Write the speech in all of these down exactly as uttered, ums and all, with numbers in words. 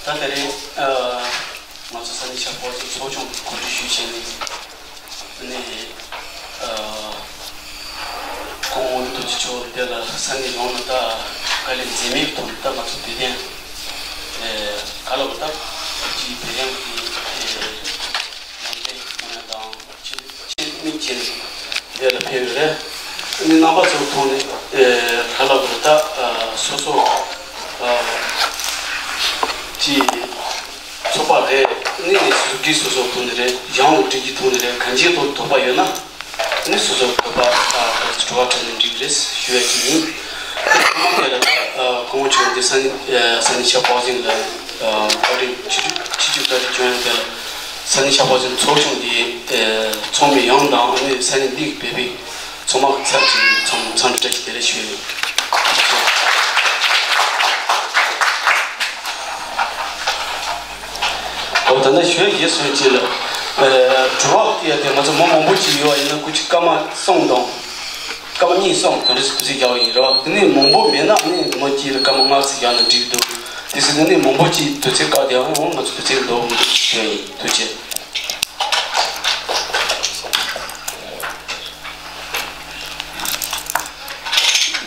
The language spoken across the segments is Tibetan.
ད་དེ་རིང་ཨ་ང་ཚོ་ས་གནས་ཤར་ཕོ་ཚོད་ཚོགས་ཆུང་གོ་སྒྲིག་ཞུས་བྱས་ནས་ནས་ཨ་སྐུ་ངོ་དབུ་ཆེ་མཆོག་འདི་ལ་ས་གནས་ཡོངས་ནས་ད་དཀའ་ལས་མཛད་མེད་ཐོག་ནས་ད་ང་ཚོ་བོད་དོན་ཨེ་ག་ལ་བ་ད་ཅིག་བོད་དོན་གྱི་ཨེ་ལམ་སྟོན་གནང་ཡ་དང་ཆེད་དམིགས་བྱས་ནས་འདི་ལ་ཕེབས་ཡོད་རེད། ཨ་ནི་རྣམ་པ་ཚོའི་ཐོག་ནས་ཨེ་ག་ལ་བ་ད་ཨ་སོ་སོ་ཨ་ཅིག་ཚོགས་པ་རེད། ཨ་ནི་སོ་སོ་སྒྲིག་སོ་སོའི་ཐོག་ནས་རེད། གཞུང་ལ་སྒྲིག་གི་ཐོག་ནས་རེད། གང་ཅིའི་ཐོག་དོགས་པ་ཡོད་ན། ནི་སོ་སོ་བོད་པ་ཨ་ད་དྲི་བ་དྲིས་ལན་འགྲིག་རེད་ཞུ་ཡ་ཅིག་ཡིན། ཨ་ནི་ཚང་མ་དེ་ལ་ཨ་སྐུ་ངོ་མཆོག་འདི་ས་གནས་ཨ་ས་གནས་ཤར་པོ་ཟིང་ལ་ཨ་བཀའ་དྲིན་ཆེ་ཆེ་བཀའ་དྲིན་བསྐྱོན་ཡ་དེ་ལ་ས་གནས་ཤར་པོ་ཟིང་ཚོགས་ཆུང་འདི་ཨ་ཚོགས་མི་ཡོངས་དང་ཨ་ནི་ས་གནས་འདི་བོད་པའི་ཚང་མ་ཚར་གཅིག་འཚམས་འཚམས་འདྲི་བཀྲ་ཤིས་བདེ་ལེགས་ཞུ་ཡ་ཡིན། ཨོ་ད་ལྟ་ཞུ་ཡ་ཡོད་སོང་ཅིག་ལ། ཨེ་དྲི་བ་ཡ་དེ་ང་ཚོ་མི་མང་པོ་ཅིག་ཡོད་པ་ཡིན་ན་སྐུ་མཁྱེན་སྐར་མ་གསུམ་དང་། སྐར་མ་གཉིས་གསུམ་དེ་འདྲ་ཞིག་དུས་ཚོད་རྒྱག་པ་ཡིན་རེད་བ། དེ་ནས་མང་པོ་མེད་ན་ནི་མི་གཅིག་ལ་སྐར་མ་ལྔ་ཙམ་རྒྱག་ན་འགྲིག་འདུག་དེ་སྲིད་དེ་ནས་མང་པོ་ཅིག་དུས་ཚོད་བཀག་དེ་ཡང་ང་ཚོ་དུས་ཚོད་ལོག་མི་འདུག་ཞུ་ཡ་ཡིན། ཐུགས་རྗེ་ཆེ།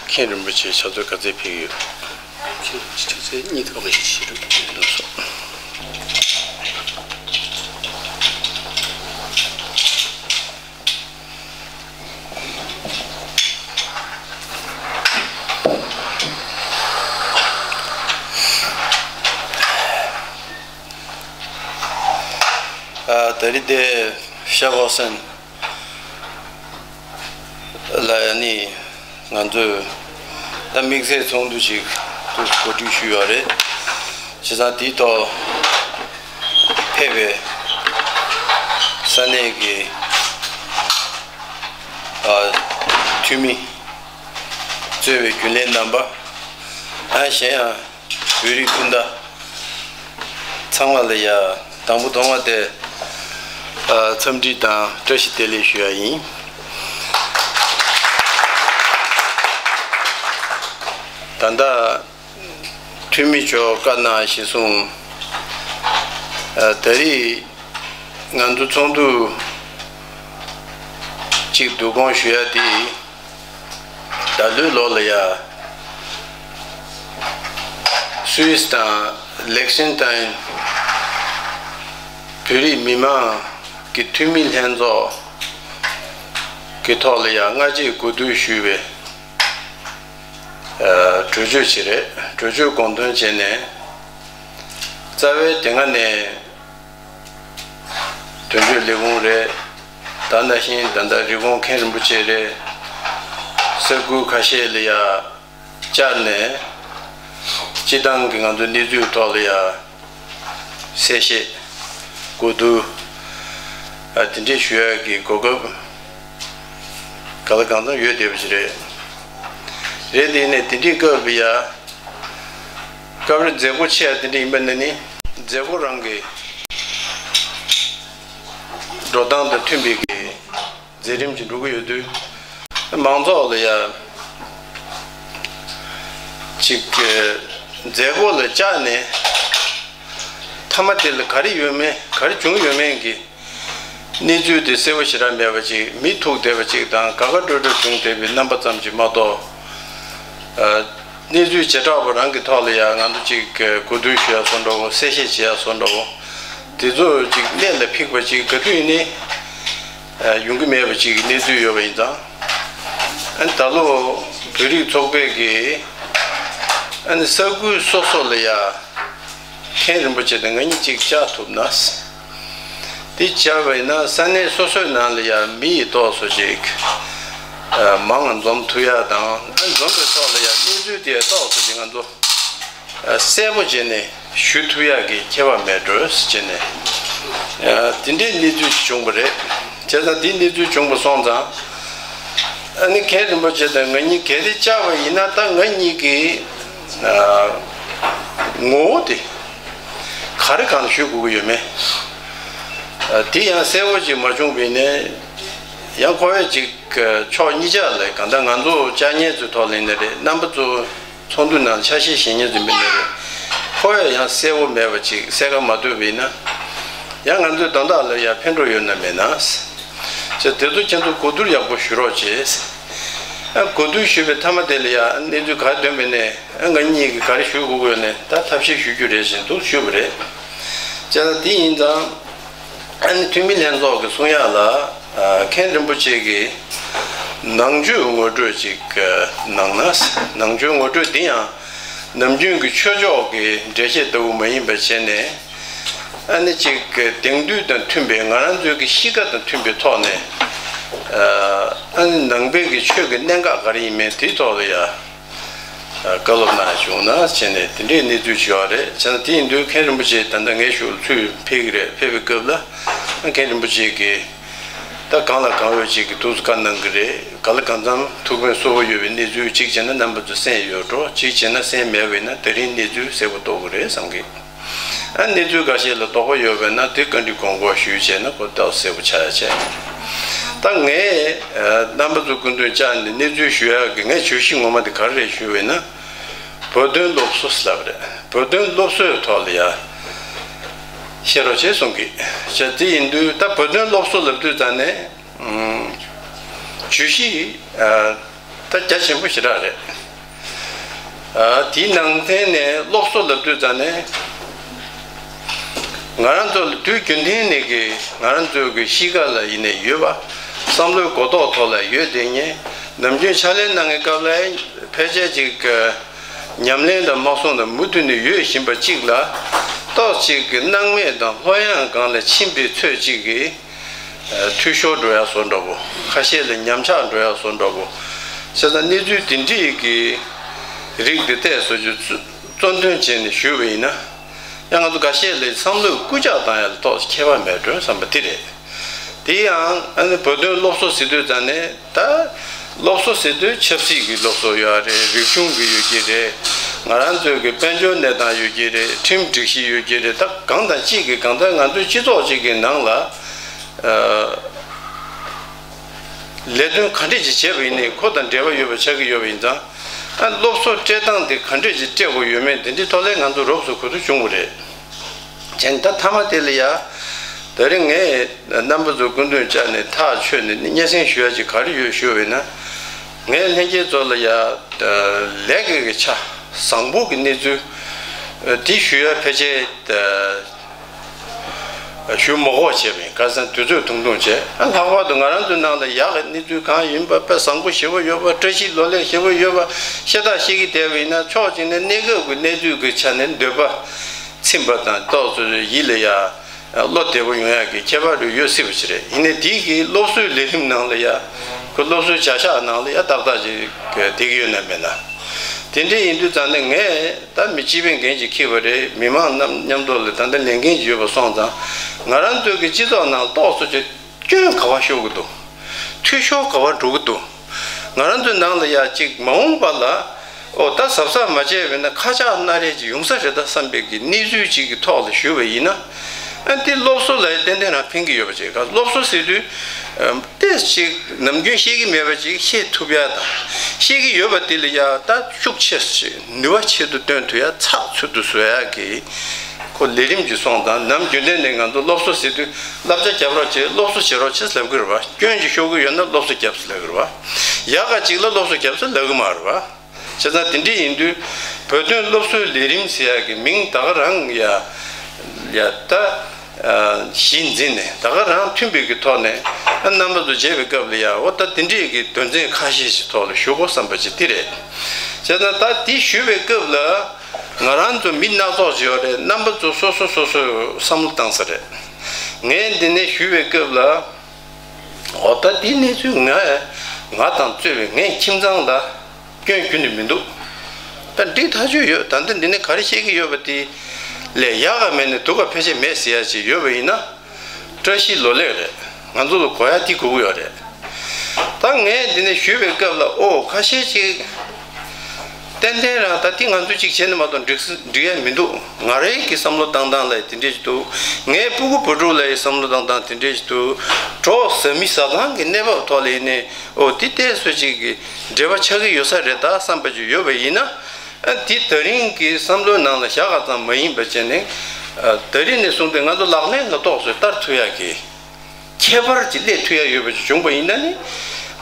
མཁན་རིན་པོ་ཆེ་ཕྱག་མཛོད་ག་ཚད་ཕེབས་ཡོད། ཕྱག་ཚད་གཉིས་ཐོག་གི་ཞིག་ཞིག་འདུག་སོ། ཨ་ད་རེས་དེ་ཤར་ཕོ་ཟིང་ལ་ནི་ང་ཚོས་ད་དམིགས་བསལ་ཚོགས་འདུ་ཞིག་གོ་སྒྲིག་ཞུས་ཡོད་རེད། བྱས་ཙང་དེའི་ཐོག་ཕེབས་པའི་ས་གནས་ཀྱི་ཨ་འཐུས་མི་གཙོས་པའི་རྒྱུན་ལས་རྣམ་པ། ཨ་གཞན་ཡང་བོད་རིགས་སྤུན་ཟླ་ཚང་མ་ལ་ཡ་དང་པོ་ཐོག་མ་དེ་ཨ་འཚམས་འདྲི་དང་བཀྲ་ཤིས་བདེ་ལེགས་ཞུ་ཡ་ཡིན། ད་ལྟ་འཐུས་མི་མཆོག་བཀའ་གནང་གཞིར་བཟུང་ཨ་ད་རེས་ང་ཚོ་ཚོགས་འདུ་གཅིག་བསྡུ་སྐོང་ཞུ་ཡ་དེ། ད་ལོའི་ལོ་ལ་ཡ་སུད་སི་དང་ལེག་སིན་ཏན་བོད་རིགས་མི་མང་གི་འཐུས་མི་ལྷན་ཚོགས་ཀྱི་ཐོག་ལ་ཡ་སྔ་རྗེས་གོ་བསྡུར་ཞུས་པའི་ཨ་གྲོས་ཆོད་ཅིག་རེད། གྲོས་ཆོད་དགོངས་དོན་བྱས་ནས་རྩ་བའི་དེ་སྔ་ནས་དོན་གཅོད་ལས་ཁུངས་རེད། ད་ནང་བཞིན་ད་ལྟ་རི་ཀོན་མཁན་རིན་པོ་ཆེ་རེད། ས་ཁུལ་ཁ་ཤས་ལ་ཡ་བཅར་ནས་སྤྱི་བཏང་གི་ང་ཚོའི་གནས་ཚུལ་ཐོག་ལ་ཡ་གསལ་བཤད་གོ་བསྡུར་ཨ་དེ་འདྲས་ཞུ་ཡག་གི་གོ་སྐབས་ག་ལ་གང་འཚམ་ཡོད་བསྡད་པ་ཞིག་རེད། རེད་དེ་ནས་དེ་འདྲའི་སྐབས་ལ་ཡ། སྐབས་རེ་མཛད་སྒོ་ཆེ་བ་དེ་འདྲ་ཡིན་པ་ན་ནི་མཛད་སྒོ་རང་གི་འགྲོ་སྟངས་དང་མཐུན་པའི་གི་མཛད་རིམ་གྱི་འགྲོ་གི་ཡོད་དུས། མང་ཚོགས་ལ་ཡ་ཅིག་གི་མཛད་སྒོ་ལ་བཅར་ནས་མཐའ་མ་དེ་ལ་ག་རེ་ཡོད་མེད་ག་རེ་བྱུང་ཡོད་མེད་ཀྱི་གནས་ཚུལ་དེ་གསལ་པོ་ཞེ་དྲག་མེད་པ་ཅིག་མི་ཐུག་བསྡད་པ་ཅིག་དང་དགའ་དགའ་སྤྲོ་སྤྲོ་བྱུང་བསྡད་པའི་རྣམ་པ་ཙམ་ཅིག་མ་གཏོགས། ཨ། གནས་ཚུལ་བྱེ་བྲག་པ་རང་གི་ཐོག་ལ་ཡང་ང་ཚོ་ཅིག་གོ་བསྡུར་ཞུ་ཡ་བཟོ་འདྲ་བོ་གསལ་བཤད་བྱེད་ཡ་བཟོ་འདྲ་བོ་དེ་ཚོ་ཅིག་གནད་ལ་འཕིགས་པ་ཅིག་ག་དུས་ཡིན་ནའི་ཨ་ཡོང་གི་མེད་པ་ཅིག་གི་གནས་ཚུལ་ཡོད་པ་ཡིན་ཙང་། ཨ་ནི་ད་ལོ་བོད་རིགས་ཚོགས་པའི་གི་ཨ་ནི་ས་ཁུལ་སོ་སོ་ལ་ཡ། མཁན་རིན་པོ་ཆེ་དང་ང་གཉིས་གཅིག་བཅར་ཐུབ་ན། དེ་བཅར་བ་ཡིན་ན་ས་གནས་སོ་སོའི་ནང་ལ་ཡང་མི་ཡི་ཏོག་ཙམ་ཅིག་མང་ང་འཛོམས་ཐུབ་ཡག་དང་འཛོམས་པའི་ཐོག་ལ་ཡང་གནས་ཚུལ་དེ་ཏོག་ཙམ་ཅིག་ང་ཚོ་གསལ་པོ་བྱས་ནས་ཞུ་ཐུབ་ཡག་གི་ཁྱད་པར་མེད་འགྲོ་བྱས་ནས་དེ་འདྲའི་གནས་ཚུལ་ཅིག་བྱུང་བ་རེད། བྱས་ཙང་དེ་གནས་ཚུལ་བྱུང་བ་སོང་ཙང་། ཨ་ནི་མཁན་རིན་པོ་ཆེ་དང་ང་གཉིས་གལ་ཏེ་བཅར་བ་ཡིན་ན་ད་ང་གཉིས་ཀྱི་ཨ་ངོ་བོ་དེ་ག་རེ་གང་ཞུ་དགོས་ཀྱི་ཡོད་མེད། ཨ་དེ་ཡང་གསལ་པོ་ཅིག་མ་བྱུང་བས་ནས་ཡང་ཁོ་བོས་ཅིག་ཕྱོགས་གཉིས་ཆ་ལ་གང་ལྟར་ང་ཚོ་བཅར་མཁན་ཚོའི་ཐོག་ལ་ཡིན་ན་རེད། རྣམ་པ་ཚོ་ཚོགས་འདུ་ནང་ཆ་ཤས་བཞེས་མཁན་ཚོ་ཡིན་ན་རེད། ཁོ་ཡང་གསལ་པོ་མེད་པ་ཅིག་གསལ་ཁ་མ་ཐོབ་པ་ཡིན་ན། ཡང་ང་ཚོའི་དོན་དག་ལ་ཡང་ཕན་ཐོགས་ཡོད་ན་མེད་ན། ཅེས་དེ་ཚོ་ཁྱེད་ཚོ་གོ་བསྡུར་ཡག་པོ་ཞུ་རོགས་བྱེད། ཨ་གོ་བསྡུར་ཞུས་པའི་མཐའ་མ་དེ་ལ་ཡང་གནས་ཚུལ་ག་རེ་ཐོན་པ་ཡིན་ནའི་ཨ་ང་གཉིས་ཀྱིས་ག་རེ་ཞུ་དགོས་ཀྱི་ཡོད་ནའི་ད་ཐབས་ཤེས་ཞུ་རྒྱུ་རེད་ཟེར་འདུག་ཞུས་པ་རེད། ཅེས་ད་དེ་ཡིན་ཙང་། ཨ་ནི་འཐུས་མི་ལྷན་ཚོགས་ཀྱི་གསུང་ཡག་ལ། ཨ་མཁན་རིན་པོ་ཆེ་གིས་ནང་ཆོས་ངོ་སྤྲོད་ཅིག་གནང་ན། ནང་ཆོས་ངོ་སྤྲོད་འདི་ཡང་ནམ་རྒྱུན་གྱི་ཆོས་ཕྱོགས་ཀྱི་འགྲེལ་བཤད་ལྟ་བུ་མ་ཡིན་པ་བྱས་ནས། ཨ་ནི་ཅིག་དེང་དུས་དང་མཐུན་པའི་ང་རང་ཚོའི་གི་གཤིས་ཀ་དང་མཐུན་པའི་ཐོག་ནས། ཨ་ནི་ནང་པའི་གི་ཆོས་ཀྱི་གནད་འགག་ག་རེ་ཡིན་མིན་དེའི་ཐོག་ལ་ཡ། བཀའ་སློབ་གནང་བྱུང་ན་བྱས་ནས་དེ་འདྲའི་གནས་ཚུལ་བྱུང་བ་རེད། བྱས་ན་དེ་ཡིན་དུས་མཁན་རིན་པོ་ཆེ་ད་ལྟ་ངའི་ཞུ་ཚུར་ཕེབས་ཀྱི་རེད། ཕེབས་པའི་སྐབས་ལ་མཁན་རིན་པོ་ཆེ་གིས་ད་གང་ལ་གང་འོས་ཅིག་གི་ཐུགས་སུ་བཀའ་གནང་གི་རེད། ག་ལ་གང་འཚམ་ཐུགས་ཕན་གསོ་བོ་ཡོད་པའི་གནས་ཚུལ་གཅིག་བྱས་ན་རྣམ་པ་ཚོ་གསན་ཡོད་འགྲོ། གཅིག་བྱས་ན་གསན་མེད་པ་ཡིན་ན་དེ་རིང་གནས་ཚུལ་གསལ་པོ་རྟོགས་ཀྱི་རེད་བསམ་གི། ཨ་གནས་ཚུལ་འགའ་ཤས་ལ་དོགས་པ་ཡོད་པས་ན་དེ་བཀའ་འདྲི་དགོངས་སྐོར་ཞུས་བྱས་ན་གོ་རྟོགས་གསལ་པོ་ཆགས་ཡ་བྱས། ད་ངས་རྣམ་པ་ཚོ་སྐུ་མདུན་བཅར་ནས་གནས་ཚུལ་ཞུ་ཡག་གི་ངས་བརྗོད་གཞི་ངོ་མ་དེ་ག་རེ་རེད་ཞུས་པས་ན། བོད་དོན་སློབ་གསོ་ལབ་རེད། བོད་དོན་སློབ་གསོའི་ཐོག་ལ་ཡ་བཤད་རོགས་བྱེད་གསུང་གི། བྱས་དེ་ཡིན་དུས་ད་བོད་དོན་སློབ་གསོ་ལབ་དུས་ཙང་ནས་བརྗོད་གཞི་ད་རྒྱ་ཆེན་པོ་ཞེ་དྲག་རེད། དེའི་ནང་ཚན་ནས་སློབ་གསོ་ལབ་དུས་ཙང་ནས། ང་རང་ཚོ་ལ་དུས་རྒྱུན་ལྡན་ནས་ཀྱི་ང་རང་ཚོའི་གི་གཤིས་ཀ་ལ་ཡིན་ནས་ཡོད་པ། བསམ་བློའི་གོ་རྟོགས་ཐོག་ལ་ཡོད་དེ་ཉེ། ནམ་རྒྱུན་ཕྱག་ལས་གནང་བའི་སྐབས་ལ་ཕལ་ཆེར་ཅིག་ཉམས་ལེན་དང་མ་སོང་དང་མུ་མཐུད་ནས་ཡོད་བཞིན་པ་གཅིག་ལ། ཏོག་ཅིག་གི་སྣང་མེད་དང་ལྷོད་ཡངས་སྒང་ལ་ཕྱིན་པའི་ཚོད་ཅིག་གིས། འཐུས་ཤོར་འགྲོ་ཡ་བཟོ་འདྲ་པོ། ཁ་ཤས་ལ་ཉམས་ཆག་འགྲོ་ཡ་བཟོ་འདྲ་པོ། བྱས་ཙང་གནས་ཚུལ་འདི་འདྲའི་གི་རིགས་འདི་ཏོག་ཙམ་ཅིག་གཙོ་གཙོ་འདོན་བྱས་ནས་ཞུས་པ་ཡིན་ན། ཡང་ང་ཚོ་འགའ་ཤས་ལ་བསམ་བློའི་སྐུལ་ལྕག་བཏང་ཡ་ལ་ཏོག་ཙམ་ཁྱད་པར་མེད་འགྲོ་བསམ་པ་འདི་རེད། དེ་ཡང་ཨ་ནི་བོད་དོན་སློབ་གསོ་ཟེར་དུས་ཙང་ནས་ད་སློབ་གསོ་ཟེར་དུས་ཆབ་སྲིད་ཀྱི་སློབ་གསོ་ཡོད་རེད། རིག་གཞུང་གི་ཡོད་ཀྱི་རེད། ང་རང་ཚོའི་གི་དཔལ་འབྱོར་གནས་སྟངས་ཡོད་ཀྱི་རེད། ཁྲིམས་སྒྲིག་གཞི་ཡོད་ཀྱི་རེད། ད་གང་དང་གཅིག་གི་གང་ལྟར་ང་ཚོའི་སྤྱི་ཚོགས་གཅིག་གི་ནང་ལ་ལས་དོན་ག་འདྲས་ཅིག་བྱས་པ་ཡིན་ནའི་ཁོ་དང་འབྲེལ་བ་ཡོད་པ་ཆགས་ཀྱི་ཡོད་པ་ཡིན་ཙང་། ཨ་སློབ་གསོ་སྤྲད་སྟངས་དེ་ག་འདྲས་ཅིག་སྤྲད་དགོས་ཡོད་མེད་དེ་འདྲའི་ཐོག་ལ་ང་ཚོ་རོབ་ཙམ་གོ་བསྡུར་བྱུང་བ་རེད། བྱས་ནས་ད་མཐའ་མ་དེ་ལ་ཡ། ད་རེས་ངས་རྣམ་པ་ཚོ་སྐུ་མདུན་བཅར་ནས་ཐག་ཆོད་ནས་སྙན་སེང་ཞུ་ཡ་ཅིག་ག་རེ་ཡོད་ཞུ་བས་ན། ངས་ལྷན་རྒྱས་ཚོ་ལ་ཡ། ལས་ཀའི་ཆ་བཟང་པོ་གི་གནས་ཚུལ་དེ་ཞུ་ཡ་ཕལ་ཆེར་ཞུ་མ་དགོས་བྱས་པ་ཡིན། ག་ཟེར་ན་དུས་ཚོད་ཐུང་ཐུང་བྱས། ལྷག་པར་དུ་ང་རང་ཚོའི་ནང་ལ་ཡག་གི་གནས་ཚུལ་གང་ཡིན་པ། དཔེ་བཟང་པོ་ཞེ་པོ་ཡོད་པ། བཀྲ་ཤིས་ལོ་ལེགས་ཞེ་པོ་ཡོད་པ་ཤ་སྟག་བཤད་ཀྱི་བསྡད་པ་ཡིན་ན། ཕྱོགས་གཅིག་ནས་གནས་སྐབས་ཀྱི་གནས་ཚུལ་གྱི་ཆ་ནས་འདོད་པ་ཚིམ་པ་དང་ཏོག་ཙམ་ཡིད་ལ་ཡ། བློ་བདེ་པོ་ཡོང་ཡག་གི་ཁྱད་པར་རེ་ཡོད་སྲིད་པ་ཞིག་རེད། ཡིན་ནའི་དེའི་གི་སློབ་གསོའི་ལས་རིམ་ནང་ལ་ཡ། ཁོ་སློབ་གསོའི་བྱ་གཞག་ནང་ལ་ཡ་ཏག་ཏག་ཅིག་བསྡད་ཀྱི་ཡོད་ན་མེད་ན། དེ་འདྲ་ཡིན་དུས་ཙང་ནས་ངས་ད་མི་སྤྱི་པའི་འགན་ཅིག་འཁྱེར་བ་རེད། མི་མང་རྣམས་མཉམ་དུ་ལ་ད་ལྟ་ལས་འགན་ཅིག་ཡོད་པ་སོང་ཙང་། ང་རང་ཚོའི་གི་སྤྱི་ཚོགས་ནང་ཏོག་ཙམ་ཅིག་སྐྱོན་ག་པར་ཤོར་གི་འདུག་འཐུས་ཤོར་ག་པར་འགྲོ་གི་འདུག་ང་རང་ཚོའི་ནང་ལ་ཡ་ཅིག་མ་འོངས་པ་ལ། ཨོ་ད་གཟབ་གཟབ་མ་བྱས་པས་ན་ཁ་ཆག་སྣ་རལ་ཅིག་ཡོང་ས་རེད་ད་བསམ་པའི་གི་གནས་ཚུལ་ཅིག་གི་ཐོག་ལ་ཞུས་པ་ཡིན་ན། ཨ་འདི་སློབ་གསོ་ལ་ཏན་ཏན་རང་ཕན་གི་ཡོད་པ་ཅིག་སློབ་གསོ་ཟེར་དུས། ཨམ་ཏོག་ཙམ་ཅིག་ནམ་རྒྱུན་ཤེས་ཀྱི་མེད་པ་ཅིག་ཤེས་ཐུབ་ཡ་དང་། ཤེས་ཀྱི་ཡོད་པ་དེ་ལ་ཡ་ད་ཤུགས་ཆེ་ནུས་པ་ཆེད་དུ་བཏོན་ཐུབ་ཡ་ཚགས་ཚུད་དུ་བཟོ་ཡ་གི་ཁོ་ལས་རིམ་ཅིག་སོང་ཙང་། ནམ་རྒྱུན་ལྡན་ནས་ང་ཚོ་སློབ་གསོ་ཟེར་དུས་བསླབ་བྱ་རྒྱབ་རོགས་བྱེད། སློབ་གསོ་བྱེད་རོགས་བྱེད་ལབ་གི་རེད་པ། སྐྱོན་ཅིག་ཤོར་གི་ཡོད་ན་སློབ་གསོ་རྒྱབ་ཟེར་ལབ་གི་རེད་པ། ཡག་ག་ཅིག་ལ་སློབ་གསོ་རྒྱབ་ཟེར་ལབ་གི་མ་རེད་པ། བྱས་ཙང་དེ་འདྲ་ཡིན་དུས་བོད་དོན་སློབ་གསོའི་ལས་རིམ་ཟེར་ཡག་གི་མིང་ད་ག་རང་ཡ་ཡ་ད་གཞི་འཛིན་ནས་ད་ག་རང་མཐུན་པའི་གི་ཐོག་ནས་རྣམ་པ་ཚོ་མཇལ་བའི་སྐབས་ལ་ཡ། འོ་ད་དེ་འདྲའི་གི་དོན་ཚན་ཁ་ཤས་ཤིག་ཐོག་ལ་ཞུ་དགོས་བསམ་པ་ཅིག་དེ་རེད། བྱས་ཙང་ད་དེ་ཞུ་བའི་སྐབས་ལ་ང་རང་ཚོ་མི་སྣ་ཚོགས་ཅིག་ཡོད་རེད། རྣམ་པ་ཚོ་སོ་སོ་སོ་སོས་བསམ་བློ་བཏང་ས་རེད། ངས་འདི་ནས་ཞུ་བའི་སྐབས་ལ། འོ་ད་འདི་གནས་ཚུལ་ང་ང་དང་གཙོས་པའི་ངའི་ཁྱིམ་ཚང་ལ་སྐྱོན་ཁྱོན་ནས་མི་འདུག་ད་འགྲིག་ཐག་ཆོད་ཡོད། ད་ལྟ་འདི་ནས་ག་རེ་བཤད་ཀྱི་ཡོད་པ་དེ་ལས་ཡག་ག་མེད་ནས་སྡུག་ག་ཕལ་ཆེར་མེད་ཟེར་ཡ་ཅིག་ཡོད་པ་ཡིན་ན། བཀྲ་ཤིས་ལོ་ལེགས་རེད། ང་ཚོ་ལ་གོ་ཡ་དེ་དགོས་ཀྱི་ཡོད་རེད། ད་ངས་འདི་ནས་ཞུས་པའི་སྐབས་ལ། ཨོ་ཁ་ཤས་ཅིག་ཏན་ཏན་རང་ད་དེ་ང་ཚོ་གཅིག་བྱས་ནས་མ་གཏོགས་འགྲིག་ས་འགྲིག་ཡ་མི་འདུག་ང་རའི་གི་བསམ་བློ་བཏང་སྟངས་ལ་དེ་འདྲས་ཞིག་འདུག་ངའི་སྤུ་གུ་བུ་ཕྲུག་ལ་ཡི་བསམ་བློ་བཏང་སྟངས་དེ་འདྲས་ཞིག་འདུག་གྲོགས་བཟའ་མི་བཟའ་ཚང་གི་གནས་བབ་ཐོག་ལ་ཡིན་ནའི་ཨོ་དེ་ཏོག་ཙམ་ཅིག་གི་འབྲེལ་བ་ཆགས་ཀྱི་ཡོད་ས་རེད་ད་བསམ་པ་ཅིག་ཡོད་པ་ཡིན་ན། ཨ་འདི་ད་རིང་གི་བསམ་བློའི་ནང་ལ་བཞག་ག་ཙམ་མ་ཡིན་པ་བྱས་ནས། ཨ་ད་རིང་ནས་བཟུང་སྟེ་ང་ཚོ་ལག་ལེན་ལ་གཏོགས་སུ་བསྟར་ཐུབ་ཡག་གི་ཁྱད་པར་ཅིག་སླེབས་ཐུབ་ཡག་ཡོད་པ་ཅིག་བྱུང་པ་ཡིན་ན་ནི།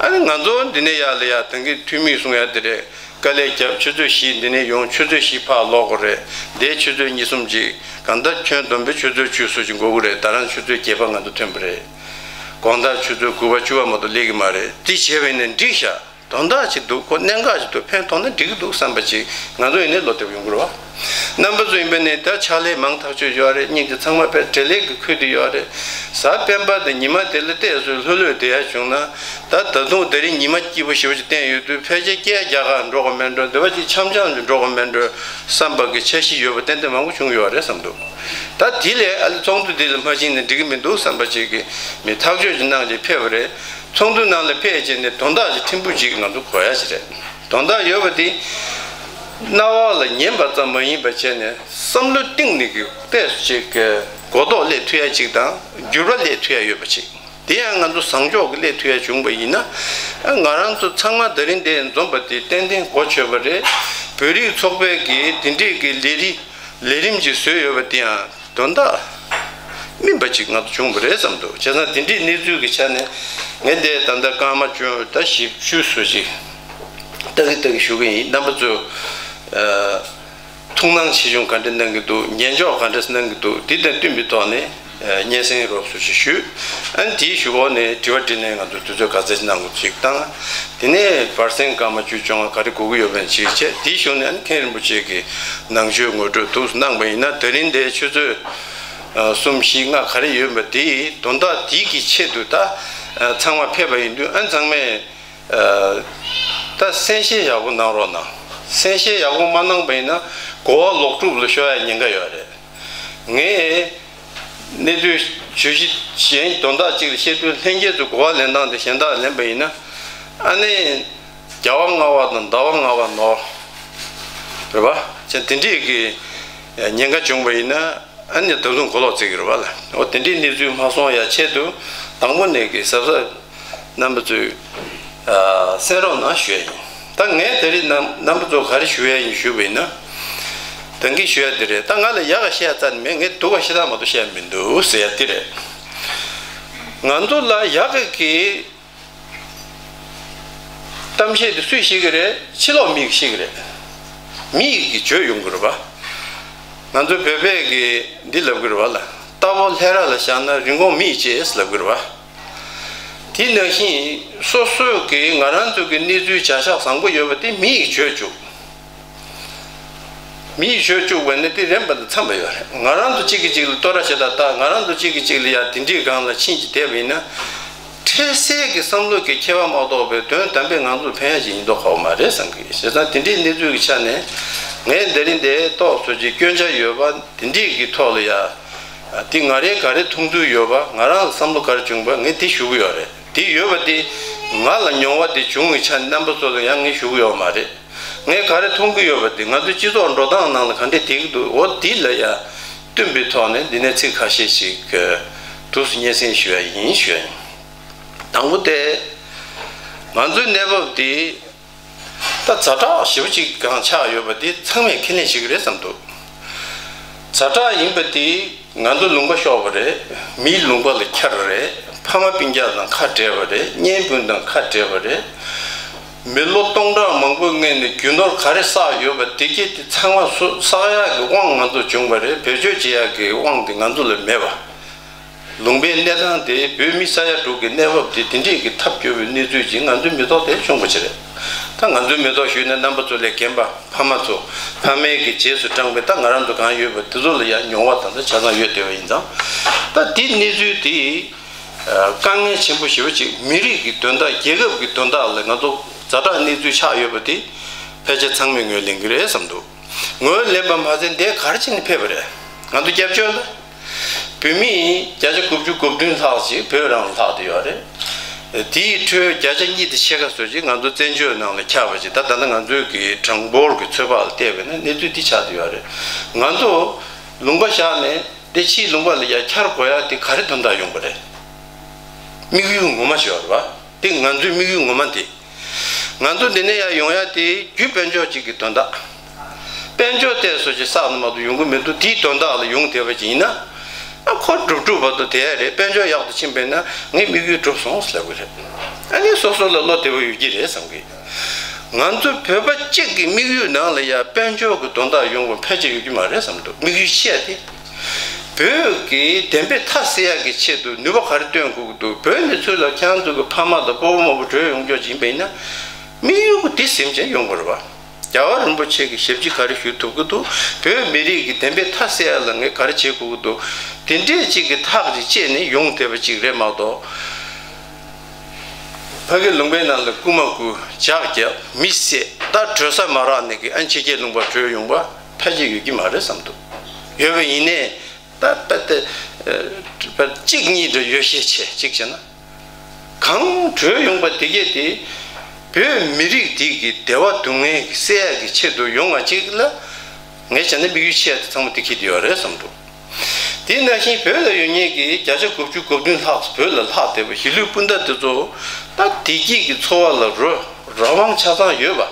ཨ་ནི་ང་ཚོ་འདི་ནས་ཡར་ལ་ཡར་ད་གིན་འཐུས་མིས་གསུང་ཡག་དེ་རེད། དཀའ་ལས་བརྒྱབ། ཆུ་ཚོད་བཞི་འདི་ནས་ཡོང་། ཆུ་ཚོད་བཞི་ཕར་ལོག་དགོས་རེད། འདིར་ཆུ་ཚོད་གཉིས་གསུམ་ཅིག་གང་ལྟར་ཁྱོན་བསྡོམས་པས་ཆུ་ཚོད་བཅུ་ཙམ་ཅིག་འགོར་གི་རེད། ད་རང་ཆུ་ཚོད་བརྒྱད་པ་ང་ཚོ་ཐོན་པ་རེད། དགོང་དག་ཆུ་ཚོད་དགུ་པ་བཅུ་པ་མ་གཏོགས་སླེབས་ཀྱི་མ་རེད། འདི་བྱས་པ་ཡིན་ན་འགྲིག་ཤག་དོན་དག་ཅིག་འདུག་ཁོ་གནད་འགག་ཅིག་འདུག་ཕན་ཐོགས་ན་འགྲིག་གི་འདུག་བསམ་པ་ཅིག་ང་ཚོ་ཡིན་ནའི་བློ་བདེ་པོ་ཡོང་གི་རེད་བ། རྣམ་པ་ཚོ་ཡིན་པ་ནི་ད་ཕྱག་ལས་མང་ཐག་ཆོད་ཡོད་རེད། སྙིང་རྗེ་ཚང་མ་དཔེ་བགྲེས་ལས་ཀྱི་ཁུལ་དུ་ཡོད་རེད། གཟའ་སྤེན་པ་དང་ཉི་མ་དེ་ལ་བལྟས་སོང་ལྷོད་ལྷོད་བསྡད་ཡ་བྱུང་ན། ད་ད་དུང་དེ་རིང་ཉི་མ་སྐྱིད་པོ་ཞེ་པོ་ཅིག་བསྟན་ཡོད་དུས་ཕལ་ཆེར་སྐྱེལ་རྒྱག་ག་འགྲོ་གི་མེད་འགྲོ། འདི་བ་ཅིག་འཆམ་འཆམ་ཅིག་འགྲོ་གི་མེད་འགྲོ་བསམ་པ་གི་འཆར་གཞི་ཡོད་པ་ཏན་ཏན་མང་པོ་བྱུང་ཡོད་རེད་བསམ་འདུག་ད་དེ་ལས་ཨ་ལེ་ཚོགས་འདུ་འདི་ལ་མ་ཕྱིན་ན་འགྲིག་གི་མི་འདུག་བསམ་པ་ཅིག་གི་མི་ཐག་གཅོད་ཅིག་གནང་བྱས་ཕེབས་པ་རེད། ཚོགས་འདུ་ནང་ལ་ཕེབས་བྱས་ནས་དོན་དག་ཅིག་ཕྲན་བུ་ཅིག་ང་ཚོ་གོ་ཡ་ཅིག་རེད། དོན་དག་ཡོད་པ་དེ། རྣ་བ་ལ་ཉན་པ་ཙམ་མ་ཡིན་པ་བྱས་ནས་བསམ་བློ་གཏིང་ནས་ཀྱི་ཏོག་ཙམ་ཅིག་གི་གོ་རྟོགས་སླེབས་ཐུབ་ཡ་ཅིག་དང་འགྱུར་བ་སླེབས་ཐུབ་ཡ་ཡོད་པ་ཅིག་དེ་ཡང་ང་ཚོ་བཟང་ཕྱོགས་ཀྱི་སླེབས་ཐུབ་ཡ་བྱུང་པ་ཡིན་ན། ང་རང་ཚོ་ཚང་མ་དེ་རིང་འདིར་འཛོམས་པ་དེ་ཏན་ཏན་གོ་ཆོད་པ་རེད། བོད་རིགས་ཚོགས་པས་ཀྱི་དེ་འདྲས་ཀྱི་ལས་རིམ་ལས་རིམ་ཅིག་བཟོས་ཡོད་པ་དེ་ཡང་དོན་དག་སྨིན་པ་ཅིག་ང་ཚོ་བྱུང་བ་རེད་བསམ་འདུག་བྱས་ཙང་དེ་འདྲའི་གནས་ཚུལ་གྱི་ཆ་ནས་ངས་འདིར་ད་ལྟ་སྐར་མ་བཅུ་ད་བཞི་བཅུ་ཙམ་ཅིག་ལྟ་གི་ལྟ་གི་ཞུ་གི་ཡིན། རྣམ་པ་ཚོས་ཐུགས་སྣང་ཆེ་ཆུང་ག་འདྲ་གནང་གི་འདུག་ཉན་འཇོག་ག་འདྲ་གནང་གི་འདུག་དེ་དང་བསྟུན་པའི་ཐོག་ནས་སྙན་སེང་རོབ་ཙམ་ཞིག་ཞུས། ཨ་ནི་དེའི་གཞུག་གུ་ནས་དྲི་བ་དྲིས་ལན་ང་ཚོ་དུས་ཚོད་ག་ཚད་ཅིག་གནང་དགོས་ཅིག་བཏང་། དེ་ནས་བར་གསེང་སྐར་མ་བཅུ་བཅོ་ལྔ་ག་རེ་དགོས་ཀྱི་ཡོད་པ་ཅིག་བྱས། དེའི་གཞུག་ནས་ཨ་ནི་མཁན་རིན་པོ་ཆེ་གིས་ནང་ཆོས་ངོ་སྤྲོད་འདུག་གནང་པ་ཡིན་ན། དེ་རིང་འདིར་ཆུ་ཚོད་གསུམ་བཞི་ལྔ་ག་རེ་ཡོད་པ་དེའི་དོན་དག་དེའི་གི་ཆེད་དུ་ད་ཚང་མ་ཕེབས་པ་ཡིན་དུས། ཨ་ནི་ཚང་མས་ད་གསན་བཤད་ཡག་པོ་གནང་རོགས་གནང་། གསན་བཤད་ཡག་པོ་མ་གནང་པ་ཡིན་ན་གོ་བ་ལོག་སྒྲུབ་ལ་ཤོར་ཡ་ཉེན་ཁ་ཡོད་རེད། ངས་གནས་ཚུལ་བརྗོད་གཞི་གཞན་དོན་དག་ཅིག་ལ་བཤད་དུས་ལྷན་རྒྱས་ཚོས་གོ་བ་ལེན་སྟངས་དེ་གཞན་དག་ལེན་པ་ཡིན་ན། ཨ་ནི་རྒྱལ་བ་ལྔ་པ་དང་ཟླ་བ་ལྔ་པ་ནོར། རེད་པ། བྱས་དེ་འདྲས་ཀྱི་ཉེན་ཁ་བྱུང་བ་ཡིན་ན། ཨ་ནི་ད་དུང་གོ་ལོག་བརྩི་གི་རེད་པ་ལ། འོ་དེ་འདྲའི་གནས་ཚུལ་མ་སོང་ཡ་ཆེད་དུ་དང་པོ་ནས་ཀྱི་གཟབ་གཟབ་རྣམ་པ་ཚོས་གསན་རོགས་གནང་ཞུ་ཡ་ཡིན། ད་ངས་དེ་རིང་རྣམ་རྣམ་པ་ཚོ་ག་རེ་ཞུ་ཡ་ཡིན་ཞུས་པ་ཡིན་ན། ད་གིན་ཞུ་ཡ་འདི་རེད། ད་ང་ལ་ཡག་ག་བཤད་ཡ་རྩ་ནས་མེད། ངས་སྡུག་ག་བཤད་སྟངས་མ་གཏོགས་བཤད་ཡ་མི་འདུག་ཟེར་ཡ་འདི་རེད། ང་ཚོ་ལ་ཡག་ག་གི་གཏམ་བཤད་དེ་སུས་ཤེས་ཀྱི་རེད། ཕྱི་ལོགས་མི་གིས་ཤེས་ཀྱི་རེད། མི་ཡིས་ཀྱིས་བརྗོད་ཡོང་གི་རེད་པ། ང་ཚོ་བོད་པས་ཀྱིས་འདི་ལབ་ཀྱི་རེད་པ་ལ། རྟ་ཕོ་ལྷས་ར་ལ་བཞག་ན་རིན་གོང་མི་ཡིས་བཅད་ལབ་ཀྱི་རེད་པ། དེ་ནང་བཞིན་སོ་སོས་ཀྱིས་ང་རང་ཚོ་གི་གནས་ཚུལ་བྱ་གཞག་བཟང་པོ་ཡོད་པ་དེ་མི་ཡིས་བརྗོད་བཅུག་མི་ཡིས་བརྗོད་བཅུག་པ་ནི་དེ་རན་པ་དང་འཚམས་པ་ཡོད་རེད། ང་རང་ཚོ་གཅིག་གིས་གཅིག་ལ་བསྟོད་ར་བྱེད་ད་ལྟ། ང་རང་ཚོ་གཅིག་གིས་གཅིག་ལ་ཡ་དེ་འདྲའི་སྒང་ལ་ཕྱིན་ཅིག་བསྡད་པ་ཡིན་ན། འཕྲལ་སེལ་གྱི་བསམ་བློ་གི་ཁྱད་པར་མ་གཏོགས་པའི་དོན་དམ་པའི་ང་ཚོར་ཕན་ཡ་ཞིག་ཡིན་མདོག་ཁ་པོ་མ་རེད་བསམ་གི། བྱས་ཙང་དེ་འདྲའི་གནས་ཚུལ་གྱི་ཆ་ནས་ངས་འདི་རིང་འདིར་ཏོག་ཙམ་ཅིག་སྐྱོན་ཆ་ཡོད་པ་དེ་འདྲའི་གི་ཐོག་ལ་ཡ། དེ་ང་རའི་ག་རེ་མཐོང་ཚུལ་ཡོད་པ། ང་རང་ལ་བསམ་བློ་ག་རེ་བྱུང་པ། ངས་དེ་ཞུ་གི་ཡོད་རེད། དེ་ཡོད་པ་དེ་ང་ལ་མྱོང་བ་དེ་བྱུང་བའི་ཆ་ནས་རྣམ་པ་ཚོ་ལ་ཡང་ངས་ཞུ་གི་ཡོད་མ་རེད། ངས་ག་རེ་མཐོང་གི་ཡོད་པ་དེ་ང་ཚོའི་སྤྱི་ཚོགས་འགྲོ་སྟངས་ནང་ལ་ག་འདྲས་བསྡད་ཀྱི་འདུག་འོ་དེ་ལ་ཡ་བསྟུན་པའི་ཐོག་ནས་འདི་ནས་ཚིག་ཁ་ཤས་ཤིག་འདུག་སེ་སྙན་སེང་ཞུ་ཡ་ཡིན་ཞུ་ཡ་ཡིན། དང་པོ་དེ། ང་ཚོའི་གནས་བབ་དེ་ད་ཛ་དྲག་ཞེ་པོ་ཅིག་གང་ཆགས་ཡོད་པ་དེ་ཚང་མས་ཁས་ལེན་བྱེད་ཀྱི་རེད་བསམ་འདུག་ཛ་དྲག་ཡིན་པ་དེ་ང་ཚོ་ལུང་པ་ཤོར་བ་རེད། མིའི་ལུང་པ་ལ་འཁྱར་བ་རེད། ཕ་མ་སྤུན་ཀྱག་དང་ཁ་བྲལ་བ་རེད། གཉེན་སྤུན་དང་ཁ་བྲལ་བ་རེད། མི་ལོ་སྟོང་ཕྲག་མང་པོའི་སྔོན་ནས་རྒྱུ་ནོར་ག་རེ་བསགས་ཡོད་པ་དེ་གྱད་དེ་ཚང་མ་སོ་བསགས་ཡག་གི་དབང་ང་ཚོ་བྱུང་བ་རེད། བེད་སྤྱོད་བྱེད་ཡག་གི་དབང་དེ་ང་ཚོ་ལ་མེད་པ། ལུང་པའི་གནས་སྟངས་དེ་བོད་མི་ས་ཡ་དྲུག་གི་གནས་བབ་དེ་དེ་འདྲས་ཀྱི་ཐབས་སྐྱོ་བའི་གནས་ཚུལ་ཅིག་ང་ཚོའི་མི་ཐོག་དེར་བྱུང་བ་ཅིག་རེད། ད་ང་ཚོའི་མི་ཐོག་ཞུས་ན་རྣམ་པ་ཚོ་ལས་རྒན་པ་ཕ་མ་ཚོ་ཕ་མའི་གི་རྗེས་སུ་འབྲངས་པའི་ད་ང་རང་ཚོ་གང་ཡོད་པ་དེ་ཚོ་ལ་ཡང་མྱོང་བ་དང་ད་ཆ་ཚང་ཡོད་བསྡད་པ་ཡིན་ཙང་། ད་དེ་གནས་ཚུལ་དེ་དཀའ་ངལ་ཆེན་པོ་ཞེ་པོ་ཅིག་མི་རིགས་ཀྱི་དོན་དག་རྒྱལ་ཁབ་ཀྱི་དོན་དག་ལ་ང་ཚོ་ཛ་དྲག་གནས་ཚུལ་ཆགས་ཡོད་པ་དེ་ཕལ་ཆེར་ཚང་མས་ངོས་ལེན་གྱི་རེད་བསམ་འདུག་ངོས་ལེན་པ་མ་ཟད་འདིར་ག་རེ་བྱས་ནས་ཕེབས་པ་རེད། ང་ཚོ་སྐྱབས་བཅོལ་ལ། བོད་མི་བརྒྱ་ཆ་དགུ་བཅུ་གོ་བདུན་ལྷག་ཅིག་བོད་རང་ལ་ལྷག་བསྡད་ཡོད་རེད། དེའི་ཁྲོད་བརྒྱ་ཆ་གཉིས་དང་ཕྱེད་ཀ་ཙམ་ཅིག་ང་ཚོ་བཙན་བྱོལ་ནང་ལ་ཁྱབ་པ་ཅིག་ད་ད་ལྟ་ང་ཚོའི་གི་གྲངས་འབོར་གྱི་ཚོད་དཔག་ལ་བལྟས་པ་ཡིན་ན་གནས་ཚུལ་འདི་ཆགས་བསྡད་ཡོད་རེད། ང་ཚོ་ལུང་པ་བཞག་ནས་དེ་ཕྱིའི་ལུང་པ་ལ་ཡར་འཁྱར་དགོས་ཡ་དེ་ག་རེ་དོན་དག་ཡོང་གི་རེད། དམིགས་ཡུལ་ངོ་མ་ཞིག་ཡོད་རེད་བ། དེ་ང་ཚོའི་དམིགས་ཡུལ་ངོ་མ་དེ། ང་ཚོ་འདི་ནས་ཡར་ཡོང་ཡ་དེ་རྒྱུ་དཔལ་འབྱོར་གཅིག་གི་དོན་དག་དཔལ་འབྱོར་ཏོག་ཙམ་ཅིག་བསགས་ན་མ་གཏོགས་ཡོང་གི་མི་འདུག་དེའི་དོན་དག་ལ་ཡོང་བསྡད་པ་ཅིག་ཡིན་ན། ཨ་ཁོ་འགྲུབ་འགྲུབ་བར་དུ་བསྡད་ཡ་རེད། དཔལ་འབྱོར་ཡག་ཏུ་ཕྱིན་པས་ན་ངའི་དམིགས་ཡུལ་འགྲུབ་སོང་ཟེར་དགོས་རེད། ཨ་ནི་སོ་སོ་ལ་བློ་བདེ་བོ་ཡོད་ཀྱི་རེད་བསམ་གི། ང་ཚོ་བོད་པ་གཅིག་གི་དམིགས་ཡུལ་ནང་ལ་ཡ་དཔལ་འབྱོར་གྱི་དོན་དག་ཡོང་དགོས་ཕལ་ཆེར་ཡོད་ཀྱི་མ་རེད་བསམ་འདུག་དམིགས་ཡུལ་ཆེ་ཡ་དེ། བོད་ཀྱི་བདེན་པའི་མཐའ་གསལ་ཡག་གི་ཆེད་དུ་ནུས་པ་ག་རེ་བཏོན་དགོས་ཀྱི་འདུག་བོད་མི་ཚོ་ལ་ཁྱེད་རང་ཚོ་གི་ཕ་མ་དང་སྤོ་བོ་རྨོ་བོ་བྲོས་ཡོང་ཆོག་ཅིག་ཡིན་པ་ཡིན་ན། དམིགས་ཡུལ་གྱི་དེ་ཟིན་བྱས་ཡོང་དགོས་རེད་བ། རྒྱལ་བ་རིན་པོ་ཆེ་གི་ཞབས་ཕྱི་ག་རེ་ཞུ་ཐུབ་ཀྱི་འདུག་བོད་མི་རིགས་ཀྱི་བདེན་པའི་མཐའ་གསལ་ཡ་ལ་ངས་ག་རེ་བྱེད་དགོས་ཀྱི་འདུག་དེ་འདྲས་ཅིག་གི་ཐག་ཅིག་བཅད་ནས་ཡོང་བསྡད་པ་ཅིག་རེད་མ་གཏོགས། ཕ་གི་ལུང་པའི་ནང་ལ་རྐུ་མ་རྐུ་ཇག་རྒྱབ་མི་བསད་ད་བྲོས་ས་མ་རག་ནས་ཀྱི་ཨ་ཕྱི་རྒྱལ་ལུང་པ་བྲོས་ཡོང་པ་ཕལ་ཆེར་ཡོད་ཀྱི་མ་རེད་བསམ་འདུག་ཡོད་པ་ཡིན་ནའི་ད་ད་ད་གཅིག་གཉིས་འདྲ་ཡོད་ཤས་ཆེ་གཅིག་བྱས་ན། གང་བྲོས་ཡོང་པ་དེ་གས་དེ་བོད་མི་རིགས་དེ་གི་བདེ་བ་སྡུག་བསྔལ་གྱི་སེལ་ཡག་གི་ཆེད་དུ་ཡོང་བ་ཅིག་ལ་ངས་བྱས་ན་དམིགས་ཡུལ་ཆེ་ཡ་དེ་ཚང་མ་དེ་འཁྱེར་དེ་ཡོད་རེད་བསམ་འདུག་དེ་ནང་བཞིན་བོད་ལ་ཡོད་མཁན་གྱི་བརྒྱ་ཆ་དགུ་བཅུ་གོ་བདུན་ལྷག་བོད་ལ་ལྷག་བསྡད་པ་གཞིས་ལུས་སྤུན་ཟླ་དེ་ཚོ་ད་བདེ་སྐྱིད་ཀྱི་འཚོ་བ་ལ་རོ་རང་དབང་ཆ་ཚང་ཡོད་པ།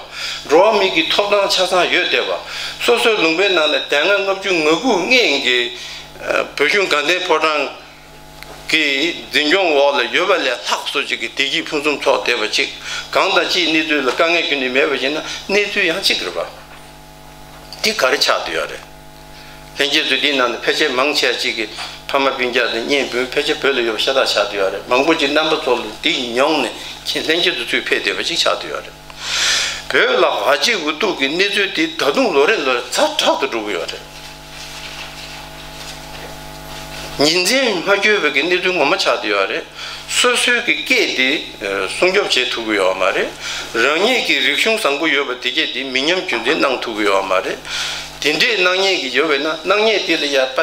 འགྲོ་བ་མི་གི་ཐོབ་ཐང་ཆ་ཚང་ཡོད་བསྡད་པ། སོ་སོའི་ལུང་པའི་ནང་ལ་དེ་སྔ་ལྔ་བཅུ་ང་དགུ་སྔོན་གྱི་བོད་གཞུང་དགའ་ལྡན་ཕོ་བྲང་གི་འཛིན་སྐྱོང་འོག་ལ་ཡོད་པ་ལས་ལྷག་སོ་ཅིག་གི་བདེ་སྐྱིད་ཕུན་སུམ་ཚོགས་བསྡད་པ་ཅིག་གང་དང་ཅིའི་གནས་ཚུལ་ལ་དཀའ་ངལ་ཁྱོན་ནས་མེད་པ་ཡིན་ན་གནས་ཚུལ་ཡང་གཅིག་རེད་པ། འདི་ག་རེ་ཆགས་བསྡད་ཡོད་རེད། ལྷན་རྒྱས་ཚོས་འདིའི་ནང་ནས་ཕལ་ཆེར་མང་ཆེ་བ་ཅིག་གིས་ཕ་མ་སྤུན་ཀྱག་དང་གཉེན་སྤུན་ཕལ་ཆེར་བོད་ལ་ཡོད་པ་ཤ་སྟག་ཆགས་བསྡད་ཡོད་རེད། མང་པོ་ཅིག་རྣམ་པ་ཚོ་ལ་འདི་མྱོང་ནས་ཁྱེད་ལྷན་རྒྱས་ཚོ་ཚུར་ཕེབས་བསྡད་པ་ཅིག་ཆགས་བསྡད་ཡོད་རེད། བོད་ལ་ག་ཅིག་འུ་ཐུག་གི་གནས་ཚུལ་འདི་ད་དུང་ལོ་རེ་ལོ་རེ་ཛ་དྲག་ཏུ་འགྲོ་གི་ཡོད་རེད། ཉིན་མཚན་མ་འཁྱོལ་བའི་གི་གནས་ཚུལ་ངོ་མ་ཆགས་བསྡད་ཡོད་རེད། སོ་སོའི་གི་སྐད་དེ་སྲུང་སྐྱོབ་བྱེད་ཐུབ་ཀྱི་ཡོད་མ་རེད། རང་ཉིད་ཀྱི་རིག་གཞུང་བཟང་པོ་ཡོད་པ་དེ་གས་དེ་མི་ཉམས་རྒྱུན་འཛིན་གནང་ཐུབ་ཀྱི་ཡོད་མ་རེད། དེ་འདྲས་གནང་མཁན་གྱི་ཡོད་པས་ན་གནང་མཁན་དེ་ལ་ཡ་པ་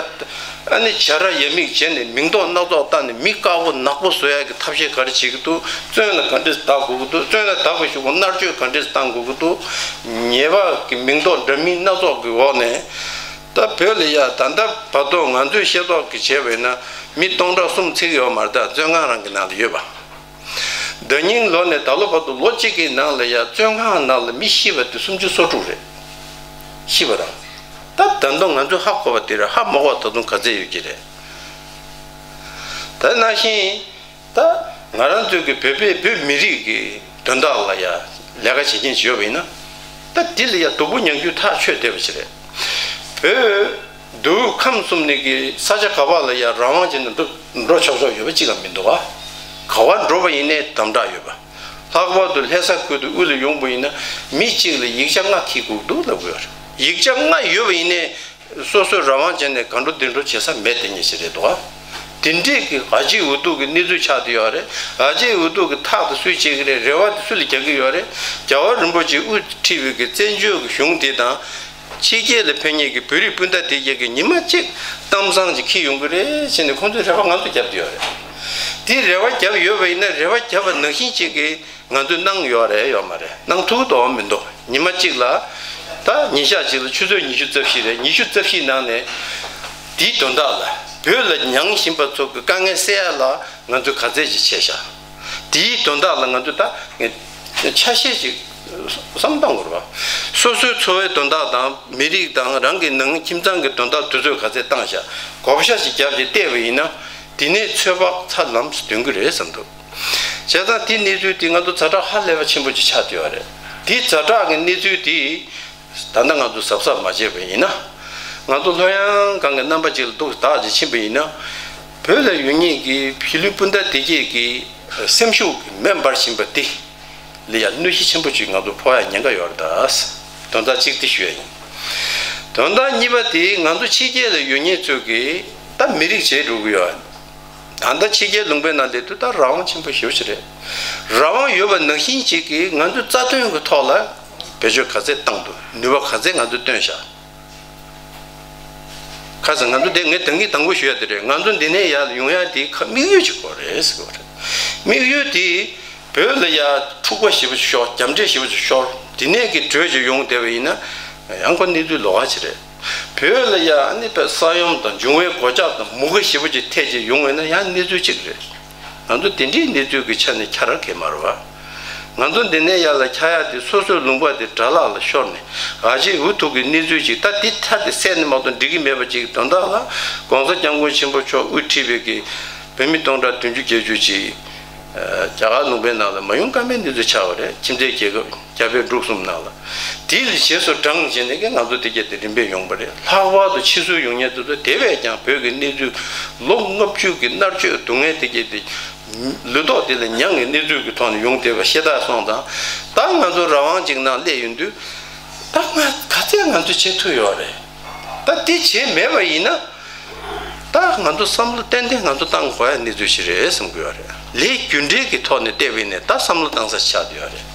ཨ་ནི་བྱ་ར་ཡ་མིག་བྱས་ནས་མིང་འདོགས་སྣ་ཚོགས་བཏགས་ནས་མི་དཀར་པོ་ནག་པོ་བཟོ་ཡ་གི་ཐབས་ཤེས་ག་རེ་བྱེད་ཀྱི་འདུག་བཙོན་ལ་ག་འདྲས་བདག་དགོས་ཀྱི་འདུག་བཙོན་ལ་བདག་པའི་གཞུག་གུ་མནར་གཅོད་ག་འདྲས་བཏང་དགོས་ཀྱི་འདུག་ཉེས་པ་གི་མིང་འདོགས་འདྲ་མིན་སྣ་ཚོགས་ཀྱི་འོག་ནས། ད་བོད་ལ་ཡ་ད་ལྟ་བར་དུ་ང་ཚོས་ཤེས་རྟོགས་ཀྱི་བྱས་པས་ན་མི་སྟོང་ཕྲག་གསུམ་ཚིག་ཡོད་མ་རེད། ད་བཙོན་ཁང་རང་གི་ནང་ལ་ཡོད་པ། ཟླ་ཉིན་ལོ་ནས་ད་ལོ་བར་དུ་ལོ་གཅིག་གི་ནང་ལ་ཡ་བཙོན་ཁང་ནང་ལ་མི་ཤི་བ་དེ་སུམ་ཅུ་སོ་དྲུག་རེད། ཤི་བ་རང་། ད་ད་དུང་ང་ཚོས་ཧ་གོ་བ་དེ་རེད། ཧ་མ་གོ་བ་ད་དུང་ག་ཚད་ཡོད་ཀྱི་རེད། ད་ནང་བཞིན། ད་ང་རང་ཚོའི་གི་བོད་པའི་བོད་མི་རིགས་ཀྱི་དོན་དག་ལ་ཡ་ལས་ཀ་བྱེད་མཁན་ཞིག་ཡོད་པ་ཡིན་ན། ད་འདི་ལ་ཡ་སྡུག་པོ་མྱངས་རྒྱུ་ཐག་ཆོད་བསྡད་པ་ཞིག་རེད། བོད་འདུལ་ཁམས་གསུམ་ནས་ཀྱི་ས་ཆ་ག་པ་ལ་ཡ་རང་དབང་བྱས་ནས་འགྲོ་འགྲོ་ཆོག་ཆོག་ཡོད་པ་གཅིག་ཀྱང་མི་འདུག་ག་ག་པར་འགྲོ་བ་ཡིན་ནའི་དམ་དྲག་ཡོད་པ། ལྷག་པར་དུ་ལྷ་ས་ཁུལ་དུ་དབུས་ལ་ཡོང་པ་ཡིན་ན་མི་གཅིག་ལ་ཡིག་ཆ་ལྔ་འཁྱེར་དགོས་འདུག་ལབ་དགོས་རེད། ཡིག་ཆ་ལྔ་ཡོད་པ་ཡིན་ནའི། སོ་སོས་རང་དབང་བྱས་ནས་གང་འགྲོ་འདི་འགྲོ་བྱེད་ས་མེད་དེ་ཉིད་ཞིག་རེད་འདུག་ག་དེ་འདྲས་ཀྱི་ག་ཅིག་འུ་ཐུག་གི་གནས་ཚུལ་ཆགས་བསྡད་ཡོད་རེད། ག་ཅིག་འུ་ཐུག་གི་ཐག་དེ་སུས་བཅད་ཀྱི་རེད། རེ་བ་དེ་སུ་ལ་རྒྱག་གི་ཡོད་རེད། རྒྱལ་བ་རིན་པོ་ཆེས་དབུ་ཁྲིད་པའི་གི་བཙན་བྱོལ་གྱི་གཞུང་དེ་དང་། ཕྱི་རྒྱལ་ལ་ཕེབས་མཁན་གྱི་བོད་རིགས་སྤུན་ཟླ་དེ་གྱད་ཀྱིས་ཉི་མ་གཅིག་གཏམ་བཟང་ཅིག་འཁྱེར་ཡོང་གི་རེད་ཟེར་ནས་ཁོང་ཚོས་རེ་བ་ང་ཚོ་བརྒྱབ་བསྡད་ཡོད་རེད། དེ་རེ་བ་བརྒྱབ་ཡོད་པ་ཡིན་ན་རེ་བ་བརྒྱབ་པ་ནང་བཞིན་ཅིག་གི་ང་ཚོས་གནང་ཡོད་རེད་ཡོད་མ་རེད། གནང་ཐུབ་ཀྱི་འདུག་མི་འདུག་ཉི་མ་གཅིག་ལ་ད་ཉིན་ཞག་གཅིག་ལ་ཆུ་ཚོད་ཉི་ཤུ་རྩ་བཞི་རེད། ཉི་ཤུ་རྩ་བཞི་ནང་ནས་དེའི་དོན་དག་ལ་བོད་ལ་མྱངས་བཞིན་པ་ཚོ་གི་དཀའ་ངལ་སེལ་ཡ་ལ་ང་ཚོས་ག་ཚད་ཅིག་བྱས་ཤག་དེའི་དོན་དག་ལ་ང་ཚོས་ད་ཆ་ཤས་ཅིག་བསམ་བཏང་དགོས་རེད་པ། སོ་སོའི་འཚོ་བའི་དོན་དག་དང་མི་རིགས་དང་རང་གི་ནང་ཁྱིམ་ཚང་གི་དོན་དག་དུས་ཚོད་ག་ཚད་བཏང་ཤག་གོ་བ་ཤ་ཞིག་བརྒྱབ་ཅིག་བལྟས་པ་ཡིན་ན་དེ་ནས་ཚོད་དཔག་ཚ་ལམ་སུ་ཐོན་གི་རེད་བསམ་འདུག་བྱས་ཙང་དེ་གནས་ཚུལ་དེ་ང་ཚོ་ཛ་དྲག་ཧ་ལས་པ་ཆེན་པོ་ཅིག་ཆགས་བསྡད་ཡོད་རེད། དེ་ཛ་དྲག་གི་གནས་ཚུལ་དེ་ད་ལྟ་ང་ཚོ་གཟབ་གཟབ་མ་བྱས་པ་ཡིན་ན། ང་ཚོ་ལྷོད་ཡངས་སྒང་གི་རྣམ་པ་ཅིག་ལ་འདུག་བདག་ཅིག་ཕྱིན་པ་ཡིན་ན། བོད་ལ་ཡོད་མཁན་གྱི་གཞིས་ལུས་སྤུན་ཟླ་དེ་གྱད་ཀྱི་སེམས་ཤུགས་ཀྱི་མེ་འབར་བཞིན་པ་དེ་ལ་ཡང་གནོད་གཞི་ཆེན་པོ་ཅིག་ང་ཚོ་ཕོག་ཡ་ཉེན་ཁ་ཡོད་རེད་ད། དོན་དག་གཅིག་དེ་ཞུ་ཡ་ཡིན། དོན་དག་གཉིས་པ་དེ་ང་ཚོ་ཕྱི་རྒྱལ་ལ་ཡོད་མཁན་ཚོས་ཀྱིས་ད་མི་རིགས་བྱེད་འགྲོ་གི་ཡོད། ད་ལྟ་ཕྱི་རྒྱལ་ལུང་པའི་ནང་སླེབས་དུས་ད་རང་དབང་ཆེན་པོ་ཞེ་པོ་ཅིག་རེད། རང་དབང་ཡོད་པ་ནང་བཞིན་ཅིག་གིས་ང་ཚོས་རྩ་དོན་གྱི་ཐོག་ལ་བེད་སྤྱོད་ག་ཚད་བཏང་འདུག་ནུས་པ་ག་ཚད་ང་ཚོས་བཏོན་ཤག་ཁ་སང་ང་ཚོ་དེ་ངས་ད་གིན་དང་པོ་ཞུ་ཡ་དེ་རེད། ང་ཚོ་འདི་ནས་ཡར་ཡོང་ཡ་དེ་ཁ་དམིགས་ཡུལ་ཅིག་དགོས་རེད་ཟེར་བ་རེད། དམིགས་ཡུལ་དེ་བོད་ལ་ཡ་འཁྲུག་པ་ཞེ་པོ་ཅིག་ཤོར། རྒྱ་འདྲེ་ཞེ་པོ་ཅིག་ཤོར། དེ་ནས་ཀྱི་བྲོས་ཅིག་ཡོང་བསྡད་པ་ཡིན་ན་ཡང་ཁོ་གནས་ཚུལ་ལོགས་ཀ་ཅིག་རེད། བོད་ལ་ཡ་ཨ་ནི་དཔེ་ས་ཡོམ་དང་འབྱུང་བའི་སྒོ་ལྕགས་དང་མུ་གེ་ཞེ་པོ་ཅིག་ཐེབས་ཅིག་ཡོང་བས་ན་ཡང་གནས་ཚུལ་གཅིག་རེད། ང་ཚོ་དེ་འདྲའི་གནས་ཚུལ་གྱི་ཆ་ནས་ཁྱད་པར་གང་ཡང་མ་རེད་བ། ང་ཚོ་འདི་ནས་ཡར་ལ་འཁྱར་ཡག་དེ་སོ་སོའི་ལུང་པ་དེ་དགྲ་ལག་ལ་ཤོར་ནས་ག་ཅིག་འུ་ཐུག་གི་གནས་ཚུལ་ཅིག་ད་འདི་ཐད་དེ་བསལ་ནས་མ་གཏོགས་འགྲིག་གི་མེད་པ་ཅིག་དོན་དག་ལ་༸གོང་ས་༸སྐྱབས་མགོན་ཆེན་པོ་མཆོག་དབུ་ཁྲིད་པའི་གི་བོད་མི་སྟོང་ཕྲག་བདུན་ཅུ་བརྒྱད་ཅུ་ཅིག་རྒྱ་གར་ལུང་པའི་ནང་ལ་མ་ཡོང་ཀ་མེད་གནས་ཚུལ་ཆགས་པ་རེད། ཁྱིམ་མཚེས་རྒྱལ་ཁབ་རྒྱ་བལ་འབྲུག་གསུམ་ནང་ལ། དེའི་རྗེས་སུ་འབྲངས་བྱས་ནས་ཀྱི་ང་ཚོ་དེ་གྱད་དེ་རིམ་པས་ཡོང་པ་རེད། ལྷག་པར་དུ་ཕྱི་སོས་ཡོང་མཁན་དེ་ཚོ་དེ་བས་ཀྱང་བོད་ཀྱི་གནས་ཚུལ་ལོ་ལྔ་བཅུ་གི་མནར་གཅོད་སྡུག་བསྔལ་དེ་གྱད་དེ་ལུས་ཐོག་དེ་ལ་མྱངས་ཀྱི་གནས་ཚུལ་གྱི་ཐོག་ནས་ཡོང་བསྡད་པ་ཤེས་རྟགས་སོང་ཙང་། ད་ང་ཚོ་རང་དབང་ཅིག་ནང་སླེབས་ཡོང་དུས་ད་ང་ག་ཚད་ང་ཚོ་བྱེད་ཐུབ་ཡོད་རེད། ད་དེ་བྱས་མེད་པ་ཡིན་ན། ད་ང་ཚོ་བསམ་བློ་ཏན་ཏན་ང་ཚོ་བཏང་དགོས་ཡ་གནས་ཚུལ་ཞིག་རེད་བསམ་གྱི་ཡོད་རེད། ལས་རྒྱུ་འབྲས་ཀྱི་ཐོག་ནས་བལྟས་པ་ཡིན་ན་ད་བསམ་བློ་བཏང་ས་ཆགས་བསྡད་ཡོད་རེད།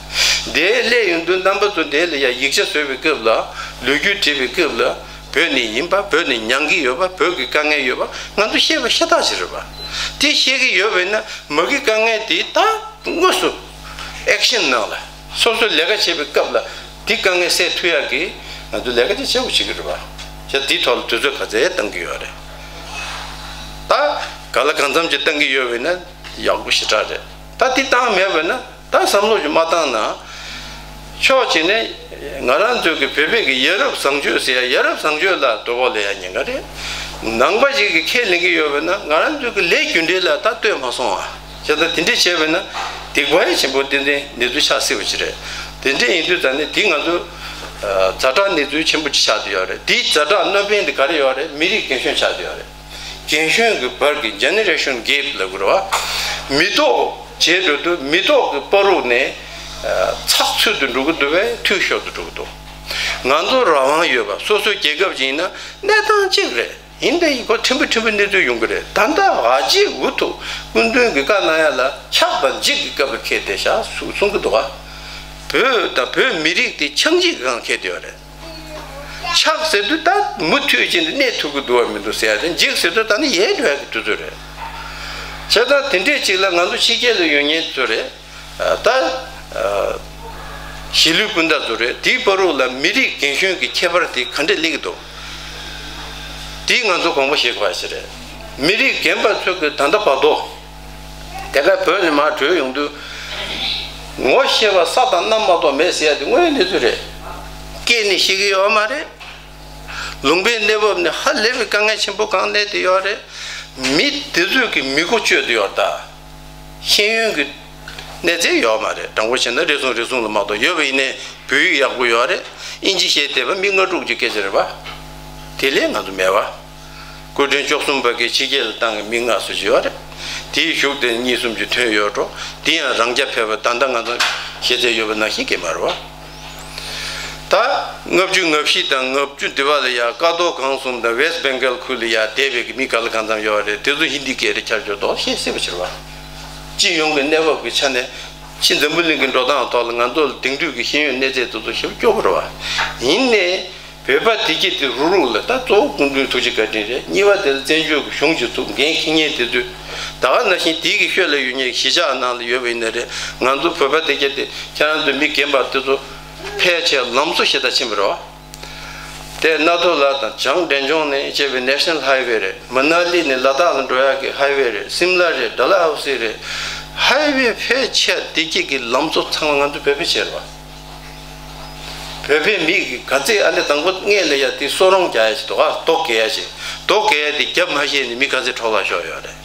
འདིར་སླེབས་ཡོང་དུས་རྣམ་པ་ཚོ་འདི་ལ་ཡ་ཡིག་ཆ་བཟོ་བའི་སྐབས་ལ། ལོ་རྒྱུས་བྲིས་པའི་སྐབས་ལ། བོད་ནས་ཡིན་པ། བོད་ནས་མྱངས་ཀྱི་ཡོད་པ། བོད་ཀྱི་དཀའ་ངལ་ཡོད་པ་ང་ཚོ་ཤེས་པ་ཤ་སྟག་ཞིག་རེད་པ། དེ་ཤེས་ཀྱི་ཡོད་པ་ཡིན་ན་མ་གི་དཀའ་ངལ་དེ་ད། དངོས་སུ་ཨེག་ཤན་ནང་ལ་སོ་སོས་ལས་ཀ་བྱེད་པའི་སྐབས་ལ་འདི་དཀའ་ངལ་སེལ་ཐུབ་ཡག་གི་ང་ཚོ་ལས་ཀ་ཅིག་བྱེད་དགོས་བྱེད་ཀྱི་རེད་པ། ཡ་འདིའི་ཐོག་ལ་དུས་ཚོད་ག་ཚད་བཏང་གི་ཡོད་རེད། ད་ག་ལ་གང་འཚམ་ཅིག་བཏང་གི་ཡོད་པ་ཡིན་ན་ཡག་པོ་ཞེ་དྲག་རེད། ད་འདི་བཏང་མེད་པ་ཡིན་ན་ད་བསམ་བློ་ཅིག་མ་བཏང་ན། ཕྱོགས་གཅིག་ནས་ང་རང་ཚོའི་གི་བོད་པའི་གི་ཡ་རབས་བཟང་སྤྱོད་ཟེར་ཡ། ཡ་རབས་བཟང་སྤྱོད་ལ་དོ་ཕོག་ལས་ཡ་ཉེན་ཁ་རེད། ནང་པ་ཞིག་གིས་ཁས་ལེན་གྱི་ཡོད་པ་ན་ང་རང་ཚོའི་གི་ལས་རྒྱུ་འབྲས་ལ་ད་ལྟོས་མ་སོང་ཨ། བྱས་ཙང་དེ་འདྲས་བྱས་པ་ན་སྡིག་པ་ཡང་ཆེན་པོ་ཏན་ཏན་གནས་ཚུལ་ཆགས་སྲིད་པ་ཅིག་རེད། དེ་འདྲས་ཡིན་དུས་ད་ནི་དེ་ང་ཚོ་ཛ་དྲག་གནས་ཚུལ་ཆེན་པོ་ཅིག་ཆགས་བསྡད་ཡོད་རེད། དེའི་ཛ་དྲག་སྣོན་པ་དེ་ག་རེ་ཡོད་རེད། མི་རིགས་རྒན་གཞོན་ཆགས་བསྡད་ཡོད་རེད། རྒན་གཞོན་གྱི་བར་གྱི་ཇེ་ནེ་རེ་ཤན་གེབ་ལབ་དགོས་རེད་བ། མི་ཐོག་བྱས་འགྲོ་དུས་མི་ཐོག་གི་བར་རུ་ནས་ཚགས་ཚུད་དུ་འགྲོ་གི་འདུག་པས་འཐུས་ཤོར་དུ་འགྲོ་གི་འདུག་ང་ཚོ་རང་དབང་ཡོད་པ་སོ་སོའི་རྒྱལ་ཁབ་ཅིག་ཡིན་ན་གནས་སྟངས་གཅིག་རེད། ཡིན་ད་ཡིན་ཁོ་ཕྲན་བུ་ཕྲན་བུ་གནས་ཚུལ་ཡོང་གི་རེད། ད་ལྟ་ཨ་ཅེ་འུ་ཐུག་སྐུ་མདུན་གྱི་བཀའ་གནང་ཡ་ལ་ཆགས་དང་འཇིགས་ཀྱི་སྐབས་ལ་འཁེལ་བསྡད་ཤག་གསུང་གསུང་གི་འདུག་ག་བོད་དང་བོད་མི་རིགས་དེ་ཆགས་འཇིགས་སྒང་འཁེལ་བསྡད་ཡོད་རེད། ཆགས་ཟེར་དུས་ད་མུ་མཐུད་ཅིག་ནས་གནས་ཐུབ་ཀྱི་འདུག་བ་མི་འདུག་ཟེར་ཡ་དེ། འཇིགས་ཟེར་དུས་ད་ནི་ཡལ་འགྲོ་ཡ་གི་དུས་ཚོད་རེད། བྱས་ཙང་དེ་འདྲས་ཅིག་ལ་ང་ཚོ་ཕྱི་རྒྱལ་ལ་ཡོད་མཁན་ཚོ་རེད། ད་གཞིས་ལུས་སྤུན་ཟླ་ཚོ་རེད། དེའི་བར་རུ་ལ་མི་རིགས་རྒན་གཞོན་གྱི་ཁྱད་པར་དེ་ག་འདྲས་སླེབས་ཀྱི་འདུག་དེ་ང་ཚོ་དགོངས་པ་བཞེས་དགོས་པ་ཞིག་རེད། མི་རིགས་རྒན་པ་ཚོ་གི་ད་ལྟ་བར་དུ། དེ་ག་བོད་ནས་མར་བྲོས་ཡོང་དུས། ངོ་ཤེས་པ་ས་དང་གནམ་མ་གཏོགས་མེད་ཟེར་ཡ་དེ་དངོས་ཡོད་གནས་ཚུལ་རེད། སྐད་ནས་ཤེས་ཀྱི་ཡོད་མ་རེད། ལུང་པའི་གནས་བབ་ནས་ཧ་ལས་པའི་དཀའ་ངལ་ཆེན་པོ་གང་གནས་ཏེ་ཡོད་རེད། མི་དེ་ཚོས་ཀྱི་མི་གོ་བཅོས་ཏེ་ཡོད་ད། ཤེས་ཡོན་གྱི་གནས་ཚད་ཡོད་མ་རེད། དྲང་པོ་བྱས་ན་རེ་ཟུང་རེ་ཟུང་ལ་མ་གཏོགས། ཡོད་པ་ཡིན་ནའི་བོད་ཡིག་ཡག་པོ་ཡོད་རེད། ཨིན་ཇི་ཤེས་བསྡད་པ་མི་ལྔ་དྲུག་ཅིག་སྐད་ཆ་རེད་པ། དེ་ལས་ང་ཚོ་མེད་པ། སྐུ་ཕྲེང་བཅུ་གསུམ་པ་གི་ཕྱི་རྒྱལ་ལ་བཏང་གི་མི་ལྔ་བཟོ་ཅིག་ཡོད་རེད། དེའི་གཞུག་དེ་གཉིས་གསུམ་ཅིག་ཐོན་ཡོད་འགྲོ། དེ་ཡང་རང་རྐྱ་ཕེབས་པ་ད་ལྟ་ང་ཚོ་ཤེས་ཚད་ཡོད་པ་ནང་བཞིན་གྱི་མ་རེད་པ། ད་ལྔ་བཅུ་ང་བཞི་དང་ལྔ་བཅུ་འདི་བ་ལ་ཡ་ཀ་རྡོར་སྒང་གསུམ་དང་ཝེ་སི་ཊི་བེང་གལ་ཁུལ་ལ་ཡ་བསྡད་པའི་གི་མི་ག་ལ་གང་འཚམ་ཡོད་རེད། དེ་ཚོ་ཧིན་དི་སྐད་རེད། ཁྱར་ཁྱོར་མདོག་ཤེས་སྲིད་པ་ཕྱིར་བ། སྤྱི་ཡོངས་ཀྱི་གནས་བབ་ཀྱི་ཆ་ནས་ཕྱི་འཛམ་བུ་གླིང་གི་འགྲོ་སྟངས་ཐོག་ལ་ང་ཚོ་ལ་དེང་དུས་ཀྱི་ཤེས་ཡོན་གནས་ཚད་དེ་ཚོ་ཞེ་པོ་སྐྱོ་པོ་རེད་བ། ཡིན་ནའི། བོད་པ་དེ་གྱད་དེ་རུག་རུག་ལ་ད་གཙོ་བོ་སྐུ་མདུན་ཐུགས་རྗེ་བཀའ་དྲིན་རེད། གཉིས་པ་དེ་ལ་བཙན་བྱོལ་གྱི་གཞུང་གཅིག་ཚུགས་འགན་འཁྱེར་མཁན་དེ་ཚོས། ད་ག་ནང་བཞིན་དེའི་གི་ཤོད་ལ་ཡོད་མཁན་གཞིས་ཆགས་ནང་ལ་ཡོད་པ་ཡིན་ན་རེད། ང་ཚོ་བོད་པ་དེ་གྱད་དེ་ཁྱེད་རང་ཚོ་མི་རྒན་པ་དེ་ཚོ་ཕལ་ཆེར་ལམ་བཟོ་ཞེ་དྲག་ཕྱིན་པ་རེད་བ། དེ་སྣ་ཐོ་ལ་དང་བྱང་འབྲས་ལྗོངས་ནས་བྱས་པའི་ནེ་ཤ་ནལ་ཧའི་ཝེ་རེད། མ་ན་ལི་ནས་ལ་དྭགས་ལ་འགྲོ་ཡག་གི་ཧའི་ཝེ་རེད། སིམ་ལ་རེད། ཌལ་ཧོ་སི་རེད། ཧའི་ཝེ་ཕལ་ཆེར་དེ་གྱད་ཀྱི་ལམ་བཟོ་ཚང་མ་ང་ཚོ་བོད་པས་བྱས་རེད་བ། བོད་པའི་མི་གི་ག་ཚད་ཨ་ནི་དང་པོ་སྔས་ལ་ཡ་དེ་གསོ་རོང་རྒྱག་ཡ་ཞིག་འདུག་ག་རྡོ་བརྒལ་ཡ་ཞིག་རྡོ་བརྒལ་ཡ་དེ་རྒྱབ་མ་བཤད་ནས་མི་ག་ཚད་འཕྲོ་བརླག་ཤོར་ཡོད་རེད།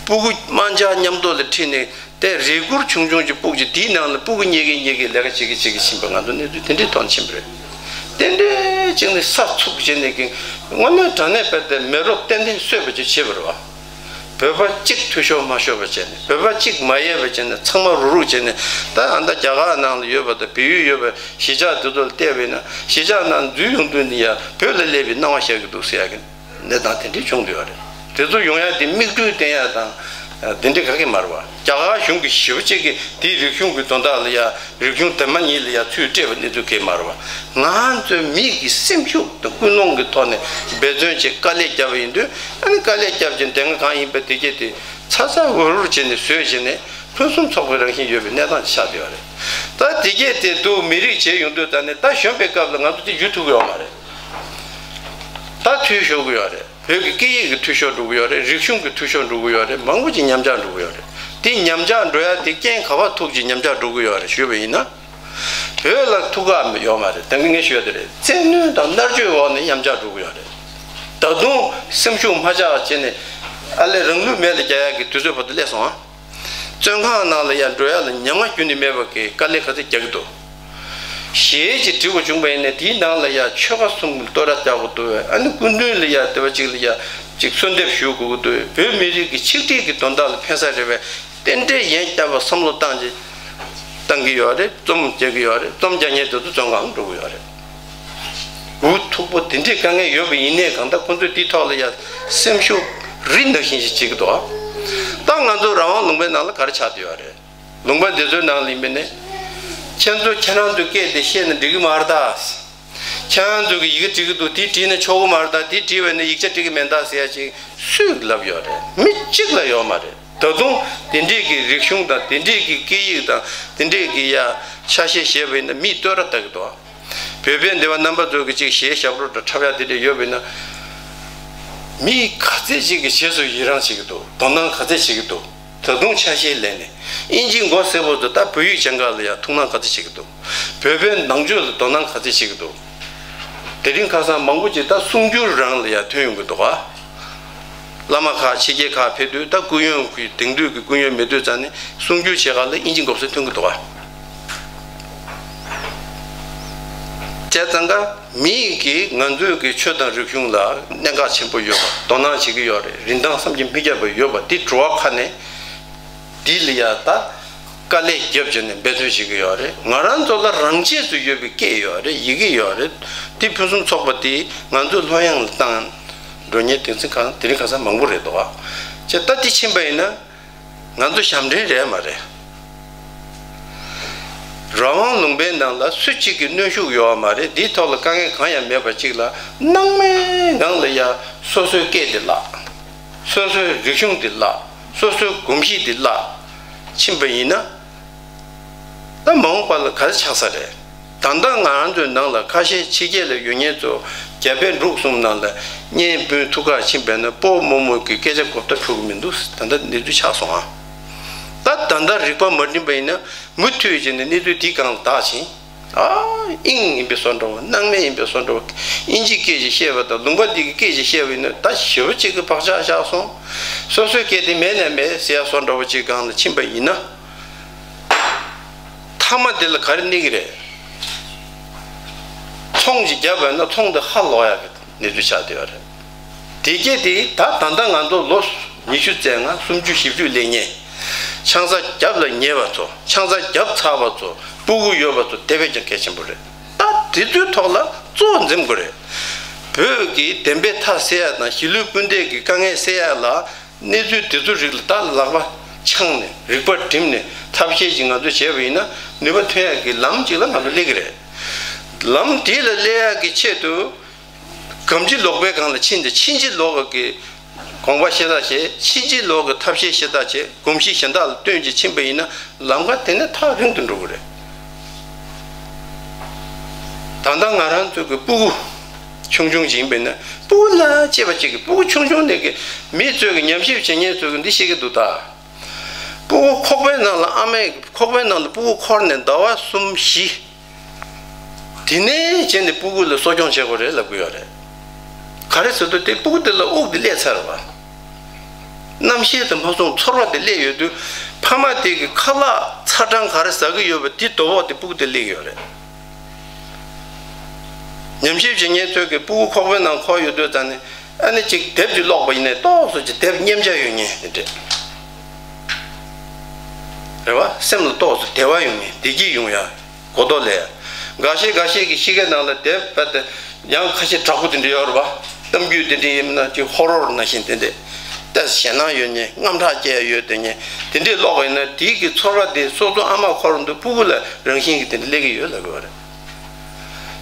སྤུ་གུ་དམར་འབྱར་མཉམ་དུ་ལ་ཁྲིད་ནས་དེ་རས་གུར་ཆུང་ཆུང་ཅིག་སྤུག་ཅིག་དེའི་ནང་ལ་སྤུ་གུ་གཉིས་ཀས་གཉིས་ཀས་ལས་ཀ་བྱེད་ཀྱི་བྱེད་ཀྱི་ཕྱིན་པ་ང་ཚོ་གནས་ཚུལ་དེ་འདྲའི་ཐོག་ནས་ཕྱིན་པ་རེད། དེ་འདྲའི་ཅིག་ནས་ས་ཚུགས་བྱས་ནས་ཀྱི་དངོས་གནས་དྲང་གནས་དཔེ་དེ་མེ་རོ་ཏན་ཏན་གསོད་པ་ཅིག་བྱེད་པ་རེད་བ། བོད་པ་གཅིག་འཐུས་ཤོར་མ་ཤོར་བ་བྱས་ནས། བོད་པ་གཅིག་མ་ཡལ་བ་བྱས་ནས། ཚང་མ་རུག་རུག་བྱས་ནས། ད་ཨ་ད་རྒྱ་གར་ནང་ལ་ཡོད་པ་དང་བལ་ཡུལ་ཡོད་པའི་གཞིས་ཆགས་དེ་ཚོ་ལ་བལྟས་པས་ན། གཞིས་ཆགས་ནང་འཛུལ་ཡོང་དུས་ནི་ཡ་བོད་ལ་སླེབས་པའི་སྣང་བ་ཤར་གྱི་འདུག་ཟེར་ཡ་གི་གནས་སྟངས་དེ་འདྲ་བྱུང་བསྡད་ཡོད་རེད། དེ་ཚོ་ཡོང་ཡ་དེ་མིག་འཕྲུལ་བསྟན་ཡ་དང་དེ་འདྲ་ག་གེ་མ་རེད་བ། རྒྱ་གར་གཞུང་གི་ཞེ་པོ་ཅིག་གིས་དེའི་རིག་གཞུང་གི་དོན་དག་ལ་ཡ། རིག་གཞུང་དེ་མ་ཉིད་ལ་ཡ་ཚུར་སྤྲད་པ་གནས་ཚུལ་གང་ཡང་མ་རེད་བ། ང་ཚོའི་མི་གི་སེམས་ཤུགས་དང་ཀུན་སློང་གི་ཐོག་ནས་འབད་བརྩོན་བྱས་དཀའ་ལས་བརྒྱབ་པ་ཡིན་དུས། ཨ་ནི་དཀའ་ལས་བརྒྱབ་བྱས་དེ་སྔ་གང་ཡིན་པ་དེ་གྱད་དེ་ཚ་ཚ་འུར་འུར་བྱས་ནས་བཟོས་བྱས་ནས་ཕུན་སུམ་ཚོགས་པའི་རང་བཞིན་ཡོད་པའི་གནས་སྟངས་ཤིག་ཆགས་བསྡད་ཡོད་རེད། ད་དེ་གྱད་དེ་འདུག་མི་རིགས་བྱས་ཡོང་དུས། ད་ནི་ད་གཞོན་པའི་སྐབས་ལ་ང་ཚོ་དེ་འཇུ་ཐུབ་ཀྱི་ཡོད་མ་རེད། ད་འཐུས་ཤོར་གྱི་ཡོད་རེད། བོད་ཀྱི་སྐད་ཡིག་གི་འཐུས་ཤོར་འགྲོ་གི་ཡོད་རེད། རིག་གཞུང་གི་འཐུས་ཤོར་འགྲོ་གི་ཡོད་རེད། མང་པོ་ཅིག་ཉམས་ཆག་འགྲོ་གི་ཡོད་རེད། དེ་ཉམས་ཆག་འགྲོ་ཡ་དེ་རྐྱེན་ག་པར་ཐུག་ཅིག་ཉམས་ཆག་འགྲོ་གི་ཡོད་རེད་ཞུས་པ་ཡིན་ན། བོད་ལ་ཐུག་ག་ཡོད་མ་རེད། ད་གིན་ངས་ཞུས་དེ་རེད། བཙན་གནོན་དང་མནར་གཅོད་འོག་ནས་ཉམས་ཆག་འགྲོ་གི་ཡོད་རེད། ད་དུང་སེམས་ཤུགས་མ་ཆག་བྱས་ནས་ཨ་ལས་རང་ལུས་མེ་ལ་རྒྱག་ཡ་གི་དུས་ཚོད་བར་དུ་སླེབས་སོང་ཨ། བཙོན་ཁང་ནང་ལ་ཡ་འགྲོ་ཡ་ལ་ཉམ་ང་རྒྱུན་ནས་མེད་པ་གི་དཀའ་ལས་ག་ཚོད་རྒྱག་གི་འདུག་གཞས་ཅིག་འབྲི་དགོས་བྱུང་བ་ཡིན་ན་དེའི་ནང་ལ་ཡ་ཆོལ་ཁ་གསུམ་གྱི་བསྟོད་ར་རྒྱག་དགོས་འདུག་ཨ་ནི་སྐུ་མདུན་ལ་ཡ་དེ་བ་ཅིག་ལ་ཡ་ཅིག་གསོལ་འདེབས་ཞུ་དགོས་ཀྱི་འདུག་བོད་མི་རིགས་ཀྱི་ཆིག་སྒྲིལ་གྱི་དོན་དག་ལ་ཕན་ས་རེད་པས། རྟེན་འབྲེལ་ཡན་བསྐྱར་བ་བསམ་བློ་བཏང་ཅིག་བཏང་གི་ཡོད་རེད། རྩོམ་རྒྱག་གི་ཡོད་རེད། རྩོམ་རྒྱག་མཁན་དེ་ཚོ་བཙོན་ཁང་འགྲོ་གི་ཡོད་རེད། འུ་ཐུག་པོ་དེ་འདྲའི་དཀའ་ངལ་ཡོད་པ་ཡིན་ནའི་གང་ལྟར་ཁོང་ཚོས་དེའི་ཐོག་ལ་ཡ་སེམས་ཤུགས་རི་ནག་བཞིན་ཞིག་བྱེད་ཀྱི་འདུག་ད་ང་ཚོ་རང་དབང་ལུང་པའི་ནང་ལ་ག་རེ་ཆགས་བསྡད་ཡོད་རེད། ལུང་པ་འདི་ཚོའི་ནང་ལ་ཡིན་པས་ནས། ཁྱེད་ཚོ་ཁྱེད་རང་ཚོའི་སྐད་དེ་བཤད་ན་འགྲིག་གི་མ་རེད་ད། ཁྱེད་རང་ཚོ་གི་ཡི་གེ་འབྲི་གི་འདུག་དེ་བྲིས་ན་ཆོག་གི་མ་རེད་ད། དེ་བྲིས་པས་ན་ཡིག་ཆ་འབྲི་གི་མེད་ད་ཟེར་ཡ་ཅིག་སུས་ལབ་ཡོད་རེད། མི་གཅིག་ལ་ཡོད་མ་རེད། ད་དུང་དེ་འདྲས་ཀྱི་རིག་གཞུང་དང་དེ་འདྲས་ཀྱི་སྐད་ཡིག་དང་དེ་འདྲས་ཀྱི་ཡ་ཆ་ཤས་བཤད་པ་ཡིན་ན་མིས་བསྟོད་ར་བཏགས་ཀྱི་འདུག་བོད་པའི་འདི་བ་རྣམ་པ་ཚོ་གི་ཅིག་གཞས་ཞབས་བྲོ་དང་འཁྲབ་ཡ་དེ་འདྲས་ཡོད་པ་ཡིན་ན། མི་ག་ཚད་ཅིག་གི་རྗེས་སུ་ཡི་རང་བྱེད་ཀྱི་འདུག་དོ་སྣང་ག་ཚད་བྱེད་ཀྱི་འདུག་ད་དུང་ཆ་ཤས་ལེན་ནས་ཨིན་ཇི་མགོ་སེར་པོ་ཚོ་ད་བོད་ཡིག་སྦྱང་ག་ལ་ཡ་ཐུགས་སྣང་ག་ཚོད་བྱེད་ཀྱི་འདུག་བོད་པའི་ནང་ཆོས་ལ་དོ་སྣང་ག་ཚོད་བྱེད་ཀྱི་འདུག་དེ་རིང་ཁ་སང་མང་པོ་ཅིག་ད་གསུང་སྒྱུར་རང་ལ་ཡ་ཐོན་ཡོང་གི་འདུག་ག་བླ་མ་ཁག་ཕྱི་རྒྱལ་ཁག་ཕེབས་དུས་ད་སྐུ་ཡོན་གྱི་དེང་དུས་ཀྱི་སྐུ་ཡོན་མེད་དུས་ཙང་ནས་གསུང་སྒྱུར་བྱེད་ག་ལ་ཨིན་ཇི་མགོ་སེར་ཐོན་གྱི་འདུག་ག་བྱས་ཙང་ཀ་མི་ཡིས་ཀྱིས་ང་ཚོའི་གི་ཆོས་དང་རིག་གཞུང་ལ་གནད་འགག་ཆེན་པོ་ཡོད་པ། དོ་སྣང་བྱེད་ཀྱི་ཡོད་རེད། རིན་ཐང་བསམ་གྱིས་མི་ཁྱབ་པ་ཡོད་པ་འདི་འགྲོ་བ་ཁ་ནས་འདི་ལ་ཡ་ད་དཀའ་ལས་རྒྱབ་བྱས་ནས་འབད་བརྩོན་བྱེད་ཀྱི་ཡོད་རེད། ང་རང་ཚོ་ལ་རང་ཆས་སུ་ཡོད་པའི་སྐད་ཡོད་རེད། ཡི་གེ་ཡོད་རེད། འདི་ཕུན་སུམ་ཚོགས་པ་འདི་ང་ཚོའི་ལྷོད་ཡངས་ལ་བཏང་འགྲོ་མཁན་དེ་ཚོ་གང་དེ་རིང་ཁ་སང་མང་པོ་རེད་འདུག་ཨ། བྱས་ད་འདི་ཕྱིན་པ་ཡིན་ན། ང་ཚོ་ཞབས་འདྲེན་རེད་མ་རེད། རང་དབང་ལུང་པའི་ནང་ལ་སུ་གཅིག་གི་གནོན་ཤུགས་ཡོད་མ་རེད། འདིའི་ཐོག་ལ་དཀའ་ངལ་གང་ཡང་མེད་པ་གཅིག་ལ་སྣང་མེད་ངང་ལ་ཡ་སོ་སོའི་སྐད་དེ་བརླག་སོ་སོའི་རིག་གཞུང་དེ་བརླག་སོ་སོའི་གོམས་གཤིས་དེ་བརླག་ཕྱིན་པ་ཡིན་ན། ད་མ་འོངས་པ་ལ་ག་རེ་ཆགས་ས་རེད། ད་ལྟ་ང་རང་ཚོའི་ནང་ལ་ཁ་ཤས་ཕྱི་རྒྱལ་ལ་ཡོད་མཁན་ཚོ་རྒྱ་བལ་འབྲུག་གསུམ་ནང་ལ་གཉེན་སྤུན་ཐུག་ག་ཕྱིན་པས་ན་སྤོ་བོ་རྨོ་མོ་གི་སྐད་ཆ་གོ་བརྡ་འཕྲོད་ཀྱི་མི་འདུག་ད་ལྟ་གནས་ཚུལ་ཆགས་སོང་ཨ། ད་ད་ལྟ་རིག་པ་མ་བསྒྲིམས་པ་ཡིན་ན་མུ་མཐུད་བྱས་ནས་གནས་ཚུལ་འདི་སྒང་ལ་བདག་ཕྱིན། ཨ་ཨིང་ཡིན་པའི་བཟོ་འདྲ་བོ། སྣང་མེད་ཡིན་པའི་བཟོ་འདྲ་བོ། ཨིན་ཇིའི་སྐད་ཅིག་བཤད་པ་དང་ལུང་པ་འདི་གི་སྐད་ཅིག་བཤད་པ་ཡིན་ན་ད་ཞེ་པོ་ཅིག་གི་བག་ཆགས་བཞག་སོང་། སོ་སོའི་སྐད་དེ་མེད་ནས་མེད་ཟེར་ཡ་བཟོ་འདྲ་བོ་ཅིག་སྒང་ལ་ཕྱིན་པ་ཡིན་ན། མཐའ་མ་དེ་ལ་ག་རེ་གནས་ཀྱི་རེད། ཚོང་ཅིག་བརྒྱབ་པ་ཡིན་ན་ཚོང་དེ་ཧ་ལོག་ཡ་གི་གནས་ཚུལ་ཆགས་བསྡད་ཡོད་རེད། དེ་རྗེས་དེ་ད་ད་ལྟ་ང་ཚོ་ལོ་ཉི་ཤུ་རྩ་ལྔ་སུམ་ཅུ་བཞི་བཅུ་སླེབས་མཁན། ཆང་ས་བརྒྱབ་ལ་ཉེ་བ་ཚོ། ཆང་ས་བརྒྱབ་ཚར་བ་ཚོ། སྤུ་གུ་ཡོད་པ་ཚོ་དེ་བས་ཀྱང་གལ་ཆེན་པོ་རེད། ད་དེ་ཚོའི་ཐོག་ལ་གཙོ་བོ་འཛེམ་དགོས་རེད། བོད་ཀྱི་བདེན་པའི་མཐའ་གསལ་ཡ་དང་གཞིས་ལུས་སྤུན་ཟླའི་གི་དཀའ་ངལ་སེལ་ཡ་ལ། གནས་ཚུལ་དེ་ཚོ་རིགས་ལ་ད་ལག་པ་འཆང་ནས་རིག་པ་བསྒྲིམས་ནས་ཐབས་ཤེས་ཅིག་ང་ཚོས་བྱས་པ་ཡིན་ན་ནུས་པ་ཐོན་ཡག་གི་ལམ་ཅིག་ལ་ང་ཚོ་སླེབས་ཀྱི་རེད། ལམ་དེ་ལ་སླེབས་ཡག་གི་ཆེད་དུ་གོམས་འདྲིས་ལོག་པའི་སྒང་ལ་ཕྱིན་ཏེ་ཕྱིན་ཅི་ལོག་གི་དགོངས་པ་བཞེས་ཐག་བྱས། ཕྱིན་ཅི་ལོག་གི་ཐབས་ཤེས་བཞེས་ཐག་བྱས། གོམས་གཤིས་གཞན་དག་ལ་སྟོན་ཅིག་ཕྱིན་པ་ཡིན་ན་ལམ་ཁ་དེ་ནས་ཐག་རིང་དུ་འགྲོ་གི་རེད། ད་ལྟ་ང་རང་ཚོ་གི་སྤུ་གུ་ཆུང་ཆུང་ཅིག་ཡིན་པས་ན་སྤུ་གུ་ལ་གཅེས་པ་ཅིག་གི་སྤུ་གུ་ཆུང་ཆུང་ནས་གི་མི་ཚོས་གི་ཉམས་ཞིབ་བྱེད་མཁན་ཚོས་གི་འདི་ཤེས་ཀྱི་འདུག་ད། སྤུ་གུ་ཁོག་པའི་ནང་ལ་ཨ་མས་ཁོག་པའི་ནང་ལ་སྤུ་གུ་འཁོར་ནས་ཟླ་བ་གསུམ་བཞི། དེ་ནས་བྱས་ནས་སྤུ་གུ་ལ་གསོ་སྐྱོང་བྱེད་དགོས་རེད་ལབ་གི་ཡོད་རེད། ག་རེ་ཟེར་དུས་དེ་སྤུ་གུ་དེ་ལ་དབུགས་དེ་སླེབས་ཚར་བ། རྣམ་ཤེས་དེ་མ་སོང་ཚོར་བ་དེ་སླེབས་ཡོད་དུས་ཕ་མ་དེ་གི་ཁ་ལག་ཚ་གྲང་ག་རེ་ཟ་གི་ཡོད་པ་དེ་དོ་བོག་དེ་སྤུ་གུ་དེ་སླེབས་ཀྱི་ཡོད་རེད། ཉམས་ཞིབ་བྱེད་མཁན་ཚོས་ཀྱི་སྤུ་གུ་ཁོག་པའི་ནང་འཁོར་ཡོད་དུས་ཙང་ནས་ཨ་ནི་ཅིག་དེབ་ཅིག་ཀློག་པ་ཡིན་ནའི་ཏོག་ཙམ་ཅིག་དེབ་མཉེན་ཆ་ཡོད་མཁན་དེ་འདྲས་རེད་བ། སེམས་ལ་ཏོག་ཙམ་བདེ་བ་ཡོང་མཁན་བདེ་སྐྱིད་ཡོང་ཡ་གོ་རྟོགས་སླེབས་ཡ། འགའ་ཤས་འགའ་ཤས་ཀྱི་གཤིས་ཀའི་ནང་ལ་དེབ་ཕར་དེ་ཡང་ཁ་ཤས་དྲག་པོ་དེ་འདྲས་ཡོད་རེད་བ། གཏམ་རྒྱུད་དེ་འདྲས་ཡིན་ན་ཅིག་ཧོ་རོར་ནང་བཞིན་དེ་འདྲས་ཏོག་ཙམ་ཞེད་སྣང་ཡོད་མཁན་དངངས་སྐྲག་སྐྱེ་ཡ་ཡོད་དེ་མཁན་དེ་འདྲས་ཀློག་པ་ཡིན་ན་དེའི་གི་ཚོར་བ་དེ་སོ་སོ་ཨ་མ་འཁོར་འདུག་སྤུ་གུ་ལ་རང་བཞིན་གྱི་དེ་འདྲས་སླེབས་ཀྱི་ཡོད་ལབ་ཀྱི་ཡོད་རེད།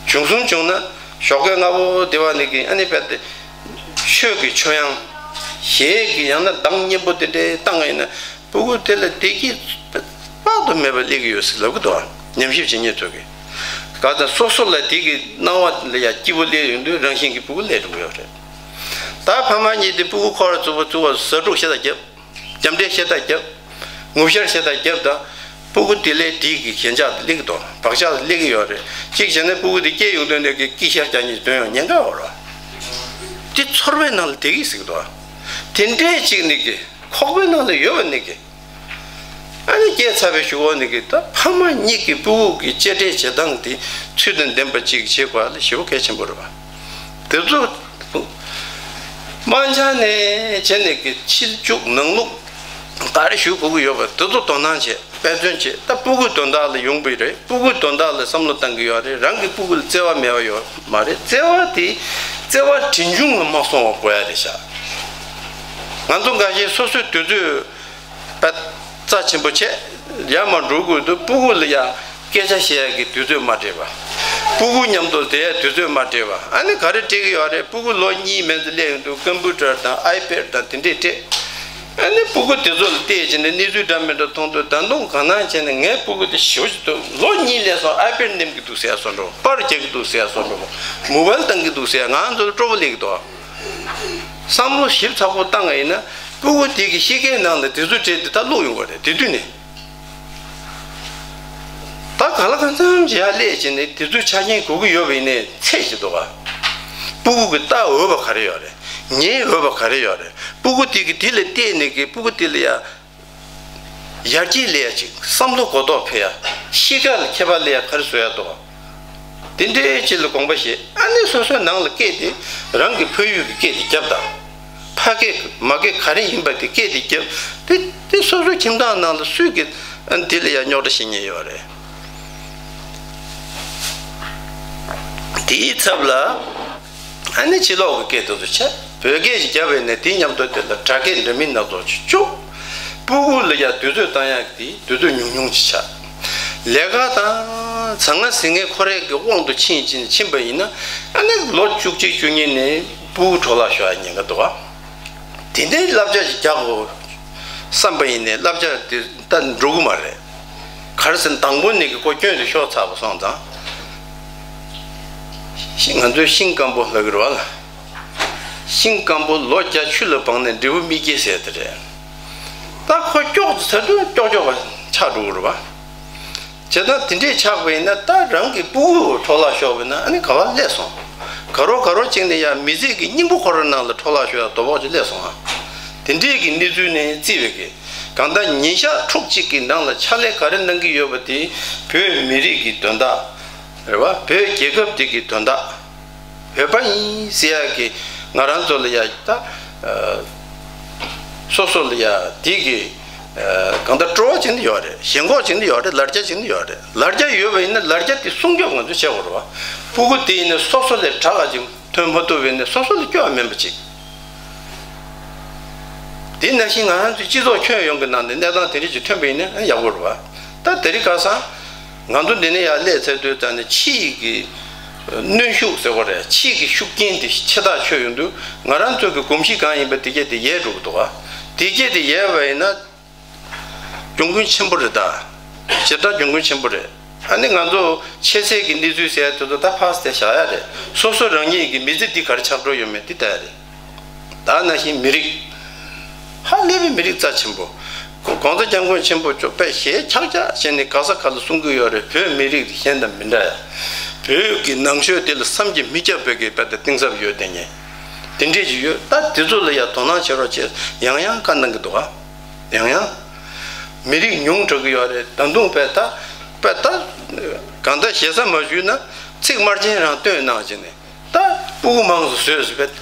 བྱུང་སོང་བྱུང་ན་ཞོགས་ཀས་སྔ་པོ་དེ་བ་ནས་ཀྱི་ཨ་ནི་ཕར་དེ་ཆོས་ཀྱི་ཆོས་དབྱངས་གཞས་ཀྱི་ཡང་ན་གདངས་སྙན་པོ་དེ་འདྲའི་བཏང་བ་ཡིན་ན་སྤུ་གུ་དེ་ལ་བདེ་སྐྱིད་དཔག་ཏུ་མེད་པ་སླེབས་ཀྱི་ཡོད་ཟེར་ལབ་ཀྱི་འདུག་ཉམས་ཞིབ་བྱེད་མཁན་ཚོ་གིས། ག་ཚོད་སོ་སོ་ལ་དེ་གི་སྣང་བ་ལ་ཡ་སྐྱིད་པོ་སླེབས་ཡོང་དུས་རང་བཞིན་གྱི་སྤུ་གུ་སླེབས་འགྲོ་གི་ཡོད་རེད། ད་ཕ་མ་གཉིས་དེ་སྤུ་གུ་ཁོ་ར་བཙུགས་པ་བཙུགས་པ་ཟ་འཕྲུག་ཤ་སྟག་རྒྱབ། རྒྱབ་འདྲེ་ཤ་སྟག་རྒྱབ། ངུ་ཤར་ཤ་སྟག་རྒྱབ་དང་། སྤུ་གུ་དེ་ལས་དེ་གི་གན་རྒྱ་སླེབས་ཀྱི་འདུག་བག་ཆགས་སླེབས་ཀྱི་ཡོད་རེད། གཅིག་བྱས་ན་སྤུ་གུ་དེ་སྐྱེས་ཡོང་དུས་ནས་ཀྱི་སྐྱི་ཤར་རྒྱག་ཉིན་དོན་ཡང་ཉེན་ཁ་ཡོད་རེད། དེ་ཚོར་བའི་ནང་ལ་བསྡད་ཀྱི་ཟེར་གྱི་འདུག་དེ་འདྲས་གཅིག་ནི་གི་ཁོག་པའི་ནང་ལ་ཡོད་པ་ནི་གི་ཨ་ནི་སྐྱེས་ཚར་བའི་གཞུག་གུ་ནི་གི་ད་ཕ་མ་གཉིས་ཀྱི་སྤུ་གུ་གི་གཅེས་སྤྲས་བྱེད་སྟངས་དེ་ཚུལ་དང་ལྡན་པ་ཅིག་བྱེད་དགོས་ལ་ཞེ་པོ་གལ་ཆེན་པོ་རེད་པ། དེ་ཚོ་དམར་འབྱར་ནས་བྱས་ནས་ཀྱི་ཕྱི་བཅུག་ནང་བླུག་ག་རེ་ཞུ་དགོས་ཀྱི་ཡོད་པ་དེ་ཚོ་དོ་སྣང་བྱེད། དཔེ་མཚོན་བྱེད། ད་སྤུ་གུའི་དོན་དག་ལ་ཡོང་པའི་རེད། སྤུ་གུའི་དོན་དག་ལ་བསམ་བློ་བཏང་གི་ཡོད་རེད། རང་གི་སྤུ་གུ་ལ་བརྩེ་བ་མེད་པ་ཡོད་མ་རེད། བརྩེ་བ་དེ་བརྩེ་བ་གྲི་འཇུང་ལ་མ་སོང་བ་དགོས་ཡ་རེད་ཤག་ང་ཚོ་འགའ་ཤས་སོ་སོའི་དུས་ཚོད་པ་རྩ་ཆེན་པོ་བྱས་ཡར་མར་འགྲོ་དགོས་འདུག་སྤུ་གུ་ལ་ཡ་སྐད་ཆ་བཤད་ཡ་གི་དུས་ཚོད་མ་སྤྲད་པ། སྤུ་གུ་མཉམ་དུ་བསྡད་ཡ་དུས་ཚོད་མ་སྤྲད་པ། ཨ་ནི་ག་རེ་སྤྲད་ཀྱི་ཡོད་རེད། སྤུ་གུ་ལོ་གཉིས་མན་ཙམ་སླེབས་ཡོང་དུས་ཀམ་པུ་ཊར་དང་ཨའི་པེ་ཌི་དང་དེ་འདྲས་སྤྲད། ཨ་ནི་སྤུ་གུ་དེ་ཚོ་ལ་བལྟས་བྱས་ནས་གནས་ཚུལ་འདྲ་མི་འདྲ་མཐོང་དུས་ད་དུང་གང་ན་བྱས་ནས་ངའི་སྤུ་གུ་དེ་ཞེ་པོ་ཅིག་འདུག་ལོ་གཉིས་སླེབས་སོང་ཨའི་པེ་ཌི་ནེམ་གི་འདུག་ཟེར་ཡ་བཟོ་འདྲ་པོ། པར་རྒྱག་གི་འདུག་ཟེར་ཡ་བཟོ་འདྲ་པོ། མོ་བལ་བཏང་གི་འདུག་ཟེར་ཡ་ང་ཚོ་ལ་སྤྲོ་པོ་སླེབས་ཀྱི་འདུག་བསམ་བློ་ཞིབ་ཚགས་པོ་བཏང་བ་ཡིན་ན་སྤུ་གུ་དེ་གི་གཤིས་ཀའི་ནང་ལ་དེ་ཚོ་བྲིས་ཏེ་ད་བླུགས་ཡོང་གི་རེད་དེ་དུས་ནས། ད་ག་ལ་གང་འཚམ་ཞིག་ཡར་སླེབས་བྱས་ནས་དེ་ཚོའི་ཆ་རྐྱེན་དགོས་ཀྱི་ཡོད་པ་ཡིན་ནའི་ཚད་ཅིག་འདུག་ག་སྤུ་གུ་གི་ལྟ་འོས་པ་ག་རེ་ཡོད་རེད། ཉན་འོས་པ་ག་རེ་ཡོད་རེད། སྤུ་གུ་དེ་གི་དེ་ལ་བལྟས་ནས་ཀྱི་སྤུ་གུ་དེ་ལ་ཡ་ཡར་རྒྱས་སླེབས་ཡ་ཅིག་བསམ་བློ་གོ་རྟོགས་འཕེལ་ཡ། གཤིས་ཀ་ལ་ཁྱད་པར་སླེབས་ཡ་ག་རེ་བཟོ་ཡ་འདུག་ག་དེ་འདྲའི་ཅིག་ལ་དགོངས་པ་བཞེས། ཨ་ནི་སོ་སོའི་ནང་ལ་སྐད་དེ་རང་གི་ཕ་ཡུལ་གྱི་སྐད་དེ་རྒྱབ་དང་། ཕ་སྐད་མ་སྐད་ག་རེ་ཡིན་པ་དེ་སྐད་དེ་རྒྱབ། དེ་དེ་སོ་སོའི་ཁྱིམ་ཚང་ནང་ལ་སུས་ཀྱི་ཨ་ནི་དེ་ལ་ཡང་རྙོག་དྲ་བྱེད་མཁན་ཡོད་རེད། དེའི་ཚབ་ལ་ཨ་ནི་ཕྱི་ལོགས་ཀྱི་སྐད་དེ་ཚོ་བྱས། བོད་སྐད་ཞིག་རྒྱབ་པ་ཡིན་ན་དེའི་མཉམ་དུ་དེ་ལ་དྲ་སྐད་འདྲ་མིན་སྣ་ཚོགས་ཤིག་བཅུག་སྤུ་གུ་ལ་ཡང་དུས་ཚོད་བཏང་ཡག་དེ་དུས་ཚོད་ཉུང་ཉུང་ཅིག་ཆགས། ལས་ཀ་དང་ཟ་ང་ཟིང་ངེ་ཁོ་རའི་གི་དབང་དུ་ཕྱིན་ཕྱིན་ཕྱིན་པ་ཡིན་ན་ཨ་ནི་ལོ་བཅུ་གཅིག་བཅུ་གཉིས་ནས་སྤུ་གུ་འཕྲོ་བརླག་ཤོར་ཡ་ཉེན་ཁ་འདུག་ག་དེ་འདྲའི་བསླབ་བྱ་ཞིག་རྒྱག་དགོས་བསམ་པ་ཡིན་ནའི་བསླབ་བྱ་དེ་ད་འགྲོ་གི་མ་རེད། ག་རེ་ཟེར་ན་དང་པོ་ནས་ཀྱི་ཁོ་སྐྱོན་དེ་ཤོར་ཚར་བ་སོང་ཙང་། ཤིང་ང་ཚོའི་ཤིང་སྐམ་པོ་ལབ་ཀྱི་རེད་བ་ལ། ཤིང་སྐམ་པོ་ལོ་བརྒྱ་ཆུ་ལ་སྦངས་ནས་འབྲས་བུ་སྨིན་སྐྱེ་ཟེར་དེ་རེད། ད་ཁོ་ཀྱོག་ཚར་དུས་ཀྱོག་ཀྱོག་པ་ཆགས་འགྲོ་གི་རེད་བ། བྱས་ཙང་དེ་འདྲས་ཆགས་པ་ཡིན་ན་ད་རང་གི་སྤུ་གུ་འཕྲོ་བརླག་ཤོར་བ་ན་ཨ་ནི་ག་བ་སླེབས་སོང་། ག་རོ་ག་རོ་བཅིངས་ནས་ཡང་མི་ཚེ་གི་སྙིང་པོ་ཁོ་རང་ནང་ལ་འཕྲོ་བརླག་ཤོར་ཡ་དོ་ཕོག་ཅིག་སླེབས་སོང་ཨ། དེ་འདྲས་ཀྱི་གནས་ཚུལ་ནས་བརྩིས་པའི་གི་གང་ལྟར་ཉིན་ཞག་ཕྲུགས་གཅིག་གི་ནང་ལ་ཕྱག་ལས་ག་རེ་གནང་གི་ཡོད་པ་དེ་བོད་མི་རིགས་ཀྱི་དོན་དག་རེད་བ། བོད་རྒྱལ་ཁབ་དེ་གི་དོན་དག་བོད་པ་ཡིན་ཟེར་ཡག་གི་ང་རང་ཚོ་ལ་ཡ་ད་སོ་སོ་ལ་ཡ་དེ་གི་གང་ལྟར་སྤྲོ་བ་ཅིག་ནི་ཡོད་རེད། ཞེན་ཁོག་ཅིག་ནི་ཡོད་རེད། ལར་རྒྱ་ཅིག་ནི་ཡོད་རེད། ལར་རྒྱ་ཡོད་པ་ཡིན་ན་ལར་རྒྱ་དེ་སྲུང་སྐྱོབ་ང་ཚོས་བྱེད་དགོས་རེད་བ། སྤུ་གུ་དེ་ཡིན་ན་སོ་སོ་ལས་དྲག་ག་ཅིག་ཐོན་མ་ཐུབ་པས་ནས་སོ་སོ་ལ་སྐྱོ་བ་མིན་པ་ཅིག་དེ་ནང་བཞིན་ང་རང་ཚོའི་སྤྱི་ཚོགས་ཁྱོན་ཡོངས་ཀྱི་ནང་ནས་གནས་སྟངས་དེ་འདྲ་ཅིག་ཐོན་པ་ཡིན་ན་ཡག་པོ་རེད་བ། ད་དེ་རིང་ཁ་སང་ང་ཚོ་འདི་ནས་ཡར་སླེབས་ཚར་དུས་ཙམ་ནས་ཕྱི་ཡི་གི་གནོན་ཤུགས་ཟེར་བ་རེད། ཕྱི་གི་ཤུགས་རྐྱེན་དེ་ཆེ་ཐག་ཆོད་ཡོང་དུས་ང་རང་ཚོ་གི་གོམས་གཤིས་གང་ཡིན་པ་དེ་གྱད་དེ་ཡལ་འགྲོ་གི་འདུག་བ། དེ་གྱད་དེ་ཡལ་བ་ཡིན་ན། གྱོང་གུན་ཆེན་པོ་རེད་ད། ཞེ་དྲག་གྱོང་གུན་ཆེན་པོ་རེད། ཨ་ནི་ང་ཚོ་ཆེ་ཚད་ཀྱི་གནས་ཚུལ་ཟེར་ཡ་དེ་ཚོ་ད་ཕར་བསྡད་བཞག་ཡ་རེད། སོ་སོ་རང་ཉིད་ཀྱི་མི་ཚེ་འདི་ག་རེ་ཆགས་འགྲོ་ཡོད་མེད་འདི་ལྟ་ཡ་རེད། ད་ནང་བཞིན་མི་རིགས། ཧ་ལས་པའི་མི་རིགས་རྩ་ཆེན་པོ། གོང་ས་སྐྱབས་མགོན་ཆེན་པོ་མཆོག་དཔེ་ཞེ་ཆག་ཆག་བྱས་ནས་ག་ས་ག་ལ་གསུང་གི་ཡོད་རེད། བོད་མི་རིགས་དེ་གཞན་དང་མི་འདྲ་ཡ། བོད་ཀྱི་ནང་ཆོས་དེ་ལ་བསམ་གྱིས་མི་ཁྱབ་པའི་གི་དཔེ་དེ་གཏིང་ཟབ་ཡོད་དེ་ཉེ། དེ་འདྲས་ཅིག་ཡོད། ད་དེ་ཚོ་ལ་ཡ་དོ་སྣང་བྱེད་རོགས་བྱེད་ཡང་ཡང་བཀའ་གནང་གི་འདུག་ག་ཡང་ཡང་། མི་རིགས་ཉུང་དྲགས་ཀྱི་ཡོད་རེད། ད་དུང་དཔེ་ད་དཔེ་ད་གང་ལྟར་ཞེ་ས་མ་ཞུས་ན་ཚིག་དམར་རྗེན་རང་བཏོན་གནང་བྱས་ནས་ད་སྤུ་གུ་མང་ཙམ་བཟོས་ཟེར་བས་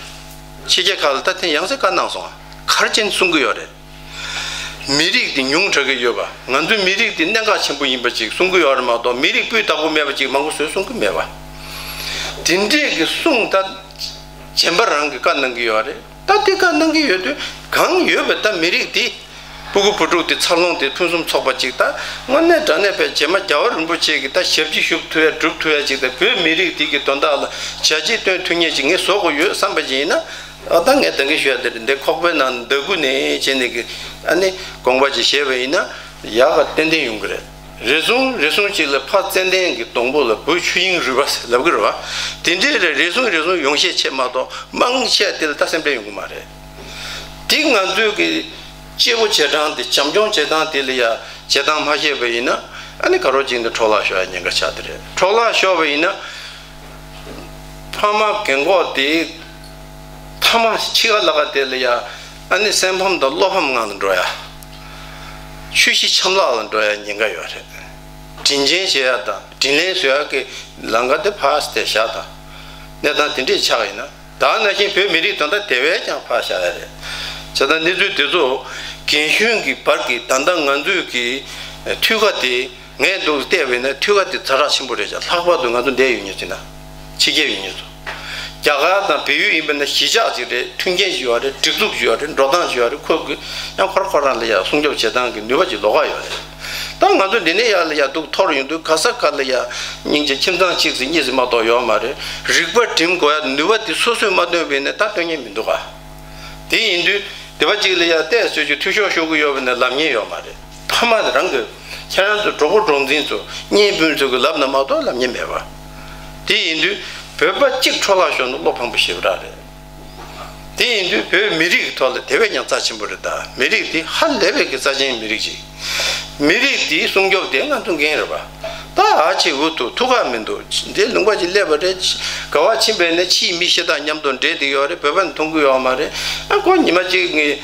ཕྱི་རྒྱལ་ཁག་ལ་ད་ཐེངས་ཡང་སེ་བཀའ་གནང་སོང་ང་། ག་རེ་བྱས་ནས་གསུང་གི་ཡོད་རེད། མི་རིགས་འདི་ཉུང་དྲགས་ཀྱི་ཡོད་པ། ང་ཚོའི་མི་རིགས་འདི་གནད་འགག་ཆེན་པོ་ཡིན་པ་ཅིག་གསུང་གི་ཡོད་རེད་མ་གཏོགས་མི་རིགས་སྤུས་དག་པོ་མེད་པ་ཅིག་མང་པོ་བཟོས་གསུང་གི་མེད་པ། དེ་འདྲས་ཀྱི་གསུང་ད་རྗེན་པ་རང་གི་བཀའ་གནང་གི་ཡོད་རེད། ད་དེ་བཀའ་གནང་གི་ཡོད་དུས་གང་ཡོད་པའི་ད་མི་རིགས་འདི་སྤུ་གུ་བུ་ཕྲུག་དེ་འཚར་ལོངས་དེ་ཕུན་སུམ་ཚོགས་པ་ཅིག་ད་དངོས་གནས་དྲང་གནས་པའི་རྗེས་མ་རྒྱལ་བ་རིན་པོ་ཆེ་གི་ད་ཞབས་ཕྱི་ཞུ་ཐུབ་ཡ་སྒྲུབ་ཐུབ་ཡ་ཅིག་ད་བོད་མི་རིགས་འདི་གི་དོན་དག་ལ་བྱས་རྗེས་སྟོན་ཐུབ་མཁན་ཅིག་ངས་བཟོ་དགོས་ཡོད་བསམ་པ་ཅིག་ཡིན་ན། ཨ་ད་ངས་ད་གིན་ཞུ་ཡ་དེ་རེད། འདི་ཁོག་པའི་ནང་འདག་གུ་ནས་བྱས་ནས་གི་ཨ་ནི་དགོངས་པ་ཅིག་བཞེས་པ་ཡིན་ན་ཡག་ག་ཏན་ཏན་ཡོང་གི་རེད། རེ་ཟུང་རེ་ཟུང་ཅིག་ལ་ཕ་ཙན་དན་གྱི་སྡོང་པོ་ལ་བུ་ཆོས་དབྱིངས་རུས་པ་ཟེར་ལབ་ཀྱི་རེད་བ། དེ་འདྲའི་རེ་རེ་ཟུང་རེ་ཟུང་ཡོང་ཤས་ཆེ་མ་གཏོགས་མང་ཆེ་དེ་ལ་ད་སེམས་ཁྲལ་ཡོང་གི་མ་རེད། དེ་ང་ཚོའི་གི་སྐྱེས་བུ་བྱེད་སྟངས་དེ་བྱམས་སྐྱོང་བྱེད་སྟངས་དེ་ལ་ཡ་བྱེད་སྟངས་མ་ཤེས་པ་ཡིན་ན། ཨ་ནི་ག་རོ་ཅིག་འདི་འཕྲོ་བརླག་ཤོར་ཡ་ཉེན་ཁ་ཆགས་དེ་རེད། འཕྲོ་བརླག་ཤོར་བ་ཡིན་ན། ཕ་མ་རྒན་གོག་དེ་ཐ་མ་འཆི་ཁ་ལ་ཁ་དེ་ལ་ཡ། ཨ་ནི་སེམས་ཕམ་དང་བློ་ཕམ་ངང་ལ་འགྲོ་ཡ། ཆོས་གཞི་འཆམ་ལག་ལ་འགྲོ་ཡ་ཉེན་ཁ་ཡོད་རེད། དྲིན་ཆེན་བྱེད་ཡ་དང་དྲིན་ལན་གཟོ་ཡ་གི་ལམ་ཁ་དེ་ཕར་དེ་བཞག་དང་། གནས་སྟངས་དེ་འདྲས་ཆགས་ཡིན་ན། ད་ནང་བཞིན་བོད་མི་རིགས་དོན་དག་དེ་བས་ཀྱང་ཕར་བཞག་ཡ་རེད། བྱས་ཙང་གནས་ཚུལ་དེ་ཚོ་རྒན་གཞོན་གྱི་བར་གྱི་ད་ལྟ་ང་ཚོས་ཀྱི་མཐུད་ཁ་དེ། ངས་འདུག་བལྟས་པས་ན་མཐུད་ཁ་དེ་ཛ་དྲག་ཆེན་པོ་རེད་ཤག་ལྷག་པར་དུ་ང་ཚོ་འདིར་ཡོད་མཁན་ཚོ་ན། ཕྱི་རྒྱལ་ཡོད་མཁན་ཚོ། རྒྱ་གར་དང་བལ་ཡུལ་ཡིན་པས་ན་གཞིས་ཆགས་ཅིག་རེད། མཐུན་རྐྱེན་ཅིག་ཡོད་རེད། སྒྲིག་འཛུགས་ཅིག་ཡོད་རེད། འགྲོ་སྟངས་ཅིག་ཡོད་རེད། ཁོ་གི་ཡང་ཁོ་རང་ཁོ་རང་ལ་ཡང་སྲུང་སྐྱོབ་བྱེད་སྟངས་ཀྱི་ནུས་པ་ཅིག་ལོགས་ཀ་ཡོད་རེད། ད་ང་ཚོ་འདི་ནས་ཡར་ལ་ཡར་འདུག་འཐོར་ཡོང་དུས་ག་ས་ག་ལ་ཡ་སྙིང་རྗེ་ཁྱིམ་ཚང་གཅིག་ཙམ་གཉིས་ཙམ་མ་གཏོགས་ཡོད་མ་རེད། རིག་པ་སྒྲིམ་དགོས་ཡ་ནུས་པ་དེ་སོ་སོས་མ་བཏོན་པས་ན་ད་སྟོན་མཁན་མི་འདུག་ག་དེ་ཡིན་དུས་སྡེ་པ་གཅིག་ལ་ཡ་བལྟས་ཚོད་ཀྱི་འཐུས་ཤོར་ཤོར་གི་ཡོད་པ་ན་ལབ་མཁན་ཡོད་མ་རེད། ཕ་མ་རང་གི་ཁྱེད་རང་ཚོ་གྲོགས་པོ་གྲོགས་འཛིན་ཚོ་གཉེན་སྤུན་ཚོ་གི་ལབ་ན་མ་གཏོགས་ལབ་མཁན་མེད་པ། དེ་ཡིན་དུས་བོད་པ་གཅིག་འཕྲོ་བརླག་ཤོར་ན་བློ་ཕམ་པོ་ཞེ་པོ་རང་རེད། དེ་ཡིན་དུས་བོད་མི་རིགས་ཀྱི་ཐོག་ལ་དེ་བས་ཀྱང་རྩ་ཆེན་པོ་རེད། ད་མི་རིགས་དེ་ཧ་ལས་པའི་གི་རྩ་ཆེན་མི་རིགས་ཅིག་མི་རིགས་དེའི་སྲུང་སྐྱོབ་དེ་ང་ཚོ་འགན་རེད་པ། ད་ཨ་ཆེ་འུ་ཐུག་ཐུག་ཁག་མི་འདུག་འདི་ལུང་པ་ཅིག་སླེབས་པ་རེད། ག་བ་ཕྱིན་པས་ནས་ཕྱིའི་མི་ཤི་སྟངས་མཉམ་དུ་འདྲེས་བསྡད་ཡོད་རེད། བོད་པ་ནི་མཐོང་གི་ཡོད་མ་རེད། ཨ་ཁོ་ཉི་མ་གཅིག་ངས་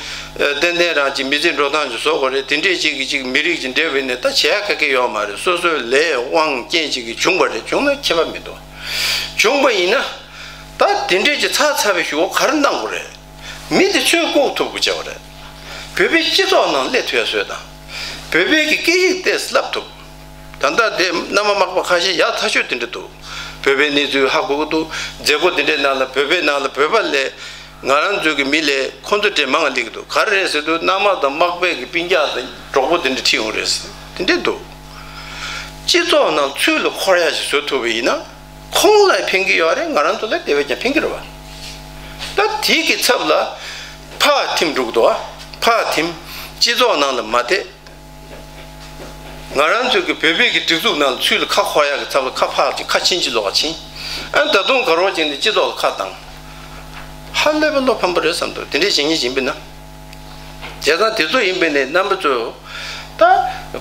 ཏན་ཏན་རང་གཅིག་མི་ཚེ་འགྲོ་སྟངས་ཅིག་བཟོ་དགོས་རེད། དེ་འདྲས་ཅིག་གིས་ཅིག་མི་རིགས་ཅིག་འདྲེས་པས་ནས་ད་བྱེད་ཡ་ག་གེ་ཡོད་མ་རེད། སོ་སོའི་ལས་དབང་རྐྱེན་ཅིག་གིས་བྱུང་བ་རེད། བྱུང་ན་ཁྱད་པར་མི་འདུག་བྱུང་བ་ཡིན་ན། ད་དེ་འདྲས་ཀྱི་ཚར་ཚར་བའི་གཞུག་གུ་ག་རེ་གནང་དགོས་རེད། མི་དེ་ཚོས་བཀོག་ཐུབ་དགོས་བྱ་བ་རེད། བོད་པའི་སྤྱི་ཚོགས་ནང་སླེབས་ཐུབ་ཡ་བཟོས་དང་། བོད་པའི་གི་སྐད་ཡིག་ཏོག་ཙམ་བསླབ་ཐུབ། ད་ལྟ་དེ་མནའ་མ་མག་པ་ཁ་ཤས་ཡག་ཐག་ཆོད་དེ་འདྲ་འདུག་བོད་པའི་གནས་ཚུལ་ཧ་གོ་གི་འདུག་མཛད་སྒོ་དེ་འདྲའི་ནང་ལ་བོད་པའི་ནང་ལ་བོད་པ་ལས་ང་རང་ཚོའི་གི་མི་ལས་ཁོང་ཚོ་གྲས་མང་བ་སླེབས་ཀྱི་འདུག་ག་རེ་རེད་ཟེར་དུས་མནའ་མ་དང་མག་པའི་གི་སྤུན་ཀྱག་དང་གྲོགས་པོ་དེ་འདྲ་ཁྲིད་ཡོང་རེད་ཟེར། དེ་འདྲ་འདུག་སྤྱི་ཚོགས་ནང་ཚུར་ལ་འཁོར་ཡ་ཞིག་བཟོ་ཐུབ་པ་ཡིན་ན། ཁོང་ལ་ཕན་གྱི་ཡོད་རེད། ང་རང་ཚོ་ལ་དེ་བས་ཀྱང་ཕན་གྱི་རེད་བ། ད་དེ་གི་ཚབ་ལ་ཕར་ཐིམ་འགྲོ་གི་འདུག་བ། ཕར་ཐིམ། སྤྱི་ཚོགས་ནང་ལ་མ་བསྡད། ང་རང་ཚོ་གི་བོད་པའི་གི་སྒྲིག་འཛུགས་ནང་ལ་ཚུར་ལ་ཁ་འཁོར་ཡག་གི་ཚབ་ལ་ཁ་ཕར་ཅིག་ཁ་ཕྱིན་ཅིག་ལོགས་ཀ་ཕྱིན། ཨ་ད་དུང་དགའ་རོགས་ཅན་དེ་སྤྱི་ཚོགས་ལ་ཁ་བཏང་། ཧ་ལས་པའི་བློ་ཕམ་པོ་རེད་བསམ་འདུག་དེ་འདྲས་བྱེད་མཁན་ཞིག་ཡིན་པས་ན། བྱས་ཙང་དེ་ཚོ་ཡིན་པས་ནས་རྣམ་པ་ཚོས། ད་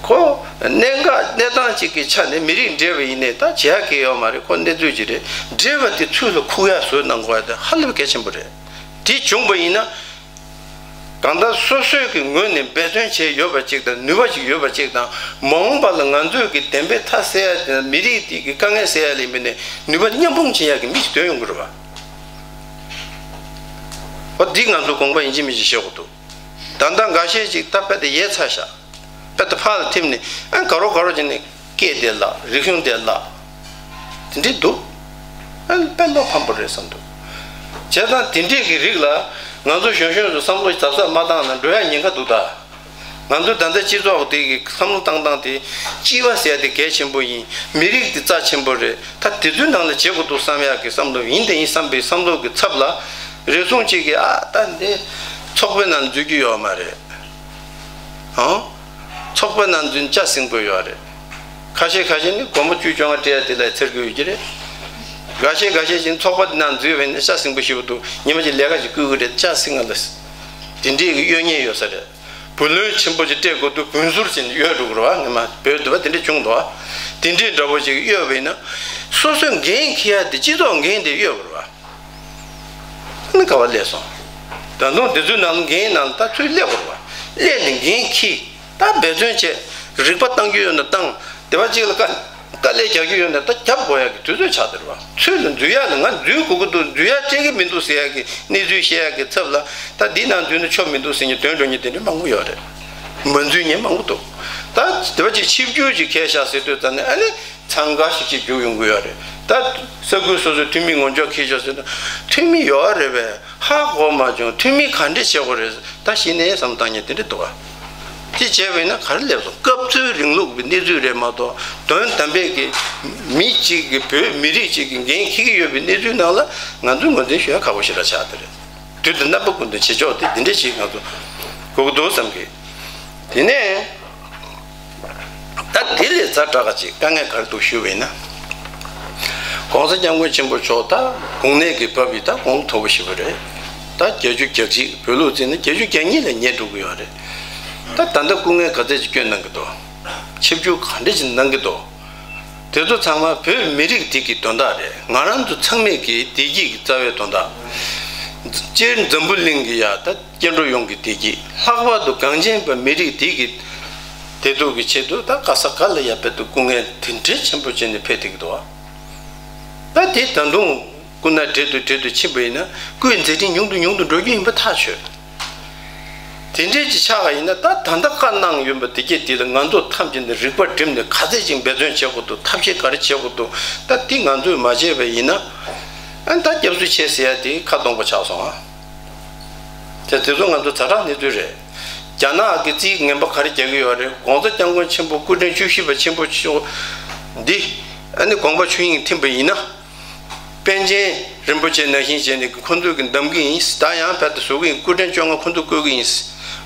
ཁོ་གནད་འགག་གནས་སྟངས་གཅིག་གི་ཆ་ནས་མི་རིགས་འདྲེས་པ་ཡིན་ནའི་ད་བྱེད་ཡག་གི་ཡོད་མ་རེད། ཁོ་གནས་ཚུལ་ཅིག་རེད། འདྲེས་པ་དེ་ཚུར་ལ་ཁུག་ཡག་བཟོས་གནང་དགོས་ཡ་དེ་ཧ་ལས་པའི་གལ་ཆེན་པོ་རེད། དེ་བྱུང་པ་ཡིན་ན། གང་ལྟར་སོ་སོའི་གི་ངོས་ནས་འབད་བརྩོན་བྱས་ཡོད་པ་ཅིག་དང་ནུས་པ་ཅིག་ཡོད་པ་ཅིག་དང་། མ་འོངས་པ་ལ་ང་ཚོའི་གི་བདེན་པའི་མཐའ་གསལ་ཡ་དེ་དང་མི་རིགས་དེ་གི་དཀའ་ངལ་སེལ་ཡ་ལ་ཡིན་པས་ནས་ནུས་པ་མཉམ་སྤུངས་བྱེད་ཡ་གི་མི་ཞིག་ཐོན་ཡོང་གི་རེད་བ། འོ་འདི་ང་ཚོ་དགོངས་པ་ཡིན་གཅིག་མིན་གཅིག་བཞེས་དགོས་འདུག་ད་ལྟ་འགའ་ཤས་ཅིག་ད་དཔེ་དེ་ཡལ་ཚར་ཤག་དཔེ་དེ་ཕར་ལ་ཐིམ་ནས་ཨ་ག་རོ་ག་རོ་བྱས་ནས་སྐད་དེ་བརླག་རིག་གཞུང་དེ་བརླག་དེ་འདྲས་འདུག་ཨ་དཔེ་བློ་ཕམ་པོ་རེད་བསམ་འདུག་བྱས་ཙང་དེ་འདྲས་ཀྱི་རིགས་ལ་ང་ཚོ་གཞོན་གཞོན་ཚོ་བསམ་བློ་གཟབ་གཟབ་མ་བཏང་ན་འགྲོ་ཡ་ཉེན་ཁ་འདུག་ད། ང་ཚོ་ད་ལྟ་སྤྱི་ཚོགས་དེ་གི་བསམ་བློ་བཏང་སྟངས་དེ་སྤྱི་པ་ཟེར་ཡ་དེ་གལ་ཆེན་པོ་ཡིན། མི་རིགས་དེ་རྩ་ཆེན་པོ་རེད། ད་དེ་ཚོའི་ནང་ལ་བྱེད་དགོས་འདུག་བསམ་ཡག་གི་བསམ་བློ་ཡིན་དེ་ཡིན་བསམ་པའི་བསམ་བློ་གི་ཚབ་ལ། རེ་ཟུང་གཅིག་གིས་ཨ་ད་འདི་ཚོགས་པའི་ནང་འཛུལ་རྒྱུ་ཡོད་མ་རེད། ཨང་། ཚོགས་པའི་ནང་འཛུལ་ན་ལྕགས་ཟིང་པོ་ཡོད་རེད། ཁ་ཤས་ཁ་ཤས་ནི་སྒོར་མོ་བཅུ་བཅོ་ལྔ་སྤྲད་ཡ་དེ་ལ་འཚེར་གི་ཡོད་ཀྱི་རེད། འགའ་ཤས་འགའ་ཤས་ཀྱིས་ཚོགས་པ་དེ་ནང་འཛུལ་བས་ནི་ལྕགས་ཟིང་པོ་ཞེ་པོ་འདུག་ཉི་མ་གཅིག་ལས་ཀ་ཅིག་བསྐུལ་གི་རེད། ལྕགས་ཟིང་ང་ལ། དེ་འདྲའི་གི་གཡོ་ཉེས་ཡོད་ས་རེད། བུ་ལོན་ཆེན་པོ་ཅིག་སྤྲད་དགོས་འདུག་བུན་ཟུར་ཅིག་གཡོ་འགྲོ་གི་རེད་བ། ངས་མ་བོད་འདི་བ་དེ་འདྲ་བྱུང་འདུག་བ། དེ་འདྲའི་འདྲ་པོ་ཅིག་གཡོ་བས་ན། སོ་སོའི་འགན་འཁྱེར་ཡ་དེ་སྤྱི་ཚོགས་འགན་དེ་གཡོ་དགོས་རེད་བ། ཨ་ནི་ག་བ་སླེབས་སོང་། ད་དུང་དེ་ཚོའི་ནང་ལ་འགན་ནང་ལ་ད་ཚུར་སླེབས་དགོས་རེད་བ། སླེབས་ནས་འགན་འཁྱེར། ད་འབད་བརྩོན་བྱས། རིག་པ་བཏང་རྒྱུ་ཡོད་ན་བཏང་། སྡེ་པ་གཅིག་ལ་དཀའ་དཀའ་ལས་རྒྱག་རྒྱུ་ཡོད་ན་ད་རྒྱབ་དགོས་ཡག་གི་དུས་ཚོད་ཆགས་བསྡད་རེད་བ། ཚུར་ལ་འཛུལ་ཡག་ལ་ང་འཛུལ་དགོས་ཀྱི་འདུག་འཛུལ་ཡག་སྤྲད་ཀྱི་མི་འདུག་ཟེར་ཡག་གི་གནས་ཚུལ་བཤད་ཡག་གི་ཚབ་ལ། ད་འདི་ནང་འཛུལ་ན་ཆོ་མི་འདུག་ཟེར་མཁན་འདོན་འགྲོ་མཁན་དེ་འདྲ་མང་པོ་ཡོད་རེད། མ་འཛུལ་མཁན་མང་པོ་འདུག་ད་སྡེ་པ་གཅིག་ཆིབས་བསྒྱུར་ཅིག་འཁེལ་ཤག་ཟེར་དུས་ཙམ་ནས་ཨ་ནི་འཚང་ཁ་ཤིག་ཤིག་རྒྱུག་ཡོང་གི་ཡོད་རེད། ད་ས་ཁུལ་སོ་སོའི་འཐུས་མི་ངོ་ཅོག་འཁེལ་ཤག་ཟེར་དུས་འཐུས་མི་ཡོད་རེད་པས། ཧ་གོ་མ་བྱུང་། འཐུས་མི་ག་འདྲས་བྱེད་དགོས་རེད། ད་གཞི་ནས་བསམ་བཏང་མཁན་དེ་འདྲ་འདུག་ག་དེ་བྱས་པས་ན་ག་རེ་སླེབས་སོང་། སྐབས་འཚོལ་རིང་ལུགས་ཀྱི་གནས་ཚུལ་རེད་མ་གཏོགས། དོན་དམ་པའི་གི་མི་གཅིག་གི་བོད་མི་རིགས་གཅིག་གི་འགན་འཁྱེར་གྱི་ཡོད་པའི་གནས་ཚུལ་ནང་ལ་ང་ཚོས་ངོས་འཛིན་ཞུ་ཡ་ཁག་པོ་ཞེ་དྲག་ཆགས་བསྡད་རེད། དུས་དང་རྣམ་པ་ཀུན་ཏུ་བྱེད་ཕྱོགས་དེ་འདི་འདྲ་ཞིག་ང་ཚོ་དགོས་ཀྱི་འདུག་བསམ་གི། དེ་ནས་ད་ ད་དེ་ལས་ཛ་དྲག་ག་ཅིག་དཀའ་ངལ་ག་རེ་འདུག་ཞུས་པ་ཡིན་ན། ༸གོང་ས་༸སྐྱབས་མགོན་ཆེན་པོ་མཆོག་ད་གོ་གནས་ཀྱི་བབས་པ་ད་གོང་མཐོ་པོ་ཞེ་པོ་རེད། ད་བརྒྱད་ཅུ་གྱ་གཅིག་བོད་ལུགས་བརྩིས་ན་བརྒྱད་ཅུ་གྱ་གཉིས་ལ་ཉེ་འགྲོ་གི་ཡོད་རེད། ད་ད་ལྟ་སྐུ་ངལ་ག་ཚད་ཅིག་སྐྱོན་གནང་གི་འདུག་ཆིབས་བསྒྱུར་ག་འདྲ་ཅིག་གནང་གི་འདུག་དེ་ཚོ་ཚང་མ་བོད་མི་རིགས་འདི་གི་དོན་དག་རེད། ང་རང་ཚོ་ཚང་མས་ཀྱི་བདེ་སྐྱིད་ཀྱི་རྩ་བའི་དོན་དག་སྤྱིར་འཛམ་བུ་གླིང་གི་ཡ་ད་སྐྱེ་འགྲོ་ཡོངས་ཀྱི་བདེ་སྐྱིད། ལྷག་པར་དུ་གངས་ཅན་པ་མི་རིགས་འདི་གི་བདེ་སྡུག་གི་ཆེད་དུ་ད་ག་ས་ག་ལ་ཡ་བོད་དུ་སྐུ་ངལ་དེ་འདྲའི་ཆེན་པོ་བྱས་ནས་ཕེབས་བསྡད་ཀྱི་འདུག་ད་དེ་ད་དུང་སྐུ་ན་བགྲེས་དུ་བགྲེས་དུ་ཕྱིན་པ་ཡིན་ན་སྐུའི་མཛད་འཕྲིན་ཉུང་དུ་ཉུང་དུ་འགྲོ་རྒྱུ་ཡིན་པ་ཐག་ཆོད། དེ་འདྲའི་ཅིག་ཆགས་པ་ཡིན་ན་ད་ད་ལྟ་བཀའ་གནང་ཡོད་པ་དེ་གྱད་དེ་ལ་ང་ཚོ་ཐམས་ཅད་ནས་རིག་པ་བསྒྲིམས་ནས་ག་ཚད་ཅིག་འབད་བརྩོན་བྱེད་དགོས་འདུག་ཐབས་ཤེས་ག་རེ་བྱེད་དགོས་འདུག་ད་དེ་ང་ཚོས་མ་བྱས་པ་ཡིན་ན་ཨ་ནི་ད་སྐྱབས་སུ་མཆི་ཟེར་ཡ་དེ་ཁ་སྟོང་པ་ཆགས་སོང་ཨ། དེ་དེ་ཚོ་ང་ཚོ་ཛ་དྲག་གནས་ཚུལ་རེད། རྒྱ་ནག་གི་རྩིས་ངན་པ་ག་རེ་རྒྱག་གི་ཡོད་རེད། ༸གོང་ས་༸སྐྱབས་མགོན་ཆེན་པོ་སྐུ་ཕྲེང་བཅུ་བཞི་པ་ཆེན་པོ་མཆོག་འདི་ཨ་ནི་དགོངས་པ་ཆོས་དབྱིངས་ཐིམ་པ་ཡིན་ན། པཎ་ཆེན་རིན་པོ་ཆེ་ནང་བཞིན་བྱས་ནས་ཁོ་ཚོས་ཀྱི་འདེམས་ཀྱི་ཡིན། ད་ཡང་བལ་དུ་བཟོ་གི་ཡིན། སྐུ་ཕྲེང་བཅོ་ལྔ་ཁོ་ཚོས་བསྐོ་གི་ཡིན།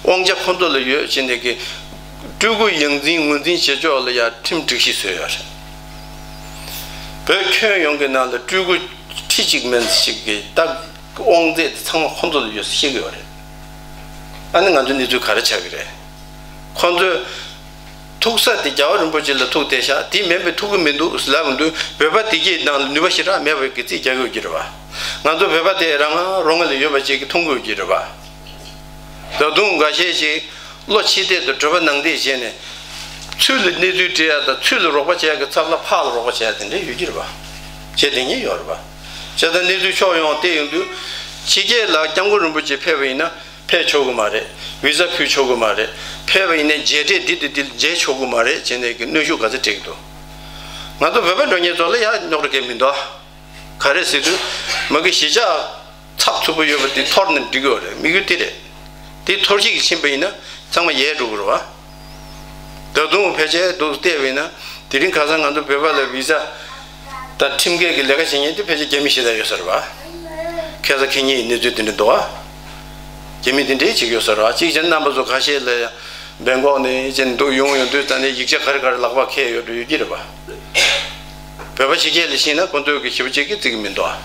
དབང་ཆ་ཁོ་ཚོ་ལ་ཡོད་བྱས་ནས་ཀྱི་སྤྲུལ་སྐུ་ཡོངས་འཛིན་ངོས་འཛིན་བྱེད་ཕྱོགས་ལ་ཡང་ཁྲིམས་སྒྲིག་གཞི་བཟོས་ཡོད་རེད། བོད་ཁྱོན་ཡོངས་ཀྱི་ནང་ལ་སྤྲུལ་སྐུ་ཁྲི་གཅིག་མན་ཞིག་གི་ད་དབང་ཚད་དེ་ཚང་མ་ཁོ་ཚོ་ལ་ཡོད་ཟེར་བཤད་ཀྱི་ཡོད་རེད། ཨ་ནི་ང་ཚོའི་གནས་ཚུལ་ག་རེ་ཆགས་ཀྱི་རེད། ཁོ་ཚོས་ཐུག་ས་དེ་རྒྱལ་བ་རིན་པོ་ཆེ་ལ་ཐུག་བསྡད་ཤག་དེ་མིན་པའི་ཐུག་གི་མི་འདུག་ལབ་འདུག་བོད་པ་དེ་གྱད་ནང་ལ་ནུས་པ་ཞེ་དྲག་མེད་པའི་གི་རྩིས་རྒྱག་གི་ཡོད་ཀྱི་རེད་པ། ང་ཚོ་བོད་པ་དེ་རང་རང་རོ་ང་ལ་ཡོད་པ་ཅིག་གི་མཐོང་གི་ཡོད་ཀྱི་རེད་པ། ད་དུང་འགའ་ཤས་ཤིག་བློ་ཕྱི་བལྟས་དང་གྲུབ་པ་ནང་བལྟས་བྱས་ནས་ཚུར་ལ་གནས་ཚུལ་འདྲི་ཡ་དང་ཚུར་ལ་རོགས་པ་བྱེད་ཡ་གི་ཚབ་ལ་ཕར་ལ་རོགས་པ་བྱེད་ཡ་དེ་འདྲ་ཡོད་ཀྱི་རེད་པ། བྱེད་བསྡད་མཁན་ཡོད་རེད་པ། བྱས་ཙང་གནས་ཚུལ་ཕྱོགས་ཡོངས་བལྟས་ཡོང་དུས་ཕྱི་རྒྱལ་ལ་༸སྐྱབས་མགོན་རིན་པོ་ཆེ་ཕེབས་པ་ཡིན་ན། ཕེབས་ཆོག་གི་མ་རེད། བི་ཟ་ཕུལ་ཆོག་གི་མ་རེད། ཕེབས་པ་ཡིན་ནའི་མཇལ་འཕྲད་འདི་དང་འདི་མཇལ་ཆོག་གི་མ་རེད་བྱས་ནས་ཀྱི་གནོན་ཤུགས་ག་ཚོད་སྤྲད་ཀྱི་འདུག་ང་ཚོ་བོད་པ་འགྲོ་མཁན་ཚོ་ལ་ཡང་རྙོག་དྲ་གང་ཡང་མི་འདུག་ག་རེ་ཟེར་དུས་མ་གི་གཞིས་ཆགས་ཚགས་ཚུད་པོ་ཡོད་པ་དེ་འཐོར་ནས་འགྲིག་གི་ཡོད་རེད། དམིགས་ཡུལ་དེ་རེད། དེ་འཐོར་ཞིག་ཕྱིན་པ་ཡིན་ན་ཚང་མ་ཡལ་འགྲོ་གི་རེད་བ། ད་དུང་ཕལ་ཆེར་འདུག་བལྟས་པ་ཡིན་ན་དེ་རིང་ཁ་སང་ང་ཚོ་བོད་པ་ལ་བི་ཟ་དང་ཁྲིམས་འགལ་གྱི་ལས་ཀ་བྱེད་མཁན་དེ་ཕལ་ཆེར་རྒྱ་མི་ཞེ་དྲག་ཡོད་ས་རེད་བ། ཁ་སང་ཁེ་ཉེ་ཡི་གནས་ཚུལ་དེ་འདྲ་འདུག་བ། རྒྱ་མི་དེ་འདྲས་བྱེད་ཀྱི་ཡོད་ས་རེད་བ། གཅིག་བྱས་ན་རྣམ་པ་ཚོ་ཁ་ཤས་ལ་ཡང་བེང་ཀོག་ནས་བྱས་ནས་འདུག་ཡོང་ཡོང་དུས་ད་ནས་ཡིག་ཆ་ག་རེ་ག་རེ་ལག་པ་འཁྱེར་ཡོད་འགྲོ་ཡོད་ཀྱི་རེད་བ། བོད་པ་ཕྱི་རྒྱལ་ལ་ཕྱིན་ན་ཁོ་ཚོས་ཀྱི་ཞེ་པོ་ཅིག་གིས་བརྩི་གི་མི་འདུག་བ།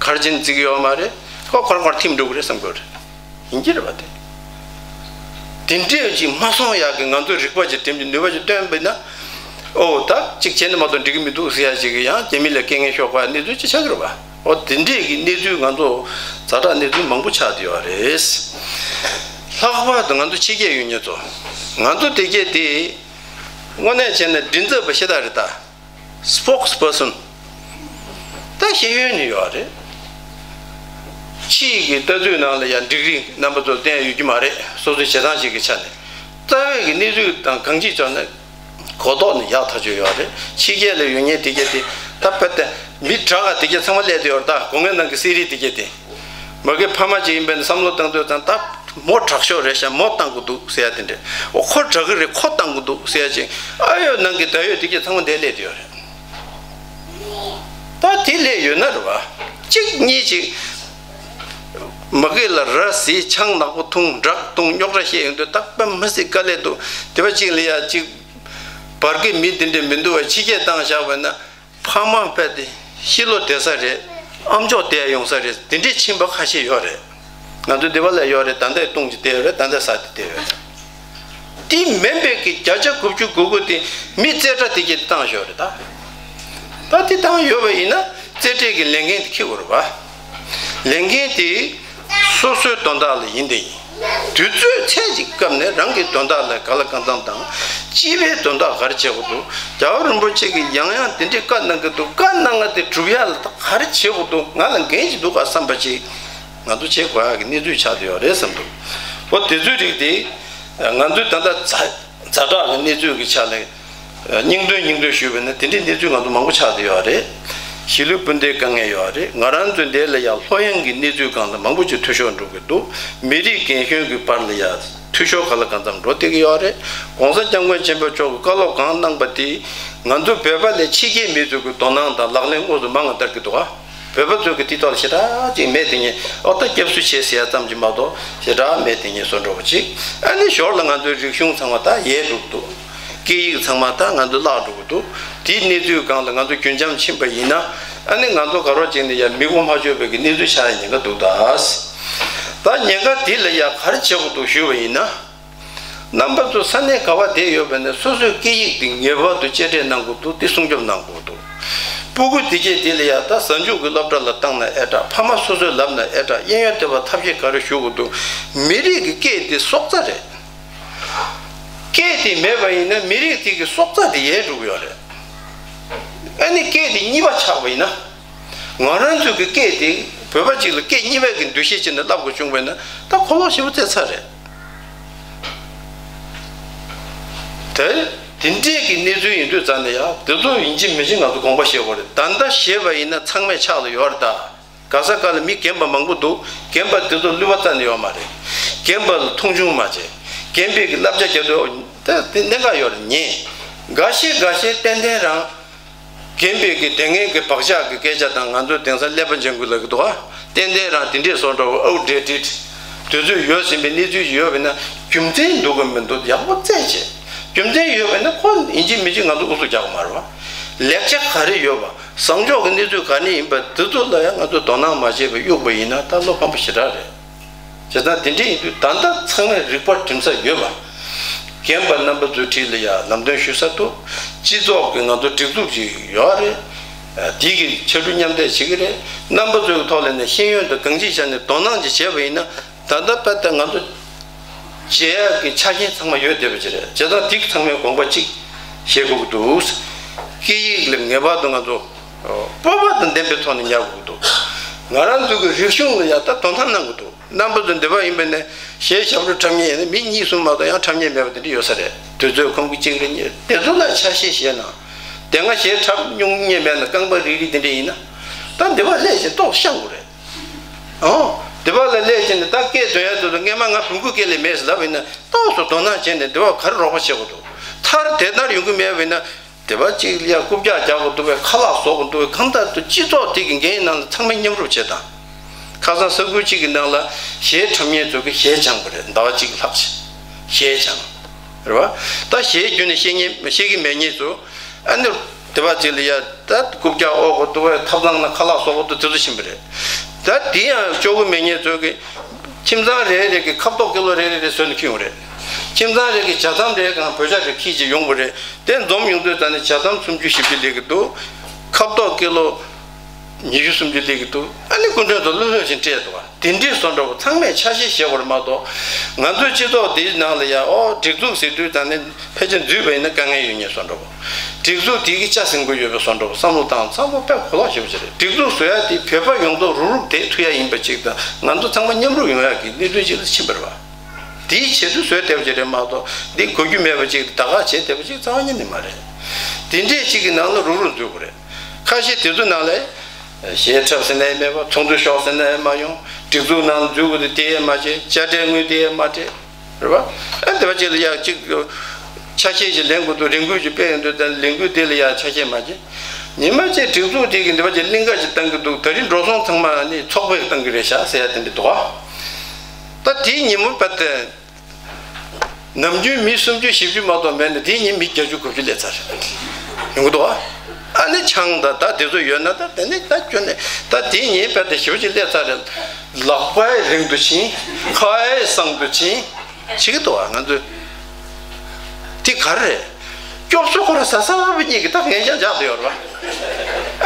ག་རེ་བྱས་ནས་བརྩི་གི་ཡོད་མ་རེད། ཁོ་ཁོ་རང་ཁོ་རང་ཐིམ་འགྲོ་གི་རེད་བསམ་གྱི་ཡོད་རེད། ཡིན་གྱི་རེད་པ་དེ། དེ་འདྲས་ཅིག་མ་སོང་ཡག་གི་ང་ཚོས་རིག་པ་ཅིག་བསྒྲིམས་ཀྱི་ནུས་པ་ཅིག་བཏོན་པ་ཡིན་ན། ཨོ་ད་ཅིག་བྱས་ན་མ་གཏོགས་འགྲིག་གི་མི་འདུག་ཟེར་ཡ་ཅིག་གི་ཡང་རྒྱ་མི་ལ་རྐྱེན་ངན་ཤོར་དགོས་ཡ་གནས་ཚུལ་ཅིག་ཆགས་ཀྱི་རེད་པ། ཨོ་དེ་འདྲས་ཀྱི་གནས་ཚུལ་ང་ཚོ་ཛ་དྲག་གནས་ཚུལ་མང་པོ་ཆགས་བསྡད་ཡོད་རེད། ལྷག་པར་དུ་ང་ཚོ་ཕྱི་རྒྱལ་ཡོད་མཁན་ཚོ། ང་ཚོ་དེ་གྱད་དེ་དངོས་གནས་བྱས་ན་མགྲིན་ཚབ་པ་ཤ་སྟག་རེད་ད། སི་པོག་སི་པར་སོན། ད་ཤེས་ཡོན་ནི་ཡོད་རེད། ཕྱི་ཡི་གི་ལྟ་ཚུལ་ནང་ལ་ཡང་འགྲིག་རིགས་རྣམ་པ་ཚོར་བསྟན་ཡོད་ཀྱི་མ་རེད། སོ་སོའི་བྱེད་སྟངས་ཤིག་གི་ཆ་ནས། རྩ་བའི་གི་གནས་ཚུལ་དང་གང་ཅིའི་ཕྱོགས་ནས་གོ་རྟོགས་ནི་ཡག་ཐག་ཆོད་ཡོད་རེད། ཕྱི་རྒྱལ་ལ་ཡོད་མཁན་དེ་གྱད་དེ་ད་དཔེ་དེ་མི་དྲག་ག་དེ་གྱད་ཚང་མ་སླེབས་བསྡད་ཡོད་རེད། ད་སྒོ་ངའི་ནང་གི་གསེར་རིས་དེ་གྱད་དེ། མ་གི་ཕ་མ་ཅིག་ཡིན་པས་ན་བསམ་བློ་བཏང་དུས་ཙང་ད་མོ་དྲག་ཤོས་རེད་ཤག་མོ་བཏང་དགོས་འདུག་ཟེར་ཡ་དེ་འདྲས། འོ་ཁོ་དྲག་གི་རེད་ཁོ་བཏང་དགོས་འདུག་ཟེར་ཡ་ཅིག་ཨ་ཡོད་ནང་གི་ད་ཡོད་དེ་གྱད་ཚང་མ་འདིར་སླེབས་བསྡད་ཡོད་རེད། ད་དེ་སླེབས་ཡོད་ན་རེད་བ། གཅིག་གཉིས་ཅིག་མ་གི་ལ་ར་བཟི་ཆང་ནག་པོ་འཐུང་ཌྲག་འཐུང་རྙོག་དྲ་བཤད་ཡོང་དུས་ད་དཔེ་མི་སྲིད་དཀའ་ལས་འདུག་དེ་བ་གཅིག་ལ་ཡ་གཅིག་བར་གི་མི་དེ་འདྲས་མི་འདུག་བ། ཕྱི་རྒྱལ་བཏང་བཞག་པ་ན། ཕ་མ་ཕལ་ཏེ་ཤི་ལོ་བསྡད་ས་རེད། ཨམ་ཅོག་བསྡད་ཡོང་ས་རེད། དེ་འདྲས་ཕྱིན་པ་ཁ་ཤས་ཡོད་རེད། ང་ཚོ་འདི་པ་ལ་ཡོད་རེད། ད་ལྟའི་སྟོང་གཅིག་བསྡད་ཡོད་རེད། ད་ལྟའི་ས་དེ་བསྡད་ཡོད་རེད། དེ་མིན་པའི་གི་བརྒྱ་ཆ་དགུ་བཅུ་གོ་དགུ་དེ་མི་རྩེ་གྲ་དེ་གྱད་བཏང་ཞོག་རེད་ད། ད་དེ་བཏང་ཡོད་པ་ཡིན་ན་རྩེ་གྲའི་གི་ལས་འགན་དེ་འཁྱེར་དགོས་རེད་བ། ལས་འགན་དེ། སོ་སོའི་དོན་དག་ལ་ཡིན་ཏེ་ཡིན། དུས་ཚོད་ཚད་ཅིག་སྐབས་ནས་རང་གི་དོན་དག་ལ་ག་ལ་གང་འཚམ་དང་། སྤྱི་པའི་དོན་དག་ག་རེ་བྱེད་དགོས་འདུག་རྒྱལ་བ་རིན་པོ་ཆེ་གིས་ཡང་ཡང་དེ་འདྲའི་བཀའ་གནང་གི་འདུག་བཀའ་གནང་ང་དེ་སྒྲུབ་ཡ་ལ་ད་ག་རེ་བྱེད་དགོས་འདུག་ང་ལ་འགན་ཞིག་འདུག་ག་བསམ་པ་ཅིག་ང་ཚོ་བྱེད་དགོས་ཡག་གི་གནས་ཚུལ་ཆགས་བསྡད་ཡོད་རེད་བསམ་འདུག་འོ་དེ་ཚོའི་རིགས་དེ་ང་ཚོའི་ད་ལྟ་ཛ་ཛ་དྲག་གི་གནས་ཚུལ་གྱི་ཆ་ལ། སྙིང་དོན་སྙིང་དོན་ཞུས་པ་ཡིན་ན་དེ་འདྲའི་གནས་ཚུལ་ང་ཚོ་མང་པོ་ཆགས་བསྡད་ཡོད་རེད། གཞིས་ལུས་སྤུན་ཟླའི་དཀའ་ངལ་ཡོད་རེད། ང་རང་ཚོའི་འདི་ལ་ཡང་ལྷོད་ཡངས་ཀྱི་གནས་ཚུལ་སྒང་ལ་མང་པོ་ཅིག་འཐུས་ཤོར་འགྲོ་གི་འདུག་མི་རིགས་རྒན་གཞོན་གྱི་བར་ལ་ཡང་འཐུས་ཤོར་ག་ལ་གང་འཚམ་འགྲོ་བསྡད་ཀྱི་ཡོད་རེད། ༸གོང་ས་༸སྐྱབས་མགོན་ཆེན་པོ་མཆོག་གིས་བཀའ་སློབ་གང་གནང་པ་དེས་ང་ཚོ་བོད་པ་ལས་ཕྱི་རྒྱལ་མི་ཚོ་གི་དོ་སྣང་དང་ལག་ལེན་དངོས་སུ་མང་བ་བསྟར་གྱི་འདུག་ག་བོད་པ་ཚོས་ཀྱི་དེའི་ཐོག་ལ་ཞེ་དྲག་ཅིག་མེད་དེ་ཉིད་ཨོ་ད་སྐྱབས་སུ་མཆི་ཟེར་ཡ་ཙམ་གྱིས་མ་གཏོགས་ཞེ་དྲག་མེད་དེ་ཉིད་བཟོ་འགྲོ་བ་ཅིག་ཨ་ནི་ཞོར་ལ་ང་ཚོའི་རིག་གཞུང་ཚང་མ་ད་ཡལ་འགྲོ་གི་འདུག་སྐད་ཡིག་ཚང་མ་ད་ང་ཚོ་བརླག་འགྲོ་གི་འདུག་དེའི་གནས་ཚུལ་སྒང་ལ་ང་ཚོ་རྒྱུན་འབྱམས་ཕྱིན་པ་ཡིན་ན། ཨ་ནི་ང་ཚོ་ག་རོགས་བྱས་ནས་ཡ་མི་གོ་མ་ཆོད་པའི་གི་གནས་ཚུལ་ཆགས་ཡ་ཉེན་ཁ་འདུག་ད། ད་ཉེན་ཁ་དེ་ལ་ཡ་ག་རེ་བྱེད་དགོས་འདུག་ཞུས་པ་ཡིན་ན། རྣམ་པ་ཚོ་ས་གནས་ག་བ་བསྡད་ཡོད་པ་ནས་སོ་སོའི་སྐད་ཡིག་དེ་ངེས་པར་དུ་གཅེས་སྤྲས་གནང་དགོས་འདུག་དེ་སྲུང་སྐྱོབ་གནང་དགོས་འདུག་སྤུ་གུ་དེ་གྱད་དེ་ལ་ཡ་ད་གཟའ་མཇུག་གི་སློབ་གྲྭ་ལ་བཏང་ན་ཨེ་དྲག་ཕ་མ་སོ་སོས་ལབ་ན་ཨེ་དྲག་གཡས་གཡོན་དེ་བ་ཐབས་ཤེས་ག་རེ་ཞུ་དགོས་འདུག་མི་རིགས་ཀྱི་སྐད་དེ་སྲོག་རྩ་རེད། སྐད་དེ་མེད་པ་ཡིན་ན་མི་རིགས་དེ་གི་སྲོག་རྩ་དེ་ཡལ་འགྲོ་གི་ཡོད་རེད། ཨ་ནི་སྐད་དེ་གཉིས་པ་ཆགས་པ་ཡིན་ན། ང་རང་ཚོའི་གི་སྐད་དེ་བོད་པ་གཅིག་ལ་སྐད་གཉིས་པའི་གི་འདུ་ཤེས་བྱས་ནས་བསླབ་དགོས་བྱུང་བས་ན་ད་གོ་ལོག་ཞེ་པོ་བཙལ་ཚར་རེད། དེ་དེ་འདྲའི་གི་གནས་ཚུལ་ཡིན་དུས་ཙང་ནས་ཡང་དེ་ཚོ་ཡིན་གཅིག་མིན་གཅིག་ང་ཚོ་དགོངས་པ་བཞེས་དགོས་རེད། ད་ལྟ་བཞེས་པ་ཡིན་ན་ཚང་མས་ཕྱག་ལ་ཡོད་རེད་ད། ག་ས་ག་ལ་མི་རྒན་པ་མང་པོ་འདུག་རྒན་པ་དེ་ཚོ་བསླུ་བ་རྩ་ནས་ཡོད་མ་རེད། རྒན་པ་ལ་མཐོང་ཆུང་མ་བྱེད། རྒན་པས་གི་བསླབ་བྱ་རྒྱག་དུས་ད་དེ་གནད་འགག་ཡོད་རེད། ཉན། འགའ་ཤས་འགའ་ཤས་ཏན་ཏན་རང་། རྒན་པས་གི་དེ་སྔའི་གི་བག་ཆགས་གི་སྐད་ཆ་དང་ང་ཚོ་དེང་སང་ཀླད་པ་འཇམ་རྒུད་ལབ་གི་འདུག་ཨ། ཏན་ཏན་རང་དེ་འདྲས་བཟོ་འདྲ་བོ་outdated། དུས་ཚོད་ཡོལ་ཟིན་པའི་གནས་ཚུལ་ཞིག་ཡོད་པས་ན་རྒྱུ་མཚན་འདུག་གམ་མི་འདུག་ཡག་པོ་བཙལ་བྱས། རྒྱུ་མཚན་ཡོད་པས་ན་ཁོ་ཡིན་གཅིག་མིན་གཅིག་ང་ཚོ་ཨུ་ཚུགས་རྒྱག་གི་མ་རེད་བ། ལེགས་ཆ་ག་རེ་ཡོད་པ། བཟང་ཕྱོགས་ཀྱི་གནས་ཚུལ་ག་ནས་ཡིན་པ་དེ་ཚོ་ལ་ཡང་ང་ཚོས་དོ་སྣང་མ་བྱས་པར་གཡུགས་པ་ཡིན་ན་ད་བློ་ཕམ་པོ་ཞེ་དྲག་རེད། བྱས་ཙང་དེ་འདྲ་ཡིན་དུས་ད་ལྟ་ཚང་མས་རིག་པ་གྲིམ་ས་ཡོད་པ། རྒན་པ་རྣམ་པ་ཚོའི་འཁྲིས་ལ་ཡང་ལམ་སྟོན་ཞུ་ས་འདུག་སྤྱི་ཚོགས་ཀྱི་ང་ཚོ་སྒྲིག་འཛུགས་ཅིག་ཡོད་རེད། དེ་གི་ཕྱར་གྲུ་མཉམ་འདེགས་བྱེད་ཀྱི་རེད། རྣམ་པ་ཚོའི་ཐོག་ལ་ནས་ཤེས་ཡོན་དང་གང་ཅིའི་ཆ་ནས་དོ་སྣང་ཅིག་བྱས་པ་ཡིན་ན། ད་ལྟ་དཔེ་ལྟ་ང་ཚོ་བྱེད་ཡག་གི་ཆ་རྐྱེན་ཚང་མ་ཡོད་བསྡད་པ་ཅིག་རེད། བྱས་ཙང་དེ་ཚང་མས་དགོངས་པ་གཅིག་བཞེས་དགོས་ཀྱི་འདུག་སྐད་ཡིག་ལ་ངེས་པར་དུ་ང་ཚོ་སྤོབས་པ་དང་ལྡན་པའི་ཐོག་ནས་ཉར་དགོས་ཀྱི་འདུག་ང་རང་ཚོ་གི་རིག་གཞུང་ལ་ཡང་ད་དོ་སྣང་གནང་དགོས་འདུག་རྣམ་པ་ཚོ་འདི་པ་ཡིན་པ་ནས་གཞས་ཞབས་བྲོ་འཁྲབ་མཁན་ཡིན་ན་མི་གཉིས་གསུམ་མ་གཏོགས་ཡང་འཁྲབ་མཁན་མེད་པ་དེ་འདྲ་ཡོད་ས་རེད། དུས་ཚོད་ཁོམ་གི་གཅིག་རེ་གཉིས་རེ་དེ་ཚོ་ལ་ཆ་ཤས་བཞེས་ན། དེ་སྔ་གཞས་འཁྲབ་མྱོང་མཁན་མེད་ན་རྐང་པ་རིལ་རིལ་དེ་འདྲ་ཡིན་ན། ད་འདི་པ་སླེབས་བྱས་ཏོག་ཤང་དགོས་རེད། ཨོ། འདི་པ་ལ་སླེབས་བྱས་ནས་ད་སྐད་འདོན་ཡ་དེ་ཚོ་སྔས་མ་ང་བོན་སྐུ་སྐད་ལས་མེད་ཟེར་ལབ་ཡིན་ན་ཏོག་ཙམ་དོ་སྣང་བྱས་ནས་འདི་པ་ག་རེ་རོགས་པ་བྱེད་དགོས་འདུག་མཐར་དེ་ལྟར་ཡོང་གི་མེད་པ་ཡིན་ན། དེ་པ་གཅིག་ལ་ཡ་རྐུབ་བཀྱག་རྒྱག་དགོས་འདུག་པས་ཁ་ལག་བཟོ་དགོས་འདུག་པས་གང་ལྟར་དུ་སྤྱི་ཚོགས་དེ་གི་འགན་ནང་ལ་ཚང་མས་མཉམ་རུབ་བྱེད་དང་། ཁ་སང་ས་ཁུལ་གཅིག་གི་ནང་ལ་གཞས་འཁྲབ་མཁན་ཚོ་གི་གཞས་སྦྱངས་པ་རེད། ཟླ་བ་གཅིག་ལྷག་ཅིག་གཞས་སྦྱངས། རེད་བ། ད་གཞས་བརྒྱུད་ནས་ཤེས་མཁན་ཤེས་ཀྱི་མེད་མཁན་ཚོ། ཨ་ནི་དེ་པ་གཅིག་ལ་ཡ་ད་རྐུབ་བཀྱག་དབོར་དགོས་འདུག་པས་ཐབ་ཚང་ནང་ཁ་ལག་བཟོ་དགོས་འདུག་དེ་ཚོ་ཕྱིན་པ་རེད། ད་དེ་ཡང་ལྕོགས་གུ་མེད་མཁན་ཚོ་གི་ཁྱིམ་ཚང་རེ་རེ་གི་ཁ་ཏོག་ཀི་ལོ་རེ་རེ་རེ་བཟོས་ནས་ཁྱེར་ཡོང་རེད། ཁྱིམ་ཚང་རེ་གི་ཇ་ཐམ་རེ་གང་བོད་ཇ་རེ་ཁྱེར་ཅིག་ཡོང་བ་རེད། དེ་འཛོམས་ཡོང་དུས་ད་ནི་ཇ་ཐམ་སུམ་ཅུ་བཞི་བཅུ་སླེབས་ཀྱི་འདུག་ཁ་ཏོག་ཀི་ལོ་ཉི་ཤུ་སུམ་ཅུ་སླེབས་ཀྱི་འདུག་ཨ་ནི་སྐུ་མགྲོན་ཚོ་ལྷོད་ལྷོད་བཞིན་སྤྲད་འདུག་བ། དེ་འདྲའི་བཟོ་འདྲ་བོ་ཚང་མས་ཆ་ཤས་བཞེས་དགོས་རེད་མ་གཏོགས། ང་ཚོའི་སྤྱི་ཚོགས་འདིའི་ནང་ལ་ཡ་ཨོ་སྒྲིག་འཛུགས་ཟེར་དུས་ད་ནི་ཕལ་ཆེར་འཛུལ་བ་ཡིན་ན་དཀའ་ངལ་ཡོད་ངེས་བཟོ་འདྲ་བོ། སྒྲིག་འཛུགས་དེ་གི་ལྕགས་ཟིན་དགོས་ཡོད་པའི་བཟོ་འདྲ་བོ་བསམ་བློ་བཏང་ཚང་མ་དཔེ་གོ་ལོག་ཞེ་པོ་ཅིག་རེད། སྒྲིག་འཛུགས་བཟོ་ཡ་དེ་བོད་པ་ཡོངས་རྫོགས་རུག་རུག་བསྡད་ཐུབ་ཡ་ཡིན་པ་ཅིག་དང་ང་ཚོ་ཚང་མ་མཉམ་རུབ་ཡོང་ཡ་གི་གནད་དོན་ཅིག་ལ་ཕྱིན་པ་རེད་བ། དེའི་ཆེད་དུ་བཟོས་བསྡད་པ་ཅིག་རེད་མ་གཏོགས་འདི་གོ་རྒྱུ་མེད་པ་ཅིག་ད་ག་བྱས་བསྡད་པ་ཅིག་རྩ་བ་ཉིད་ནས་མ་རེད། དེ་འདྲས་ཅིག་གི་ནང་ལ་རུག་རུག་འཛུལ་དགོས་རེད། ཁ་ཤས་དེ་ཚོ་ནང་ལ་གཞས་འཁྲབ་ཟེར་ན་ཡང་མེད་པ། ཚོགས་འདུ་ཤོག་ཟེར་ན་ཡང་མ་ཡོང་། སྒྲིག་འཛུགས་ནང་འཛུལ་དགོས་དེ་དེ་ཡང་མ་བྱེད། དཔྱ་ཁྲལ་དངུལ་དེ་ཡང་མ་སྤྲད། རེད་བ། ཨ་འདི་བ་ཅིག་ལ་ཡག་ཅིག་ཆ་ཤས་ཅིག་ལེན་དགོས་འདུག་རིན་བསྐུལ་ཅིག་སྤྲད་ཡོང་དུས་ད་ལེན་བསྐུལ་དེ་ལ་ཡག་ཆ་ཤས་མ་བྱེད། ཉི་མ་གཅིག་སྒྲིག་འཛུགས་དེ་གི་འདི་བ་ཅིག་གླིང་ག་ཅིག་བཏང་གི་འདུག་ད་རིང་འགྲོ་སོང་ཚང་མ་ནི་ཚོགས་པས་བཏང་གི་རེད་ཤག་ཟེར་ཡ་དེ་འདྲ་འདུག་ཨ། ད་དེའི་ཉིན་མོ་བར་དུ། ནམ་རྒྱུན་མི་སུམ་ཅུ་བཞི་བཅུ་མ་གཏོགས་མེད་ནས་དེའི་ཉིན་མི་བརྒྱད་ཅུ་དགུ་བཅུ་སླེབས་ཚར་རེད། ཡོང་གི་འདུག་ཨ། ཨ་ནི་ཆང་དང་ད་དེ་ཚོ་ཡོད་ན་ད་དེ་ནས་ད་ཁྱོན་ནས་ད་དེའི་ཉིན་བར་དུ་ཞེ་པོ་ཅིག་སླེབས་ཚར་རེད། ལག་པ་ཡི་རིང་དུ་ཕྱིན། ཁ་ཡི་སང་དུ་ཕྱིན། བྱེད་ཀྱི་འདུག་ཨ་ང་ཚོས། དེ་ག་རེ་རེད། སྐྱོབ་གསོ་ཁོ་ར་ཟ་ས་བ་གཉིས་ཀྱི་ད་ངན་ཅང་འཇགས་བསྡད་ཡོད་རེད་བ།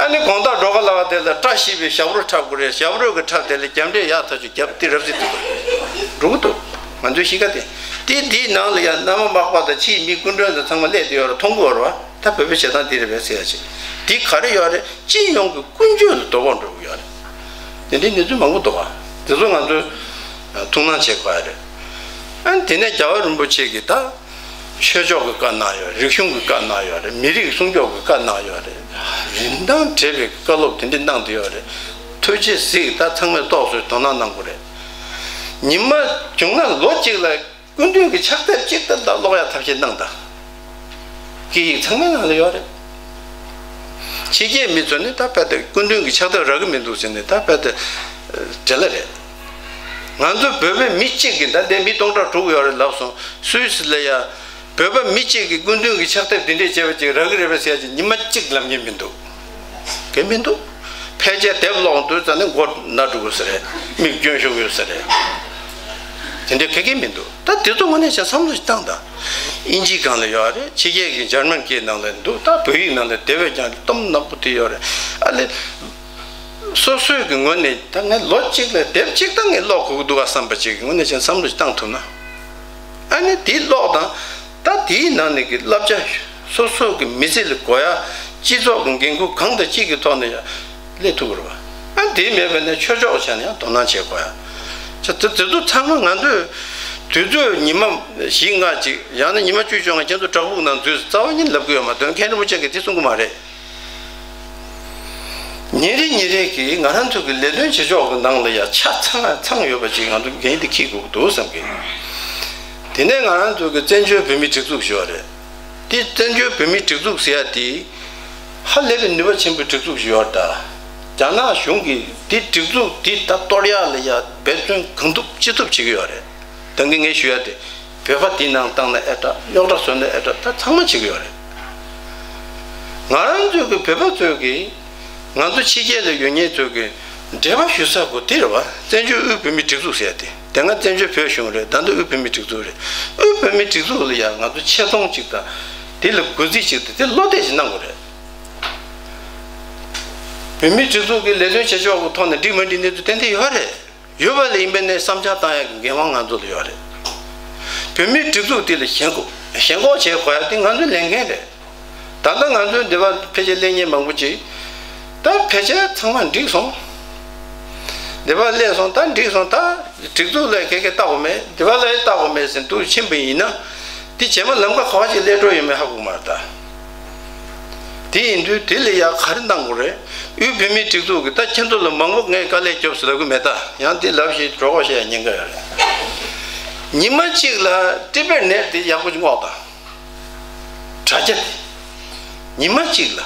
ཨ་ནི་དགོང་དག་འགྲོ་ག་ལ་བ་དེ་ལ་བཀྲ་ཤིས་པའི་ཞབས་བྲོ་འཁྲབ་དགོས་རེད། ཞབས་བྲོ་གི་འཁྲབ་དེ་ལ་རྒྱབ་འདྲེ་ཡག་ཐག་ཆོད་རྒྱབ་དེ་རབ་ཟིག་འདུག་འགྲོ་གི་འདུག་ང་ཚོའི་གཤིས་ཀ་དེ། དེ་དེའི་ནང་ལ་ཡང་མནའ་མ་མག་པ་དང་ཕྱིའི་མི་སྐུ་མགྲོན་དང་ཚང་མ་སླེབས་བསྡད་ཡོད་རེད། མཐོང་གི་ཡོད་རེད་བ། ད་བོད་པའི་བྱེད་སྟངས་དེ་རེད་པས་ཟེར་ཡ་ཅིག་དེ་ག་རེ་ཡོད་རེད། སྤྱི་ཡོངས་ཀྱི་ཀུན་སྤྱོད་ལ་དོ་ཕོག་འགྲོ་གི་ཡོད་རེད། དེ་འདྲའི་གནས་ཚུལ་མང་པོ་འདུག་བ། དེ་ཚོ་ང་ཚོས་ཐུགས་སྣང་བྱེད་དགོས་ཡ་རེད། ཨ་ནི་དེ་ནས་རྒྱལ་བ་རིན་པོ་ཆེ་གིས་ད། ཆོས་ཕྱོགས་ཀྱི་བཀའ་གནང་ཡོད་རེད། རིག་གཞུང་གི་བཀའ་གནང་ཡོད་རེད། མི་རིགས་སྲུང་སྐྱོབ་ཀྱི་བཀའ་གནང་ཡོད་རེད། རིན་ཐང་བྲལ་བའི་བཀའ་སློབ་དེ་འདྲ་གནང་བསྡད་ཡོད་རེད། ཐུགས་རྗེ་གཟིགས། ད་ཚང་མས་ཏོག་ཙམ་དོ་སྣང་གནང་དགོས་རེད། ཉི་མ་བྱུང་ན་ལོ་གཅིག་ལ་སྐུ་མདུན་གྱི་ཕྱག་དེབ་གཅིག་ད་ལྟ་ཀློག་ཡ་ཐབས་ཤེས་གནང་དང་། སྐད་ཡིག་ཚང་མའི་ནང་ལ་ཡོད་རེད། ཕྱི་རྒྱལ་མི་ཚོ་ནི་ད་དཔེ་དེ་སྐུ་མདུན་གྱི་ཕྱག་དེབ་རག་གི་མི་འདུག་ཟེར་ནས་ད་དཔེ་དེ་བྲེལ་ལ་རེད། ང་ཚོ་བོད་པའི་མི་གཅིག་གིས་ད་ལྟའི་མི་སྟོང་ཕྲག་དྲུག་ཡོད་རེད་ལབ་སོང་། སུད་སི་ལ་ཡ། བོད་པ་མི་གཅིག་གི་སྐུ་མདུན་གྱི་ཕྱག་དེབ་འདི་འདྲས་བྱས་པ་ཅིག་རག་གི་རེད་པས་ཟེར་ཡ་ཅིག་ཉི་མ་གཅིག་ལབ་མཁན་མི་འདུག་གལ་མི་འདུག་ཕལ་ཆེར་དེབ་ཀློག་འདུག་ཙང་ནས་མགོ་ན་འགྲོ་གི་ཟེར་རེད། མིག་སྐྱོན་ཤོར་གི་ཟེར་རེད། དེ་འདྲས་ག་གེ་མི་འདུག་ད་དེ་ཚོ་དངོས་གནས་བྱས་བསམ་བློ་ཞིག་བཏང་དང་། དབྱིན་ཇིའི་སྒང་ལ་ཡོད་རེད། ཕྱི་རྒྱལ་གྱི་འཇར་མན་སྐད་ནང་ལ་འདུག་ད་བོད་ཡིག་ནང་ལ་དེབ་བས་ཀྱང་གཏུམ་ནག་པོ་དེ་ཡོད་རེད། ཨ་ལེ། སོ་སོའི་གི་ངོས་ནས་ད་ངས་ལོ་གཅིག་ལ་དེབ་གཅིག་ད་ངས་ཀློག་དགོས་ཀྱི་འདུག་ག་བསམ་པ་ཅིག་གི་ངོས་ནས་ཅང་བསམ་བློ་ཞིག་བཏང་ཐུབ་ན། ཨ་ནི་དེ་ཀློག་དང་། ད་དེའི་ནང་ནས་གི་བསླབ་བྱ་སོ་སོ་གི་མི་ཚེ་ལ་དགོས་ཡ། སྤྱི་ཚོགས་ཀྱི་འགན་ཁུར་གང་དང་གཅིག་གི་ཐོག་ནས་ཡང་སླེབས་ཐུབ་དགོས་རེད་བ། ཨ་དེ་མེད་པ་ན་ཆོས་ཕྱོགས་ཆ་ནས་ཡང་དོ་སྣང་བྱེད་དགོས་ཡ། ཆ་དེ་དེ་ཚོ་ཚང་མ་ང་ཚོས་དུས་ཚོད་ཉི་མ་བཞི་ལྔ་ཅིག་ཡང་ན་ཉི་མ་བཅུ་བཅོ་ལྔ་ཁྱེད་ཚོ་བྲག་ཕུག་ནང་འཛུལ་རྩ་བ་ཉིད་ལབ་གི་ཡོད་མ་རེད། མཁན་རིན་པོ་ཆེ་གིས་དེ་གསུང་གི་མ་རེད། ཉིན་རེ་ཉིན་རེ་གིས་ང་རང་ཚོ་གི་ལས་དོན་བྱེད་ཕྱོགས་ཀྱི་ནང་ལ་ཡ་ཆ་ཚང་ཚང་ཡོད་པ་ཅིག་ང་ཚོ་འགན་འདི་འཁྱེར་དགོས་ཀྱི་འདུག་བསམ་གི། དེ་ནས་ང་རང་ཚོ་གི་བཙན་བྱོལ་བོད་མིའི་སྒྲིག་འཛུགས་ཞེས་པ་རེད། དེ་བཙན་བྱོལ་བོད་མིའི་སྒྲིག་འཛུགས་ཟེར་ཡ་དེ་ཧ་ལས་པའི་ནུས་པ་ཆེན་པོའི་སྒྲིག་འཛུགས་ཤིག་ཡོད་རེད་ད། རྒྱ་ནག་གཞུང་གིས་དེ་སྒྲིག་འཛུགས་དེ་ད་གཏོར་ཡ་ལ་ཡ་འབད་བརྩོན་གང་ཐུབ་ཅི་ཐུབ་བྱེད་ཀྱི་ཡོད་རེད། ད་གིན་ངས་ཞུ་ཡ་དེ། བོད་པ་དེའི་ནང་བཏང་ན་ཨེ་དྲག་རྙོག་དྲ་བཟོས་ན་ཨེ་དྲག་ད་ཚང་མ་བྱེད་ཀྱི་ཡོད་རེད། ང་རང་ཚོའི་གི་བོད་པ་ཚོས་གི་ང་ཚོ་ཕྱི་རྒྱལ་ལ་ཡོད་མཁན་ཚོས་གི་འབྲེལ་བ་ཞུ་ས་གོ་དེ་རེད་བ། བཙན་བྱོལ་དབུས་བོད་མིའི་སྒྲིག་འཛུགས་ཟེར་ཡ་དེ། དེ་སྔ་བཙན་བྱོལ་བོད་གཞུང་རེད། ད་ལྟ་དབུས་བོད་མིའི་སྒྲིག་འཛུགས་རེད། དབུས་བོད་མིའི་སྒྲིག་འཛུགས་ལ་ཡ་ང་ཚོ་ཆེ་མཐོང་གཅིག་དང་། དེ་ལ་གུས་བརྩི་གཅིག་དང་དེ་བློ་གཏད་ཅིག་གནང་དགོས་རེད། བོད་མིའི་སྒྲིག་འཛུགས་ཀྱི་ལས་དོན་བྱེད་ཕྱོགས་ཀྱི་ཐོག་ནས་འགྲིག་མ་འགྲིག་གནས་ཚུལ་ཏན་ཏན་ཡོད་རེད། ཡོད་པ་ལ་ཡིན་པས་ནས་བསམ་འཆར་བཏང་ཡག་གི་འགན་དབང་ང་ཚོ་ལ་ཡོད་རེད། བོད་མིའི་སྒྲིག་འཛུགས་དེ་ལ་ཞེན་ཁོག་ཞེན་ཁོག་བྱེད་དགོས་ཡག་དེ་ང་ཚོའི་ལས་འགན་རེད། ད་ལྟ་ང་ཚོའི་འདི་པར་ཕལ་ཆེར་སླེབས་མཁན་མང་པོ་ཅིག་ད་ཕལ་ཆེར་ཚང་མ་འགྲིག་སོང་། འདི་པར་སླེབས་སོང་། ད་འགྲིག་སོང་། ད་སྒྲིག་འཛུགས་ལ་ག་གེ་བལྟ་དགོས་མེད། འདི་པར་ལ་ཡང་བལྟ་དགོས་མེད་ཟེར་འདུག་ཕྱིན་པ་ཡིན་ན། དེ་རྗེས་མ་ལམ་ཁ་ག་བ་ཅིག་སླེབས་འགྲོ་ཡོད་མེད་ཧ་གོ་གི་མ་རེད་ད། དེ་ཡིན་དུས་དེ་ལ་ཡ་ག་རེ་གནང་དགོས་རེད། དབུས་བོད་མིའི་སྒྲིག་འཛུགས་ཀྱིས་ད་ཁྱེད་ཚོ་ལ་མང་པོ་ངས་དཀའ་ལས་རྒྱོབ་ཟེར་ལབ་གི་མེད་ད། ཡང་དེ་ལབ་བཞིན་གྲོད་ཁོག་བཤལ་ཡ་ཉེན་ཁ་ཡོད་རེད། ཉི་མ་གཅིག་ལ་ཊི་བེཊ་ནེཊ་དེ་ཡག་པོ་ཅིག་སྔོག་དང་། དྲ་རྒྱ་དེ། ཉི་མ་གཅིག་ལ།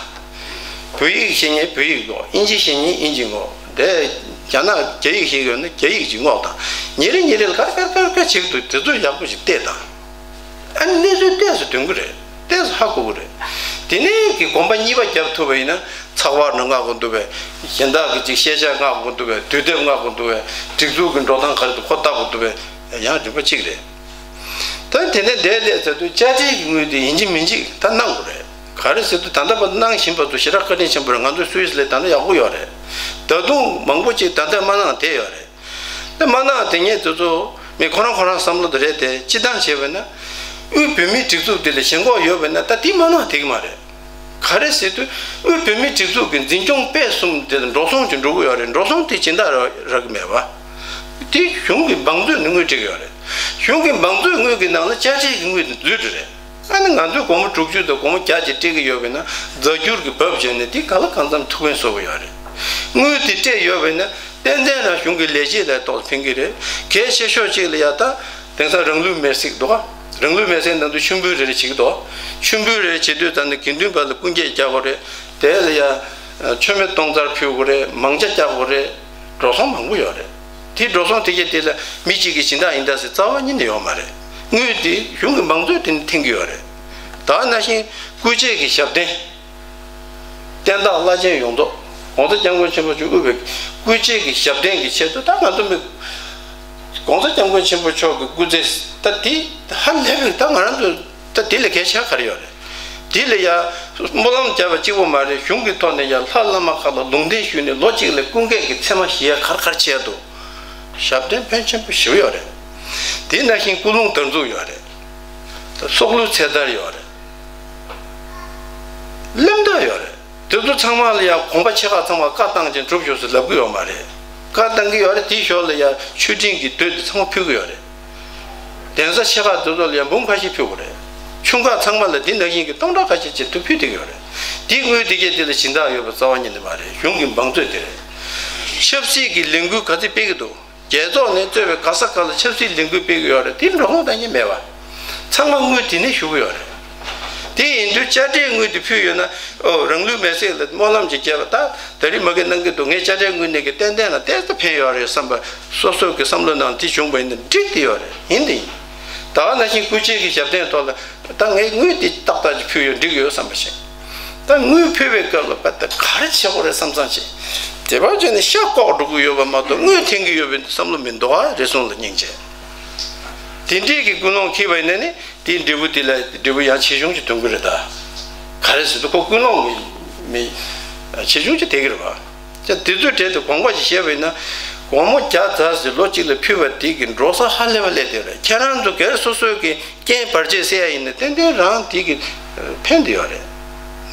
བོད་ཡིག་ཤེས་མཁན་བོད་ཡིག་སྔོག་དབྱིན་ཇི་ཤེས་མཁན་དབྱིན་ཇི་སྔོག་དེ་རྒྱ་ནག་རྒྱ་ཡིག་ཤེས་ཡོད་ན་རྒྱ་ཡིག་ཅིག་སྔོག་དང་། ཉིན་རེ་ཉིན་རེ་ལ་ག་རེ་ག་རེ་ག་རེ་བྱེད་ཀྱི་འདུག་དེ་ཚོ་ཡག་པོ་ཞིག་བལྟས་དང་། ཨ་ནི་གནས་ཚུལ་ཏོག་ཙམ་སྟོན་གྱི་རེད། ཏོག་ཙམ་ཧ་གོ་གི་རེད། དེ་ནས་ཀྱི་གོམ་པ་གཉིས་པ་བརྒྱབ་ཐུབ་པ་ཡིན་ན་ཚགས་པར་ནང་མངགས་དགོས་འདུག་པས། གཞན་དག་གི་ཅིག་ཤེས་བྱ་མངགས་དགོས་འདུག་པས། དུས་དེབ་མངགས་དགོས་འདུག་པས། སྒྲིག་འཛུགས་ཀྱི་འགྲོ་སྟངས་ག་རེ་འདུག་ཁོ་ལྟ་དགོས་འདུག་པས། ཡང་རིམ་པ་གཅིག་རེད། ད་དེ་ནས་འདས་ལས་ཚར་དུས་དཔྱ་ཁྲལ་གྱི་དངུལ་དེ་ཡིན་གཅིག་མིན་གཅིག་ད་གནང་དགོས་རེད། ག་རེ་ཟེར་དུས་ད་ལྟ་བར་གནང་བཞིན་པ་ཚོ་ཞེ་དྲག་བཀའ་དྲིན་ཆེན་པོ་རེད། ང་ཚོ་སུད་སི་ལ་ད་ལྟ་ཡག་པོ་ཡོད་རེད། ད་དུང་མང་པོ་ཅིག་ད་ལྟ་མ་གནང་བསྡད་ཡོད་རེད། དེ་མ་གནང་དེ་ངས་དེ་ཚོ་མི་ཁོ་རང་ཁོ་རང་བསམ་བློ་དེ་རེད་དེ། སྤྱི་བཏང་བྱས་པ་ན་དབུས་བོད་མིའི་སྒྲིག་འཛུགས་དེ་ལ་ཞེན་ཁོག་ཡོད་པ་ན་ད་དེ་མ་གནང་བསྡད་ཀྱི་མ་རེད། ག་རེ་ཟེར་དུས་དབུས་བོད་མིའི་སྒྲིག་འཛུགས་ཀྱི་འཛིན་སྐྱོང་སྤེལ་གསུམ་དེ་ལ་འགྲོ་སོང་ཅིག་འགྲོ་གི་ཡོད་རེད། འགྲོ་སོང་དེ་སྦྱིན་བདག་རག་རག་གི་མེད་པ། དེ་གཞུང་གི་བང་མཛོད་ནས་དངུལ་སྤྲད་ཀྱི་ཡོད་རེད། གཞུང་གི་བང་མཛོད་དངུལ་གྱི་ནང་ལ་དཔྱ་ཁྲལ་གྱི་དངུལ་དེ་འཛུལ་འགྲོ་རེད། ཨ་ནི་ང་ཚོས་སྒོར་མོ་དྲུག་ཅུ་དང་སྒོར་མོ་བརྒྱ་ཅིག་སྤྲད་ཀྱི་ཡོད་པས་ན་རྫ་འགྱུར་གྱི་བབ་བྱས་ནས་དེ་ག་ལ་གང་འཚམ་ཐུགས་ཕན་གསོས་པ་ཡོད་རེད། དངུལ་དེ་སྤྲད་ཡོད་པས་ན་ཏན་ཏན་རང་གཞུང་གི་ལས་བྱེད་ལ་ཏོག་ཙམ་ཕན་གྱི་རེད། གལ་ཆེ་ཤོས་གཅིག་ལ་ཡ་ད་དེང་སང་རང་ལུས་མེར་སྲེག་འདུག་ག་རང་ལུས་མེར་སྲེག་ནང་དུ་མཆོད་འབུལ་རེ་རེ་བྱེད་ཀྱི་འདུག་མཆོད་འབུལ་རེ་རེ་བྱེད་དུས་ད་ནི་དགེ་འདུན་པ་ལ་སྐུ་འགྱེད་རྒྱག་དགོས་རེད། དེ་ལ་ཡ་མཆོད་མེ་སྟོང་རྩར་ཕུལ་དགོས་རེད། མང་ཇ་རྒྱག་དགོས་རེད། འགྲོ་སོང་མང་པོ་ཡོད་རེད། དེ་འགྲོ་སོང་དེ་གས་དེ་ལ་མི་གཅིག་གི་སྦྱིན་བདག་ཡིན་ད་ཟེར་རྩ་བ་ཉིད་ནས་ཡོད་མ་རེད། དངུལ་དེ་གཞུང་གི་མང་གཙོའི་དེ་ནས་འཐེན་གྱི་ཡོད་རེད། ད་ནང་བཞིན་སྐུ་མཆེད་ཀྱི་ཞབས་བརྟན། བསྟན་བདག་བླ་ཆེན་ཡོངས་རྫོགས་༸གོང་ས་༸སྐྱབས་མགོན་ཆེན་པོ་མཆོག་དབུས་པའི་སྐུ་མཆེད་ཀྱི་ཞབས་བརྟན་གྱི་ཆེད་དུ་ད་ང་ཚོ་མི་༸གོང་ས་༸སྐྱབས་མགོན་ཆེན་པོ་མཆོག་གི་སྐུ་ཚེ་ད་དེ་ཧ་ལས་པའི་ད་ང་རང་ཚོ་ད་དེ་ལས་གལ་ཆེ་ག་རེ་ཡོད་རེད། དེ་ལ་ཡ་སྨོན་ལམ་བརྒྱབ་པ་གཅིག་པོ་མ་རེད། གཞུང་གི་ཐོག་ནས་ཡ་ལྷ་བླ་མ་ཁག་ལ་ལུང་བསྟན་ཞུས་ནས་ལོ་གཅིག་ལ་སྐུ་འགྱེད་ཀྱི་མཚན་མ་བཞེས་ཡ་ག་རེ་ག་རེ་བྱས་འདུག་ཞབས་བརྟན་ཕོན་ཆེན་པོ་ཞེ་པོ་ཡོད་རེད། དེ་ནང་བཞིན་སྐུ་རླུང་དར་འཛུགས་ཡོད་རེད། སྲོག་བླུ་ཚེ་དར་ཡོད་རེད། གླེང་སྟེགས་ཡོད་རེད། དེ་ཚོ་ཚང་མ་ལ་ཡང་གོམ་པ་ཆེ་ཁག་ཚང་མ་བཀའ་བཏང་ཅིང་གྲུབ་ཞུགས་སུ་ལབ་ཀྱི་ཡོད་མ་རེད། བཀའ་བཏང་གི་ཡོད་རེད། དེའི་ཞོར་ལ་ཡང་མཆོད་སྤྲིན་གྱི་དུད་དེ་ཚང་མ་ཕུལ་གྱི་ཡོད་རེད། གདན་ས་ཆེ་ཁག་དེ་ཚོ་ལ་ཡང་འབུམ་ཁ་ཤས་ཕུལ་དགོས་རེད། ཆུང་ཁག་ཚང་མ་ལ་དེ་ནང་བཞིན་གྱི་སྟོང་ཕྲག་ཁ་ཤས་ཅིག་དུ་ཕུལ་བསྡད་ཀྱི་ཡོད་རེད། དེ་དངུལ་དེ་གས་དེ་ལ་སྦྱིན་བདག་ཡོད་པ་རྩ་བ་ཉིད་ནས་མ་རེད། གཞུང་གི་འབངས་ཚོས་དེ་རེད། ཆབ་སྲིད་ཀྱི་ལས་འགུལ་ག་ཚོད་སྤེལ་གྱི་འདུག་རྒྱལ་ཚོགས་ནས་གཙོས་པའི་ག་ས་ག་ལ་ཆབ་སྲིད་ལས་འགུལ་སྤེལ་གྱི་ཡོད་རེད། དེ་འགྲོ་སོང་གཏོང་མཁན་མེད་པ། ཚང་མ་དངུལ་དེ་ནས་ཞུ་གི་ཡོད་རེད། དེ་ཡིན་དུས་དཔྱ་ཁྲལ་དངུལ་དེ་ཕུལ་ཡོད་ན། ཨོ་རང་ལུས་མེར་སྲེག་ལ་སྨོན་ལམ་ཅིག་བརྒྱབ་པ་ད་ད་རེས་མ་གི་གནང་གི་འདུག་ངས་དཔྱ་ཁྲལ་དངུལ་ནས་ཀྱི་ཏན་ཏན་ལ་ཏོག་ཙམ་ཕན་ཡོད་རེད་བསམ་པ་སོ་སོ་གི་བསམ་བློ་ནང་དེ་བྱུང་བ་ཡིན་ན་འགྲིག་དེ་ཡོད་རེད། ཡིན་དེ་ཡིན། ད་ག་ནང་བཞིན་སྐུ་མཆེད་ཀྱི་ཞབས་བརྟན་ཐོག་ལ་ད་ངས་དངུལ་འདི་ཏག་ཏག་ཅིག་ཕུལ་ཡོད་འགྲིག་ཡོད་བསམ་པ་ཞིག་ད་དངུལ་ཕུལ་བའི་སྐབས་ལ་ད་ག་རེ་བྱེད་དགོས་རེད་བསམ་བསམ་ཞིག་དེ་བར་བྱས་ནས་ཤ་ལྐོག་འགྲོ་གི་ཡོད་པ་མ་གཏོགས་དངུལ་འཐེན་གྱི་ཡོད་པའི་བསམ་བློ་མི་འདུག་ཨ། རེ་ཟུང་ལ་སྙིང་རྗེ། དེ་འདྲས་ཀྱི་ཀུན་སློང་འཁྱེར་བ་ཡིན་ན་ནི་དེའི་འབྲས་བུ་དེ་ལ་འབྲས་བུ་ཡང་ཆེ་ཆུང་ཅིག་ཐོན་གི་རེད་ད། ག་རེ་ཟེར་དུས་ཁོ་ཀུན་སློང་གི་མི་ཆེ་ཆུང་ཅིག་དེ་གི་རེད་པ། ཅེས་དེ་ཚོའི་གྲས་དུ་དགོངས་པ་ཞིག་བཞེས་པ་ཡིན་ན། སྒོར་མོ་བརྒྱ་ཙམ་ཞིག་ལོ་གཅིག་ལ་ཕུལ་བ་དེ་གི་འགྲོ་ས་ཧ་ལས་པ་སླེབས་བསྡད་རེད། ཁྱེད་རང་ཚོ་སྒེར་སོ་སོའི་གི་རྐྱེན་བར་ཆད་སེལ་ཡ་ཡིན་ན་ཏན་ཏན་རང་དེ་གི་ཕན་བདེ་ཡོད་རེད།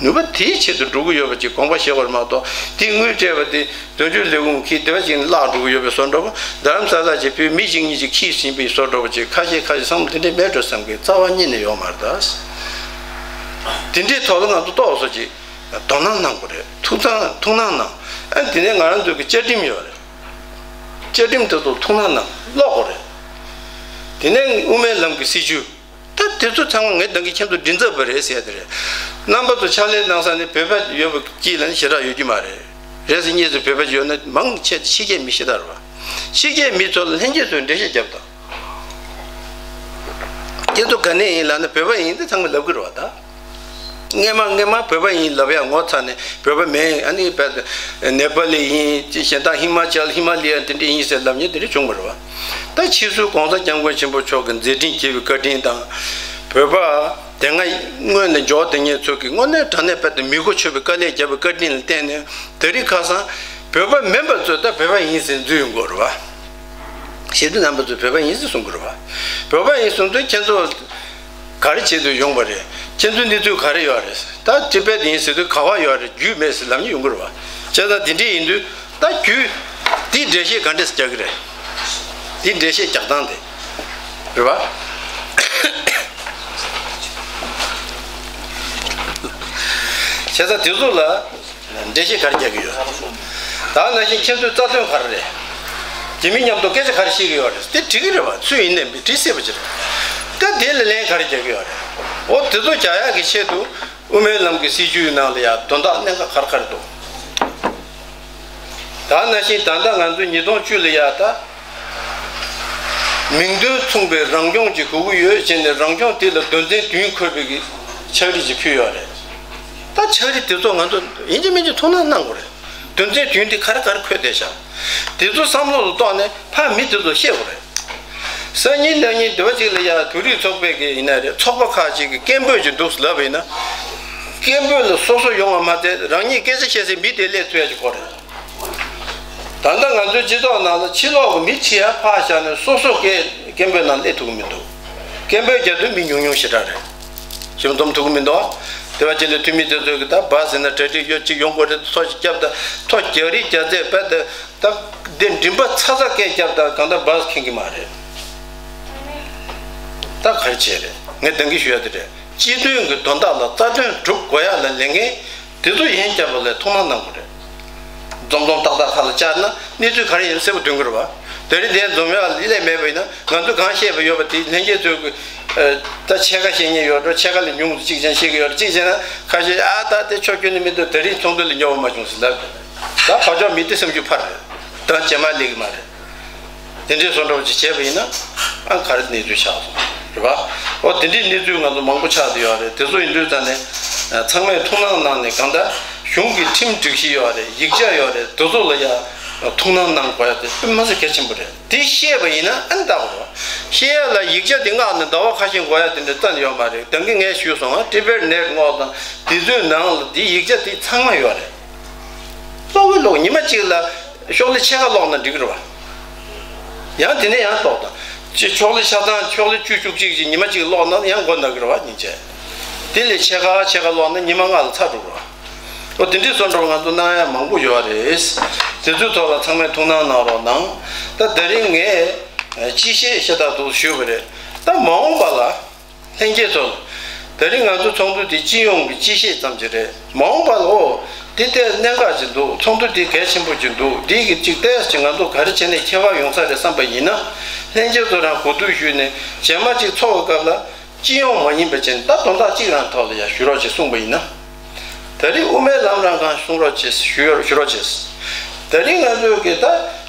ནུས་པ་དེའི་ཆེད་དུ་འགྲོ་གི་ཡོད་པ་ཅིག་དགོངས་པ་བཞེས་དགོས་རེད་མ་གཏོགས་དེ་དངུལ་སྤྲད་པ་དེ་དོན་གཅོད་ལས་ཁུངས་ཀྱིས་དེ་བ་ཅིག་བརླག་འགྲོ་གི་ཡོད་པའི་བཟོ་འདྲ་པོ། རྡ་རམ་ས་ལ་ཅིག་ཕུལ་མི་གཅིག་གཉིས་ཅིག་ཁྱེར་ཟིན་པའི་བཟོ་འདྲ་པོ་ཅིག་ཁ་ཤས་ཁ་ཤས་བསམ་བློ་དེ་འདྲས་མེད་འགྲོ་བསམ་གི་རྩ་བ་ཉིད་ནས་ཡོད་མ་རེད་ད། དེ་འདྲའི་ཐོག་ལ་ང་ཚོ་ཏོག་ཙམ་ཅིག་དོ་སྣང་གནང་དགོས་རེད། ཐུགས་ཐང་ཐུགས་སྣང་གནང་། ཨ་དེ་ནས་ང་རང་ཚོ་གི་བཅའ་ཁྲིམས་ཡོད་རེད། བཅའ་ཁྲིམས་དེ་ཚོ་ཐུགས་སྣང་གནང་ཀློག་དགོས་རེད། དེ་ནས་དབུ་མའི་ལམ་གྱི་སྲིད་བྱུས། ད་དེ་ཚོ་ཚང་མ་ངས་ད་གིན་ཁྱེད་ཚོ་མགྲིན་ཚབ་པ་རེད་ཟེར་ཡ་དེ་རེད། རྣམ་པ་ཚོ་ཕྱག་ལས་གནང་ས་ནས་བོད་པ་ཡོད་པ་གཅིག་ལ་ནི་ཞེ་དྲག་ཡོད་ཀྱི་མ་རེད། རེས་གཉིས་སུ་བོད་པ་ཡོད་ན་མང་ཆེ་ཕྱི་རྒྱལ་མི་ཤི་ད་རེད་བ། ཕྱི་རྒྱལ་མི་ཚོ་ལ་ལྷན་རྒྱས་ཚོས་འགྲེལ་བཤད་རྒྱབ་དང་། ཁྱེད་ཚོ་ག་ནས་ཡིན་ལབ་ན་བོད་པ་ཡིན་ཏེ་ཚང་མས་ལབ་ཀྱི་རེད་བ་ད། སྔས་མ་སྔས་མ་བོད་པ་ཡིན་ལབ་ཡ་ངོ་ཚ་ནས་བོད་པ་མིན། ཨ་ནི་བོད་ནེ་པ་ལི་ཡིན། གཞན་དག་ཧི་མ་ཅལ་ཧི་མ་ལ་ཡ་དེ་འདྲ་ཡིན་ཟེར་ལབ་མཁན་དེ་འདྲ་བྱུང་བ་རེད་བ། ད་ཕྱིས་སུ་གོང་ས་སྐྱབས་མགོན་ཆེན་པོ་མཆོག་གིས་མཛད་འཕྲིན་བགྱིས་པའི་བཀའ་དྲིན་དང་། བོད་པ་དེ་སྔ་སྔོན་ལ་འབྱོར་བསྡད་མཁན་ཚོ་གིས་དངོས་གནས་དྲང་གནས་དཔེ་དེ་མི་གོ་ཆོད་པའི་དཀའ་ལས་བརྒྱབ་པའི་བཀའ་དྲིན་ལ་བརྟེན་ནས་དེ་རིང་ཁ་སང་བོད་པ་མིན་པ་ཚོས་ད་བོད་པ་ཡིན་ཟེར་འཛུལ་ཡོང་གི་ཡོད་རེད་བ། ཞེ་དྲུག་རྣམ་པ་ཚོས་བོད་པ་ཡིན་ཟེར་གསུང་གི་རེད་བ། བོད་པ་ཡིན་གསུང་དུས་ཁྱེད་ཚོ་ག་རེ་བྱེད་དུ་ཡོང་བ་རེད། ཁྱེད་ཚོའི་གནས་ཚུལ་ག་རེ་ཡོད་རེད། ད་ཊི་བེཊ་ཡིན་ཟེར་དུས་ག་བ་ཡོད་རེད། རྒྱུས་མེད་ཟེར་ལབ་མཁན་ཡོང་གི་རེད་བ། བྱས་ཙང་དེ་འདྲས་ཡིན་དུས་ད་རྒྱུས་དེའི་འགྲེལ་བཤད་ག་འདྲས་རྒྱག་གི་རེད། དེའི་འགྲེལ་བཤད་རྒྱག་སྟངས་དེ་རེད་བ། བྱས་ཙང་དེ་ཚོ་ལ། འགྲེལ་བཤད་ག་རེ་རྒྱག་གི་ཡོད། ད་ནང་བཞིན་ཁྱེད་ཚོས་རྩ་དོན་ག་རེ་རེད། དེ་མིན་མཉམ་དུ་སྐད་ཆ་ག་རེ་བཤད་ཀྱི་ཡོད་རེད། དེ་དྲི་གི་རེད་བ། སུ་ཡིན་ནའི་དྲི་སྲིད་པ་ཅིག་རེད། ད་དེ་ལ་ལན་ག་རེ་རྒྱག་གི་ཡོད་རེད། འོ་དེ་ཚོ་རྒྱག་ཡག་གི་ཆེད་དུ་དབུ་མའི་ལམ་གྱི་སྲིད་བྱུས་ནང་ལ་ཡ་དོན་དག་གནད་འགག་ག་རེ་ག་རེ་འདུག་ད་ནང་བཞིན་ད་ལྟ་ང་ཚོ་ཉིས་སྟོང་བཅུ་ལ་ཡ་ད། མིང་དོན་མཚུངས་པའི་རང་སྐྱོང་ཅིག་དགོས་ཀྱི་ཡོད་བྱས་ནས་རང་སྐྱོང་དེ་ལ་དོན་ཚན་བདུན་འཁོད་པའི་གི་ཕྱག་བྲིས་ཅིག་ཕུལ་ཡོད་རེད། ད་ཕྱག་བྲིས་དེ་ཚོ་ང་ཚོ་ཡིན་གཅིག་མིན་གཅིག་ཐུགས་སྣང་གནང་དགོས་རེད། དོན་ཚན་བདུན་དེ་ག་རེ་ག་རེ་འཁོད་བསྡད་ཤག་དེ་ཚོ་བསམ་བློ་ལ་གཏོགས་ནས་ཕར་མི་དེ་ཚོ་བཤད་དགོས་རེད། སང་ཉིན་གནངས་ཉིན་དེ་བ་ཅིག་ལ་ཡ་བོད་རིགས་ཚོགས་པའི་གི་ཡིན་ན་རེད། ཚོགས་པ་ཁག་ཅིག་གི་སྐད་འབོད་ཅིག་འདུག་ལབ་པ་ཡིན་ན། སྐད་འབོད་ལ་སོ་སོ་ཡོང་བ་མ་ཚད་རང་ཉིད་སྐད་ཆ་བཤད་སའི་མི་དེ་སླེབས་ཐུབ་ཡ་ཅིག་དགོས་རེད། ད་ལྟ་ང་ཚོའི་སྤྱི་ཚོགས་ནང་ལ་ཕྱི་ལོགས་ཀྱི་མི་ཁྲི་ཡར་ཕར་བཞག་ནས་སོ་སོ་སྐད་སྐད་འབོད་ནང་སླེབས་ཐུབ་ཀྱི་མི་འདུག་སྐད་འབོད་རྒྱག་དུས་མི་ཉུང་ཉུང་ཞེ་དྲག་རེད། ཞིབ་འདོམས་ཐུབ་ཀྱི་མི་འདུག་དེ་བ་ཅིག་ལ་འཐུས་མི་དེ་ཚོས་ཀྱི་ད་བཱ་ཟེར་ན་གྲ་སྒྲིག་ཡོད་ཅིག་ཡོང་དགོས་རེད། ཐོ་ཞིག་བརྒྱབ། ད་ཐོ་རྒྱག་རེས་རྒྱག་ཚད་བས་ད་ད་འདི་མགྲིན་པ་ཚ་ཚ་སྐད་བརྒྱབ། ད་གང་ལྟར་བཱ་ཁེངས་ཀྱི་མ་རེད། ད་ག་རེ་བྱས་རེད། ངས་འདང་གི་ཞུ་ཡ་དེ་རེད། སྤྱི་དོན་གྱི་དོན་དག་ལ་རྩ་དོན་སྒྲུབ་དགོས་ཡ་ལ་ལས་འགན་དེ་ཚོ་ཡན་བསྐྱར་བ་ལ་ཐུགས་སྣང་གནང་དགོས་རེད། འཛོམས་འཛོམས་ཏག་ཏག་ཁ་ལ་བཅར་ན་གནས་ཚུལ་ག་རེ་ཡིན་གསལ་པོ་སྟོན་གྱི་རེད་བ། དེ་རིང་དེ་འཛོམས་ཡ་ལ་སླེབས་མེད་པ་ཡིན་ན་ང་ཚོས་གང་བཤད་པ་ཡོད་པ་དེ་ལྷན་རྒྱས་ཚོས་ཀྱི་ད་ཕྱེད་ཀ་བཤད་མཁན་ཡོད་འགྲོ། ཕྱེད་ཀ་ལས་ཉུང་དུ་གཅིག་ཀྱང་བཤད་ཀྱི་ཡོད་རེད། གཅིག་བྱས་ན་ཁ་ཤས་ཨ་ད་དེ་ཆོ་སྐྱོན་ནི་མི་འདུག་དེ་རིང་ཚོགས་འདུ་ལ་ཉོ་བ་མ་བྱུང་ཟེར་ལབ། ད་ཕར་ཕྱོགས་མི་དེ་སེམས་ཤུགས་འཕར་རེད། ད་རྗེས་མ་སླེབས་ཀྱི་མ་རེད། དེ་འདྲའི་བཟོ་འདྲ་བོ་ཅིག་བྱས་པ་ཡིན་ན་ཨ་ག་རེ་གནས་ཚུལ་ཆགས་སོང་རེད་པ། འོ་དེ་འདྲའི་གནས་ཚུལ་ང་ཚོ་མང་པོ་ཆགས་བསྡད་ཡོད་རེད། དེ་ཚོ་ཡིན་དུས་ཙང་ནས་ཚང་མས་ཐུགས་སྣང་གནང་ནས་གང་ལྟར་གཞུང་གི་ཁྲིམས་སྒྲིག་གཞི་ཡོད་རེད། ཡིག་ཆ་ཡོད་རེད། དེ་ཚོ་ལ་ཡ་ཐུགས་སྣང་གནང་དགོས་ཡ་དེ་དཔེ་མ་སྲིད་གལ་ཆེན་པོ་རེད། དེ་ཤེས་པ་ཡིན་ན་ཨ་ནི་ད་གོ་ཤེས་ཡ་ལ་ཡིག་ཆ་དེ་མངགས་ནས་ཟླ་བ་ཁ་ཤས་འགོར་ཡ་དེ་འདྲ་རྩ་ནས་ཡོད་མ་རེད། ད་གིན་ངས་ཞུས་སོང་ང་ཊི་བེཊ་ནེཊ་ངོ་དང་དེ་ཚོའི་ནང་ལ་དེ་ཡིག་ཆ་དེ་ཚང་མ་ཡོད་རེད། ཀློག་གི་ཀློག་ཉི་མ་གཅིག་ལ་ཤོག་ལྷེ་ཕྱེད་ཀ་ཀློག་ན་འགྲིག་གི་རེད་བ། ཡང་དེ་ནས་ཡང་ཀློག་དང་། ཅི་ཤོག་ལྷེ་ཆ་ཚང་ཤོག་ལྷེ་བཅུ་བཅུ་གཅིག་ཅིག་ཉི་མ་གཅིག་ཀློག་ན་ཡང་མགོ་ན་གི་རེད་བ་སྙིང་རྗེ། དེ་ལས་ཕྱེད་ཀ་ཕྱེད་ཀ་ཀློག་ན་ཉི་མ་ལྔ་ལ་ཚར་འགྲོ་གི་རེད་བ། འོ་དེ་འདྲའི་བཟོ་འདྲ་ང་ཚོ་གནང་ཡ་མང་པོ་ཡོད་རེད། དེ་ཚོའི་ཐོག་ལ་ཚང་མས་ཐུགས་སྣང་གནང་རོགས་གནང་། ད་དེ་རིང་ངས་སྤྱི་བཤད་ཤ་སྟག་ཏུ་ཞུས་པ་རེད། ད་མ་འོངས་པ་ལ། ལྷན་རྒྱས་ཚོ། དེ་རིང་ང་ཚོ་ཚོགས་འདུ་འདི་སྤྱི་ཡོངས་ཀྱི་སྤྱི་བཤད་ཙམ་ཞིག་རེད། མ་འོངས་པ་ལ་འོ། འདི་ལྟའི་གནད་འགག་ཅིག་འདུག་ཚོགས་འདུ་འདི་གལ་ཆེན་པོ་ཅིག་འདུག་འདི་གི་ཅིག་ཏོག་ཙམ་ང་ཚོ་ག་རེ་བྱས་ནས་ཁྱད་པར་ཡོང་ས་རེད་བསམ་པ་ཡིན་ན། ལྷན་རྒྱས་ཚོ་རང་གོ་བསྡུར་ཞུས་ནས་རྗེས་མ་ཅིག་ཚོགས་པའི་སྐབས་ལ་སྤྱི་ཡོངས་མ་ཡིན་པ་བྱས་ནས་ད་དོན་དག་གཅིག་རང་ཐོག་ལ་ཡང་ཞུ་རོགས་ཅེས་གསུངས་པ་ཡིན་ན། ད་རེས་དབུ་མའི་ལམ་རང་གང་གསུང་རོགས་བྱེད་ཞུ་ཡོད་ཞུ་རོགས་བྱེད། ད་རེས་ང་ཚོས་ཀྱི་ད་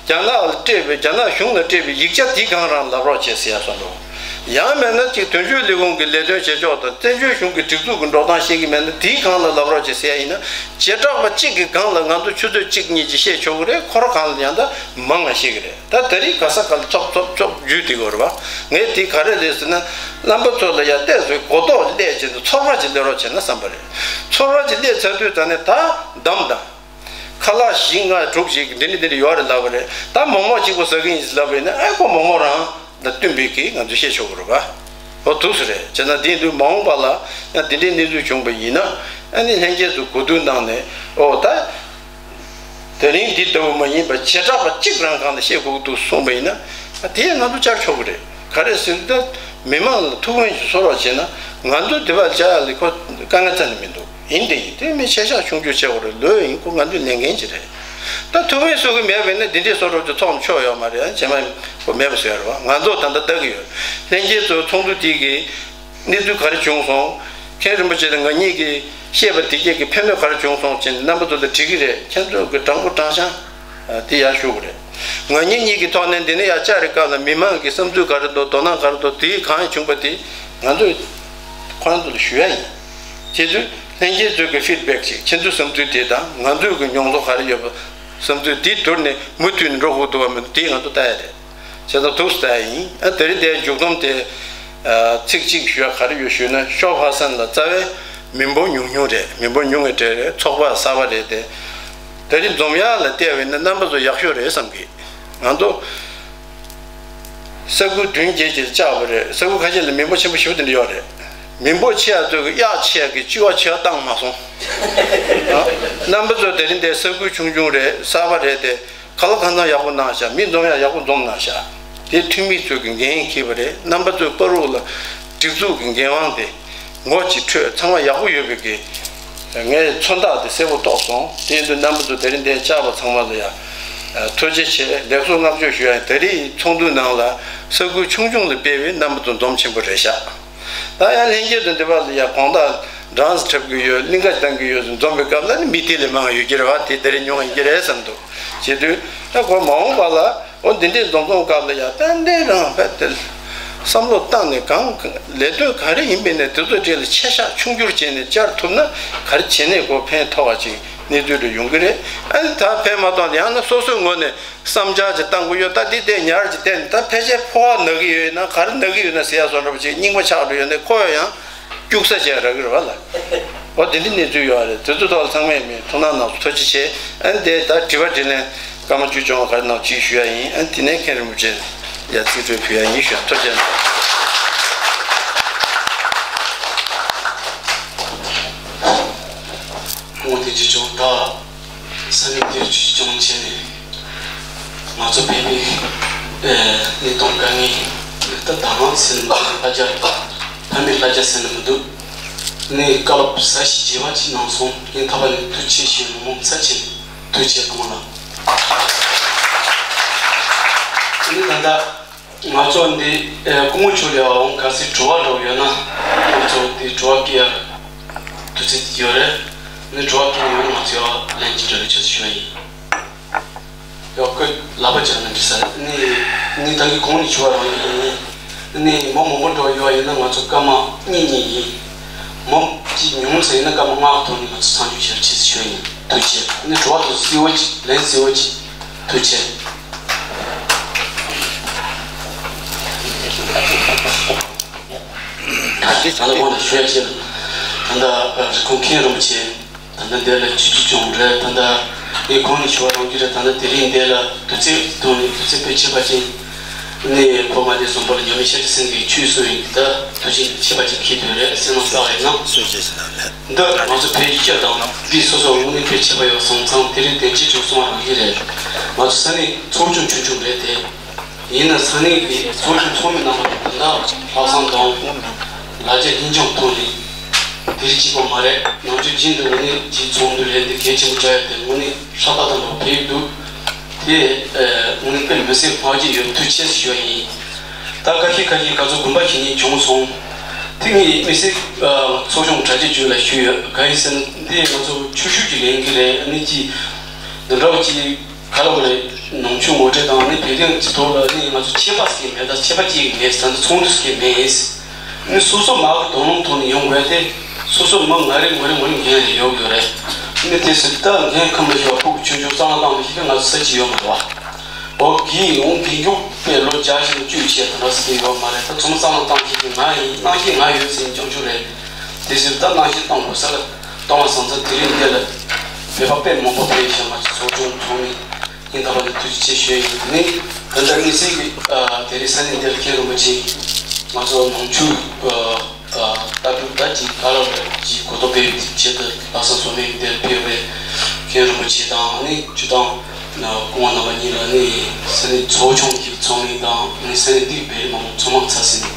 རྒྱ་ནག་ལ་སྤྲད་པའི་རྒྱ་ནག་གཞུང་ལ་སྤྲད་པའི་ཡིག་ཆ་འདི་གང་རང་ལབ་རོགས་བྱེད་ཟེར་ཡ་སོང་འགྲོ། ཡང་མེད་ན་ཅིག་དོན་གཅོད་ལས་ཁུངས་ཀྱི་ལས་དོན་བྱེད་ཕྱོགས་དང་བཙན་བྱོལ་གཞུང་གི་སྒྲིག་འཛུགས་ཀྱི་འགྲོ་སྟངས་ཤེས་ཀྱི་མེད་ན་དེའི་སྒང་ལ་ལབ་རོགས་བྱེད་ཟེར་ཡ་ཡིན་ན། བྱེ་བྲག་པ་གཅིག་གི་སྒང་ལ་ང་ཚོ་ཆུ་ཚོད་གཅིག་གཉིས་ཀྱི་བཤད་ཆོག་གི་རེད། ཁོ་རང་སྒང་ལ་ཡང་ད་མང་ང་བཤད་ཀྱི་རེད། ད་དེ་རིང་ག་ས་ག་ལ་ཚོགས་ཚོགས་ཚོགས་རྒྱུས་དེ་གོ་རེད་བ། ངས་དེ་ག་རེ་ལས་ཟེར་ན། རྣམ་པ་ཚོ་ལ་ཡ་བལྟས་ཚོད་གོ་རྟོགས་སླེབས་བྱས་ནས་ཚོར་བ་ཅིག་སླེབས་རོགས་བྱས་ན་བསམ་པ་རེད། ཚོར་བ་ཅིག་སླེབས་ཚར་དུས་ད་ནས་ད་འདམ་དང་། ཁ་ལག་བཞི་ལྔ་དྲུག་ཅིག་འདི་འདྲ་འདི་འདྲ་ཡོད་རེད་ལབ་པ་རེད། ད་མོག་མོག་གཅིག་པོ་ཟ་གི་ཡིན་ལབ་པ་ཡིན་ན། ཨེ་ཁོ་མོག་མོག་རང་དང་བསྟུན་པའི་གི་ང་ཚོ་བཤད་ཆོག་གི་རེད་པ། འོ་འདུག་སེ་རེད། བྱས་ན་དེ་དུས་མ་འོངས་པ་ལ་ཡང་དེ་འདྲའི་གནས་ཚུལ་བྱུང་པ་ཡིན་ན། ཨ་ནི་ལྷན་རྒྱས་ཚོ་གོ་བསྡུར་གནང་ནས། ཨོ་ད་དེ་རིང་འདི་ལྟ་བུ་མ་ཡིན་པ་བྱེ་བྲག་པ་གཅིག་རང་སྒང་ལ་བཤད་དགོས་ཀྱི་འདུག་གསུངས་པ་ཡིན་ན། ཨ་དེ་ཡང་ང་ཚོ་བཅར་ཆོག་གི་རེད། ག་རེ་ཟེར་ན། མི་མང་ལ་ཐུགས་ཕན་ཞིག་གསོ་རོགས་བྱས་ན། ང་ཚོ་འདི་པར་བཅར་ཡག་ལ་ཁོ་དཀའ་ངལ་རྩ་ནས་མི་འདུག་ཡིན་དེ་ཡིན་དེ་མི་ཆེ་ཤག་ཆུང་ཆུང་བྱེད་དགོས་རེད། ལོས་ཡིན། ཁོ་ང་ཚོའི་ལས་འགན་ཅིག་རེད། ད་ཐུགས་ཕན་གསོ་གི་མེད་པ་ཡིན་ན་འདི་འདྲའི་བཟོ་འདྲ་ཅིག་ཚོགས་ནས་ཆོག་ཡོད་མ་རེད། ཨ་བྱས་མ་ཡིན་པ་མེད་པ་བཟོ་ཡ་རེད་བ། ང་ཚོ་ད་ལྟ་ལྟ་གི་ཡོད། ལྷན་རྒྱས་ཚོ་ཚོགས་འདུ་དེ་གི་གནས་ཚུལ་ག་རེ་བྱུང་སོང་། མཁན་རིན་པོ་ཆེ་དང་ང་གཉིས་ཀྱིས་བཤད་པ་དེ་གྱད་ཀྱི་ཕན་ཐོགས་ག་རེ་བྱུང་སོང་ཅེས་རྣམ་པ་ཚོ་ལ་དྲི་གི་རེད། ཁྱེད་ཚོ་གི་དྲང་པོ་དྲང་བཞག་དེ་ཡར་ཞུ་གི་རེད། ང་གཉིས་གཉིས་ཀྱི་ཐོག་ནས་འདི་ནས་ཡར་བཅར་བའི་སྐབས་ལ་མི་མང་གི་བསམ་ཚུལ་ག་རེ་འདུག་དོ་སྣང་ག་རེ་འདུག་དེ་གང་བྱུང་པ་དེ་ང་ཚོས་ཁོ་རང་ཚོ་ལ་ཞུ་ཡ་ཡིན། བྱས་དུས་ལྷན་རྒྱས་ཚོས་ཀྱི་ཕིཌ་བེག་ཅིག་ཁྱེད་ཚོའི་བསམ་ཚུལ་དེ་དང་ང་ཚོས་ཀྱི་མྱོང་ཚོར་ག་རེ་ཡོད་པ། བསམ་ཚུལ་དེ་བསྡུར་ནས་མུ་མཐུད་ནས་འགྲོ་དགོས་འདུག་བ་མི་འདུག་དེ་ང་ཚོ་ལྟ་ཡ་རེད། བྱས་ཙང་འདུག་སེ་ལྟ་ཡ་ཡིན། ཨ་དེ་རིང་དེའི་མཇུག་སྡོམ་དེ། ཨ་ཚིག་གཅིག་ཞུ་ཡ་ག་རེ་ཡོད་ཞུས་ན། ཤོ་ཧ་སན་ལ་རྩ་བའི་མི་འབོར་ཉུང་ཉུང་རེད། མི་འབོར་ཉུང་བའི་གྲས་རེད། ཚོགས་པ་གསར་པ་རེད་དེ། དེ་རིང་འཛོམས་ཡག་ལ་བལྟས་པ་ཡིན་ན་རྣམ་པ་ཚོ་ཡག་ཤོས་རེད་བསམ་གི། ང་ཚོ་ས་ཁུལ་བདུན་བརྒྱད་ཅིག་ལ་བཅར་བ་རེད། ས་ཁུལ་ཁ་ཤས་ལ་མི་འབོར་ཆེན་པོ་ཞེ་པོ་དེ་འདྲ་ཡོད་རེད། མི་འབོར་ཆེ་ཡག་ཚོས་ཀྱི་གཡག་ཆེ་ཡག་གི་སྤྱི་བ་ཆེ་བ་བཏང་མ་སོང་། ཨ་རྣམ་པ་ཚོ་དེ་རིང་དེ་ས་ཁུལ་ཆུང་ཆུང་རེད། གསར་པ་རེད་དེ། ཁ་ལག་ཁ་ཚང་ཡག་པོ་གནང་ཤག་མི་འཛོམས་ཡག་ཡག་པོ་འཛོམས་གནང་ཤག་དེ་འཐུས་མི་ཚོས་ཀྱི་འགན་འཁྱེར་བ་རེད། རྣམ་པ་ཚོའི་བཀའ་རོགས་ལ་སྒྲིག་འཛུགས་ཀྱི་འགན་དབང་དེ་ངོ་གཅིག་འཕྲོད། ཚང་མ་ཡག་པོ་ཡོད་པའི་གི་ངའི་མཚོན་རྟགས་དེ་གསལ་པོ་རྟོགས་སོང་། དེ་ཡིན་དུས་རྣམ་པ་ཚོ་དེ་རིང་འདིར་བཅར་བ་ཚང་མ་ལ་ཡང་ཐུགས་རྗེ་ཆེ། ལེགས་སོ་བསྔགས་བརྗོད་ཞུ་ཡ་ཡིན། དེ་རིང་ཚོགས་འདུའི་ནང་ལ་ས་ཁུལ་ཆུང་ཆུང་ལ་ཕེབས་པའི་རྣམ་པ་ཚོ་འཛོམས་ཆེན་པོ་རེད་ཤག་ད་ཡང་ལྷན་རྒྱས་ཚོ་འདི་པ་ལ་ཡ་དགོང་དག་སྦྲང་རྩི་འཁྲབ་གི་ཡོད། གླིང་ག་བཏང་གི་ཡོད་ཟེར་འཛོམས་པའི་སྐབས་ལ་ནི་མི་དེ་ལས་མང་ཡོད་ཀྱི་རེད་བ། དེ་དེ་རིང་ཉུང་ཡིན་གྱི་རེད་བསམ་འདུག་བྱེད་དུས་ད་ཁོ་མ་འོངས་པ་ལ་འོ་འདི་འདྲའི་འཛོམས་འཛོམས་སྐབས་ལ་ཡ་ཏན་ཏན་རང་བས་དེ་བསམ་བློ་བཏང་ནས་གང་ལས་དོན་ག་རེ་ཡིན་པའི་ནས་དེ་ཚོ་གྲས་ལ་ཆེ་བཞག་ཆུང་འགྱུར་བྱས་ནས་བཅར་ཐུབ་ན་ག་རེ་བྱས་ནས་ཁོ་ཕན་ཐོགས་པ་ཅིག་གནས་ཚུལ་རེ་ཡོང་གི་རེད། ཨ་ནི་ད་ཕན་མ་ཐོགས་ན་ཡང་ན་སོ་སོའི་ངོས་ནས། བསམ་འཆར་ཅིག་བཏང་གི་ཡོད། ད་འདི་དེ་ཉར་ཅིག་བསྟན་ནས་ད་ཕལ་ཆེར་ཕོ་བ་ན་གི་ཡོད་ན་ག་རེ་ན་གི་ཡོད་ན་ཟེར་ཡ་བཟོ་འདྲ་པོ་ཅིག་རྙིང་པ་ཆགས་འགྲོ་ཡོད་ན་ཁོ་ཡང་སྐྱུག་ས་ཅིག་རག་གི་རེད་བ་ལ། འོ་དེ་འདྲའི་གནས་ཚུལ་ཡོད་རེད། དེ་ཚོ་ཐོག་ལ་ཚང་མས་མི་ཐུགས་སྣང་གནང་སོང་། ཐུགས་རྗེ་ཆེ། ཨ་ནི་དེ་ད་དྲི་བ་དྲིས་ལན་སྐར་མ་བཅུ་བཅོ་ལྔ་ག་རེ་གནང་ཅིག་ཞུ་ཡ་ཡིན། ཨ་ནི་དེ་ནས་མཁན་རིན་པོ་ཆེ་ཡ་ཚིག་གྲོལ་ཕུལ་ཡ་ཡིན་ཞུ་ཡ། ཐུགས་རྗེ་གནང་། ངོ་དེ་ཅི་བྱུང་ད། ས་གནས་དེར་ཆུ་སྐྱོང་བྱས་ནས་ང་ཚོ་བོད་པའི་ཨེ་གནས་སྟངས་དཀའ་ངལ་ད་ད་ནང་ཟེར་ན་མི་འདུག་ལྷ་རྒྱ་ཕ་མའི་ལྷ་རྒྱ་ཟེར་ན་མི་འདུག་ནས་བཀའ་སློབ་ཟབ་ཞིང་རྒྱས་པ་ཅིག་གནང་སོང་། ངས་ཐོག་མ་ནས་ཐུགས་རྗེ་ཆེ་ཞུ། མི་མང་ཚབས་ཆེ་ཐུགས་རྗེ་གནང་ལ། ཨ་ནི་ད་ལྟ། ང་ཚོ་འདི་ཨེ་སྐུ་ངོ་མཆོག་ལ་འོང་གལ་སྲིད་དྲི་བ་འདྲ་བོ་ཡོད་ན་ཁོང་ཚོ་འདི་དྲི་བ་སྐྱེལ་ཡ་དུས་ཚོད་ཡོད་རེད། ནི་དྲི་བ་སྐྱེལ་ཡོད་ན་ང་ཚོ་ཡ་ལན་གྱི་འབྲེལ་ལ་ཆུ་ཚོད་ཞུ་བ་ཡིན། ཡོད་ཁོས་ལབ་པ་བྱས་ན་འགྲིག་ས་རེད། ནི་ནི་ད་གིན་གོང་ནས་ཞུ་བ་རང་ཡིན། ནི་མི་མང་པོ་འདྲ་བོ་ཡོད་ཡིན་ན་ང་ཚོ་སྐར་མ་གཉིས་གཉིས་ཡིན། མི་གཅིག་ཉུང་ཟེར་ཡིན་ན་སྐར་མ་ལྔ་གི་ཐོག་ནས་ང་ཚོ་མཚམས་འཇོག་བྱེད་རོགས་བྱེད་ཟེར་ཞུ་བ་ཡིན། ཐུགས་རྗེ་ཆེ། ནི་དྲི་བ་དེ་གསལ་བོ་ཅིག་ལན་གསལ་བོ་ཅིག་ཐུགས་རྗེ་ཆེ། ད་ལྟ་གོང་དུ་ཞུ་ཡ་ཆེད་ད་ལྟ་རི་ཁོང་མཁན་རིན་པོ་ཆེ་ད་ལྟ་འདི་ལ་ཆིབས་བསྒྱུར་བྱུང་རེད། ད་ལྟ་ངས་གོང་ནས་ཞུ་བ་རང་རྒྱུ་རེད། ད་ལྟ་དེ་རིང་འདི་ལ་དུས་ཚོད་ཐོག་ནས་དུས་ཚོད་དཔེ་ཆེ་བ་ཅན་ནས་ཁོ་མ་དེ་བཟུང་བར་ཉམས་མེད་ཤཱཀྱ་སེང་གེའི་ཆོས་གསུང་ཡིན། ད་དུས་ཆེན་ཆེ་བ་ཅིག་འཁེལ་དུས་རེད། སེམས་ནང་བསགས་ཡིན་ན། འདི་ང་ཚོ་བོད་ཡིག་སྐད་དང་འདི་སོ་སོ་དངོས་གནས་དཔེ་ཆེ་བ་ཡོད་སོང་ཙང་དེ་རིང་དེབ་སྐྱེལ་བྱུང་སོང་བ་རང་ཡིན་རེད། ང་ཚོ་ས་གནས་ཚོགས་ཆུང་ཆུང་ཆུང་རེད་དེ། ཡིན་ན་ས་གནས་ཀྱི་ཚོགས་ཆུང་ཚོགས་མི་རྣམ་པ་དང་ད་ལྷག་བསམ་དང་ལ་རྒྱ་སྙིང་རྗེ་ཐོག་ནས་དེ་རིང་གཅིག་པོ་མ་རེད། ནམ་རྒྱུན་རྒྱུན་དུ་དངོས་གནས་ཀྱི་ཚོགས་འདུ་རེད། འདི་གལ་ཆེན་པོ་བྱ་ཡ་དེ་དངོས་གནས་ཧྲག་ཏག་ཏག་འགྲོ་ཕེབས་འདུག་དེ་དངོས་གནས་དཔེ་མི་སྲིད་ཕངས་ཀྱི་ཡོད། ཐུགས་རྗེ་ཆེ་ཞུ་བ་ཡིན། ད་ཁ་ཤས་ཁ་ཤས་ག་ཚོད་དགོངས་པ་བཞེས་མཁན་བྱུང་སོང་། དེ་ངས་དམིགས་བསལ་ཚོགས་ཆུང་གྲ་རྒྱས་ཅིག་ལ་ཞུས་ཡོད། གང་ཡིན་ཟེར་ན་འདི་ང་ཚོ་ཆུ་ཤུགས་ཀྱི་ལས་འགུལ་རེད། ཨ་ནི་ཅི་འདི་འདྲ་བོ་ཅིག་ག་ལ་བ་རེད། ནང་ཆོས་ངོ་སྤྲོད་དང་ནི་བོད་དོན་གྱི་ཐོག་ལ་ནི་ང་ཚོ་ཆད་པ་ཟིག་མེད། ད་ཆད་པ་གཅིག་མེད། ད་ཚོགས་འདུ་ཟིག་མེད། ནི་སོ་སོ་མ་གི་དོ་སྣང་ཐོག་ནས་ཡོང་དགོས་ཏེ། སོ་སོ་མི་ང་རེ་ངོ་རེ་ངོ་རེ་འགན་ཡོད་དགོས་རེད། ནི་དེ་སུ་ད་འགན་ཁུར་མི་ཤེས་པ་ཕྲུ་གུ་ཆུང་ཆུང་གཙང་མ་བཏང་མི་ཤེས་ཀྱི་ང་ཚོ་ས་ཆ་ཡོད་མ་རེད་བ། འོ་གི་འོང་གི་མགྱོགས་པའི་ལོ་བརྒྱ་ཞིག་བཅུ་ཆེད་དུ་ར་སི་ཡོད་མ་རེད། ད་ཚང་མ་གཙང་མ་བཏང་ཤེས་ཀྱི་ང་ཡིན། གནང་ཤེས་ང་ཡོད་ཟེར་ཀྱང་ཆོག་རེད། དེ་སུ་ད་གནང་ཤེས་གཏོང་དགོས་ས་ལ་གཏོང་བ་སང་ཚང་དེ་རིང་འདི་ལ་བོད་པ་དཔེ་མང་པོ་ཕེབས་ཤག་ང་ཚོ་ཚོགས་ཆུང་ཚོགས་མི། ཡིན་ད་བར་དུ་ཐུགས་རྗེ་ཆེ་ཞུ་ཡ་ཡིན། དེ་ནས་ད་ལྟ་དམིགས་བསལ་གྱི་ཨ་དེ་རིང་ས་གནས་འདིར་མཁན་རིན་པོ་ཆེ་ང་ཚོ་ནང་ཆོས་ཨ་ཨ་ལྟ་གྲུབ་ད་ཅིག་ག་ལ་བ་ཅིག་གོ་རྟོགས་སྤེལ་བའི་ཆེད་དུ་ལྷག་བསམ་ཚོགས་མི་འདིར་ཕེབས་པའི་མཁན་རིན་པོ་ཆེ་དང་ནི་སྤྱི་བཏང་ན་སྐུ་ངོ་རྣམ་པ་གཉིས་ལ་ནི་ས་གནས་ཚོགས་ཆུང་གི་ཚོགས་མི་དང་ནི་ས་གནས་འདིའི་བོད་མི་མང་ཚང་མ་ཚ་ཟེར་ནས་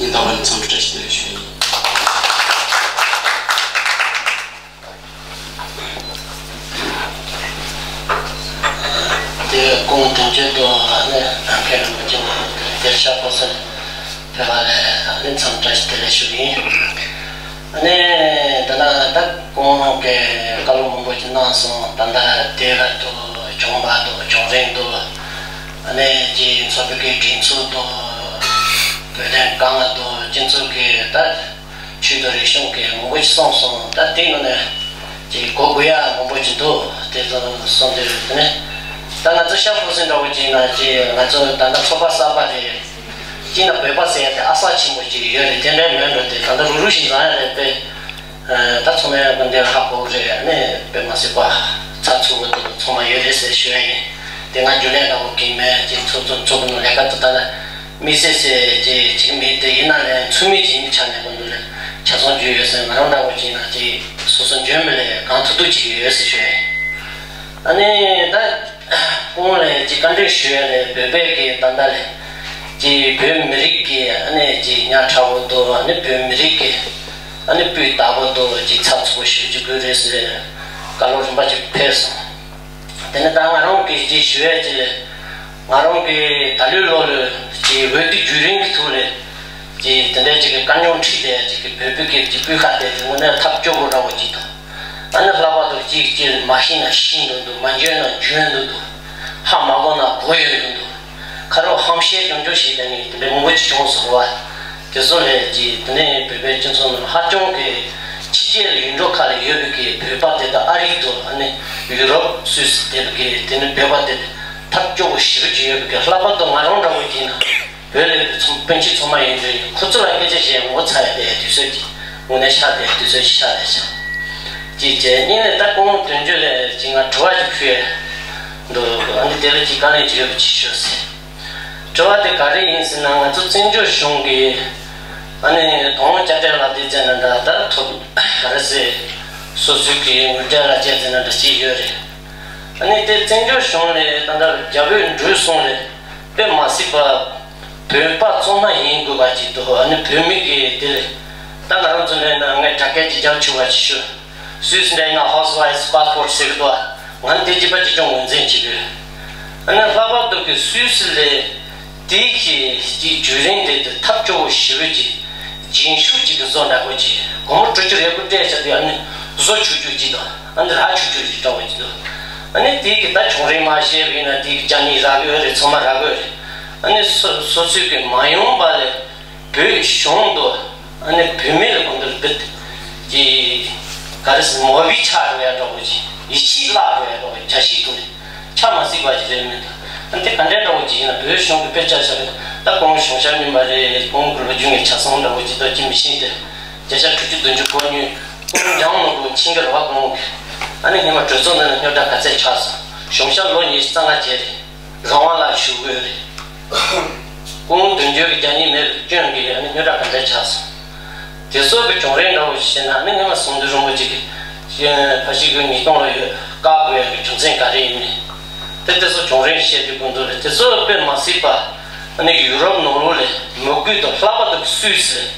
ཡིན་ད་བར་ནས་འཚམས་འདྲི་བཀྲ་ཤིས་བདེ་ལེགས་ཞུ་ཡ་ཡིན། དེ་སྐུ་ངོ་དོན་གཅོད་དུ་ཨ་ནི་མཁན་རིན་པོ་ཆེ་དེར་ཤར་ཕོ་སར་ཕེབས་པ་ལ་ཨ་ནི་འཚམས་བཀྲ་ཤིས་བདེ་ལེགས་ཞུ་གི་ཡིན། ཨ་ནི་ད་ལྟ་ད་སྐུ་ངོ་གིས་བཀའ་སློབ་མང་པོ་ཅིག་གནང་སོང་། ད་ལྟ་དེ་ག་དུ་ལྗོངས་པ་དུ་ལྗོངས་རིང་དུ་ཨ་ནི་ཀྱི་ཚོགས་པའི་གི་སྒྲིག་འཛུགས་དུ་བོད་དོན་དཀའ་ངལ་དུ་སྤྱི་ཚོགས་ཀྱི་ད། ཆོས་དང་རིག་གཞུང་གི་མང་པོ་ཞིག་གསུངས་སོང་། ད་དེ་ནང་ནས་ཀྱི་གོ་དགོས་ཡ་མང་པོ་ཞིག་འདུག་དེ་ཚོ་གསུངས་དུས་དེ་ནས་ད་ང་ཚོ་ཤར་ཕུག་སེ་འདྲ་བོ་ཅིག་ན་ཀྱི་ང་ཚོ་ད་ལྟ་ཚོགས་པ་གསར་པ་རེད། ཅིག་ན་བོད་པ་ཟེར་ཡ་དེ་ཨ་གསར་ཆེན་པོ་ཅིག་ཡོད་རེད། དེ་འདྲ་མེད་འགྲོ་དེ་ད་ལྟ་རུག་རུག་ཞིག་འཛོམས་ཡ་རེད་པས། ད་ཚོགས་མི་ཀུན་དེ་ཧ་གོ་གི་རེད། ནས་དཔེ་མ་སྲིད་པ་ཚགས་ཚུད་པོ་དེ་ཚང་མ་ཡོད་རེད་ཟེར་ཞུ་ཡ་ཡིན། དེ་ང་རྒྱུན་ལས་འདྲ་བོ་གི་མེད་ཀྱི་ཚོགས་ཚོགས་ཚོགས་ནང་ལས་ཀ་དེ་ད་ལྟ། མི་སེ་སེ་ཅེས་བྱེད་ཀྱི་མེད་དེ། ཡིན་ན་ལས་ཚུལ་མིན་གྱི་མི་ཆ་ནས་ཀུན་ཏུ་ལས་ཆ་ཚང་རྒྱུ་ཡོད་ཟེར། ང་རང་འདྲ་བོ་ཅིག་ན་ཅིག་སོ་སོ་འཇོན་མི་ལས་གང་ཐུབ་ཐུབ་བྱེད་ཀྱི་ཡོད་ཟེར་ཞུ་ཡ་ཡིན། ཨ་ནི་ད་ཁོང་ལས་ཅིག་བཀའ་འདྲི་ཞུ་ཡ་ལས་བོད་པའི་གི་ད་ལྟ་ལས་ཅིག་བོད་མི་རིགས་ཀྱི་ཨ་ནི་ཅིག་ཉག་ཕྲ་བོ་དོ། ཨ་ནི་བོད་མི་རིགས་ཀྱི་ཨ་ནི་སྤུས་དག་པོ་དོ་ཅིག་ཚགས་ཚུད་པོ་ཞུ་རྒྱུ་དགོས་རེད་ཟེར་བཀའ་སློབ་རིམ་པ་ཅིག་ཕེབས་སོང་། དེ་ནས་ད་ང་རང་གིས་ཅིག་ཞུ་ཡ་ཅིག་ལས། ང་རང་གིས་ད་ལོའི་ལོ་ལ་ཅིག་འོས་བསྡུ་བརྒྱུད་རིམ་གྱི་ཐོག་ལས་ཅིག་དེ་འདྲའི་ཅིག་གི་དཀའ་རྙོག་འཕྲད་དེ་ཅིག་གི་བོད་བོད་སྐད་ཀྱི་སྤུས་ཁ་དེ་དངོས་གནས་ཐབས་སྐྱོ་པོ་འདྲ་བོ་ཅིག་དང་། ཨ་ནི་ལྷག་པར་དུ་ཅིག་ཅིག་མ་ཤེས་ན་ཤེས་འདུག་འདུག་མ་འཇོན་ན་འཇོན་འདུག་འདུག་ཧ་མ་གོ་ན་གོ་ཡོད་འདུག་འདུག་ཁ་རོག་ཧམ་བཤད་སྐྱོན་བརྗོད་བྱས་ཏེ་ནི་དེ་འདྲའི་མང་པོ་ཅིག་བྱུང་སོང་བ། དེ་ཚོ་ལས་ཀྱི་དེ་ནས་བོད་པའི་སྤྱི་ཚོགས་ནང་ཧ་ཅང་གི་ཕྱི་རྒྱལ་ཡུལ་གྲུ་ཁག་ལ་ཡོད་པའི་གི་བོད་པ་དེ་དག་ཨ་རི་དུ་ཨ་ནི་ཡུ་རོབ་སུད་སི་དེ་གི་དེ་ནི་བོད་པ་དེ་ཐབས་སྐྱོ་པོ་ཞེ་པོ་ཅིག་ཡོད་པའི་གི་ལྷག་པར་དུ་ང་རང་འདྲ་བོ་ཡིན་ན་བོད་ལས་ཚོང་སྤུན་མཆེད་ཚང་མ་ཡིན་དུས་ཁོ་ཚོ་ལ་སྐད་ཆ་བཤད་ངོ་ཚ་ཡ་དེ་དུས་ཚོད་ཀྱི་དངོས་གནས་ཤ་དེ་དུས་ཚོད་ཀྱི་ཤ་དེ་ཤ་ཅིག་བྱས་གཉིས་ནས་ད་ཁོང་དོན་གཅོད་ལས་ཅིག་ང་དྲི་བ་ཅིག་ཕུལ་ཡ་འདུག་ཨ་ནི་དེ་ལ་ཅིག་དཀའ་ལས་ཅིག་ཡོད་པ་ཅིག་ཤོད་ཟེར། དྲི་བ་དེ་ག་རེ་ཡིན་ཟེར་ན། ང་ཚོ་བཙན་བྱོལ་གཞུང་གིས་ཨ་ནི་དོན་དཔྱ་ཁྲལ་ལག་དེབ་བཙལ་ན་འདྲ། ད་ཐོབ་ག་རེ་ཟེར། སོ་སོའི་གི་ངོ་སྤྲོད་ལག་དེབ་བཙལ་ན་འདྲ་ཅིག་ཡོད་རེད། ཨ་ནི་དེ་བཙན་བྱོལ་གཞུང་ལས་ད་ལྟ་རྒྱ་བོད་འགྲོ་སོང་ལས་དཔེ་མ་སྲིད་པ་བོད་པ་གཙོ་ན་ཡིན་དགོས་པ་ཅིག་འདུག་ཨ་ནི་བོད་མི་གི་དེ་ལས་ད་ང་རང་ཚོ་ལས་ན་ངས་དྲ་རྒྱ་ཅིག་རྒྱབ་ཆོག་པ་ཅིག་ཞུ། སུད་སི་འདྲ་ཡིན་ན་ཧའོ་སི་ཝའིཕ་སི་པ་སི་པོར་ཊི་ཟེར་གི་འདུག་ང་དེ་གཅིག་པ་གཅིག་རྐྱང་ངོས་འཛིན་བྱེད་དགོས། ཨ་ནི་ལྷག་པར་དུ་གི་སུད་སི་ལས་དེའི་གི་གཅིག་བརྒྱུད་རིམ་དེ་དེ་ཐབས་སྐྱོ་བོ་ཞེ་པོ་ཅིག་རྗེས་ཤུལ་གཅིག་གི་བཟོ་འདྲ་པོ་ཅིག་སྒོར་མོ་དྲུག་ཅུ་རེ་དགུ་སྤྲད་བྱ་དུས་ཨ་ནི་བཟོ་ཆུག་ཆུག་ཅིག་དང་ཨ་ནི་རག་ཆུག་ཆུག་ཅིག་འདྲ་པོ་ཅིག་འདུག་ཨ་ནི་དེའི་གི་ད་བྱུང་རིམ་མ་ཤེས་པ་ཡིན་ན་དེའི་གི་རྒྱ་ནི་རག་གི་ཡོད་རེད། ཚང་མ་རག་གི་ཡོད་རེད། ཨ་ནི་སོ་སོ་སོའི་གི་མ་ཡོང་པ་ལས། བོད་གཞུང་དུ་ཨ་ནི་བོད་མི་ལ་གོང་དུ་བོད་ཀྱི་ག་རེ་ཟེར་མོ་བི་ཆགས་འགྲོ་ཡ་འདྲ་པོ་ཅིག་ཡིད་ཆེས་བརླག་འགྲོ་ཡ་འདྲ་པོ་ཅིག་བརྒྱ་ཤིག་ཏུ་ནི་ཆ་མ་སྲིད་པ་ཅིག་རེད་མི་འདུག་ཨ་ནི་དེ་ག་འདྲའི་འདྲ་པོ་ཅིག་ཡིན་ན་བོད་གཞུང་གི་དཔེ་ཆ་བཞག་པ་ད་ཁོང་གཞུང་ཞབས་ཉིན་མ་རེད། ཁོང་གི་ལོ་རྒྱུས་ངས་ཆ་ཚང་འདྲ་པོ་ཅིག་ད་ཅི་མི་ཤེས་ཏེ་བརྒྱ་ཆ་དྲུག་ཅུ་བདུན་ཅུ་གོ་ཉུལ་ཁོང་འཇང་ནོར་བུ་ཆིང་གི་རེ་བ་ཁོང་གི་ཨ་ནི་སྔོན་མ་གྲོས་ཚོགས་ནང་ནས་རྙོག་དྲ་ག་ཚད་ཆགས་སོང་། གཞུང་ཞབས་ལོ་ཉི་ཤུ་རྩ་ལྔ་བྱས་རེད། རང་དབང་ལ་ཞུ་དགོས་རེད། སྐུ་ངོ་དོན་གཅོད་ཀྱི་རྒྱ་ཉིན་མེད་པའི་སྐྱོན་གྱིས་ཨ་ནི་རྙོག་དྲ་ག་འདྲ་ཆགས་སོང་། དེ་ཚོ་གི་བྱུང་རིམ་འདྲ་བོ་ཞིག་བཤད་ན་ཨ་ནི་སྔོན་མ་ཟམ་གདོང་རིན་པོ་ཆེ་གིས་ཕ་ཤི་ཀོ་ཉིས་སྟོང་ལོ་ཡོད་བཀག་དགོས་ཡ་གི་རྒྱུ་མཚན་ག་རེ་ཡིན་ནི། དེ་དེ་ཚོ་བྱུང་རིམ་བཤད་དུས་ཀུན་ཏུ་རེད། དེ་ཚོ་དཔེ་མ་སྲིད་པ་ཨ་ནི་ཡུ་རོབ་ནང་ལོགས་ལས་མི་དགོས་དང་ལྷག་པར་དུ་སུད་སི་ལས།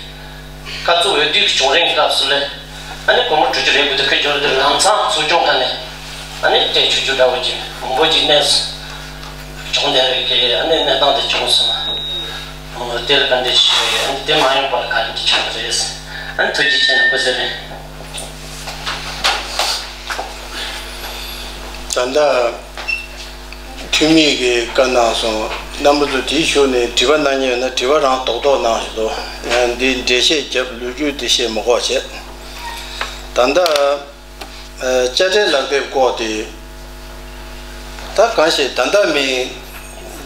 ཁ་ཚུགས་འོས་བསྡུའི་བྱུང་རིམ་སྐབས་སུ་ལས། ཨ་ནི་སྒོར་མོ་དྲུག་ཅུ་རེ་དགུ་དེ་ཁོས་སྦྱོར་དུས་ལམ་སང་ཚོགས་ཆུང་ཁ་ནས་ཨ་ནི་སྤྲད་ཆོག་ཆོག་འདྲ་བོ་ཅིག་མང་པོ་ཅིག་གནས་སོང་། བྱུང་བསྡད་རེད་ཀྱི་ཨ་ནི་གནས་སྟངས་དེ་བྱུང་སོང་། ཨོ་དེ་ལ་བཀའ་འདྲི་ཞུ་ཡ་ཨ་ནི་དེ་མ་ཡོང་བར་ག་རེ་འདྲ་ཆགས་པ་རེད། ཨ་ནི་ཐུགས་རྗེ་ཆེ་ན་སྐུ་ཚེ་རིང་། ད་ལྟ། འཐུས་མི་གིས་བཀའ་གནང་སོང་། རྣམ་པ་ཚོ་དེའི་གཞུག་ནས་དྲི་བ་གནང་མཁན་ཡོད་ན་དྲི་བ་རང་རྡོག་རྡོག་གནང་ཞུ་དོ། ཡང་འདི་འགྲེལ་བཤད་རྒྱབ་ལོ་རྒྱུས་དེ་བཤད་མི་དགོས་བྱས། ད་ལྟ་དཔྱ་ཁྲལ་ལག་དེབ་སྐོར་དེ། ད་གང་ཞིག་ད་ལྟ་མི་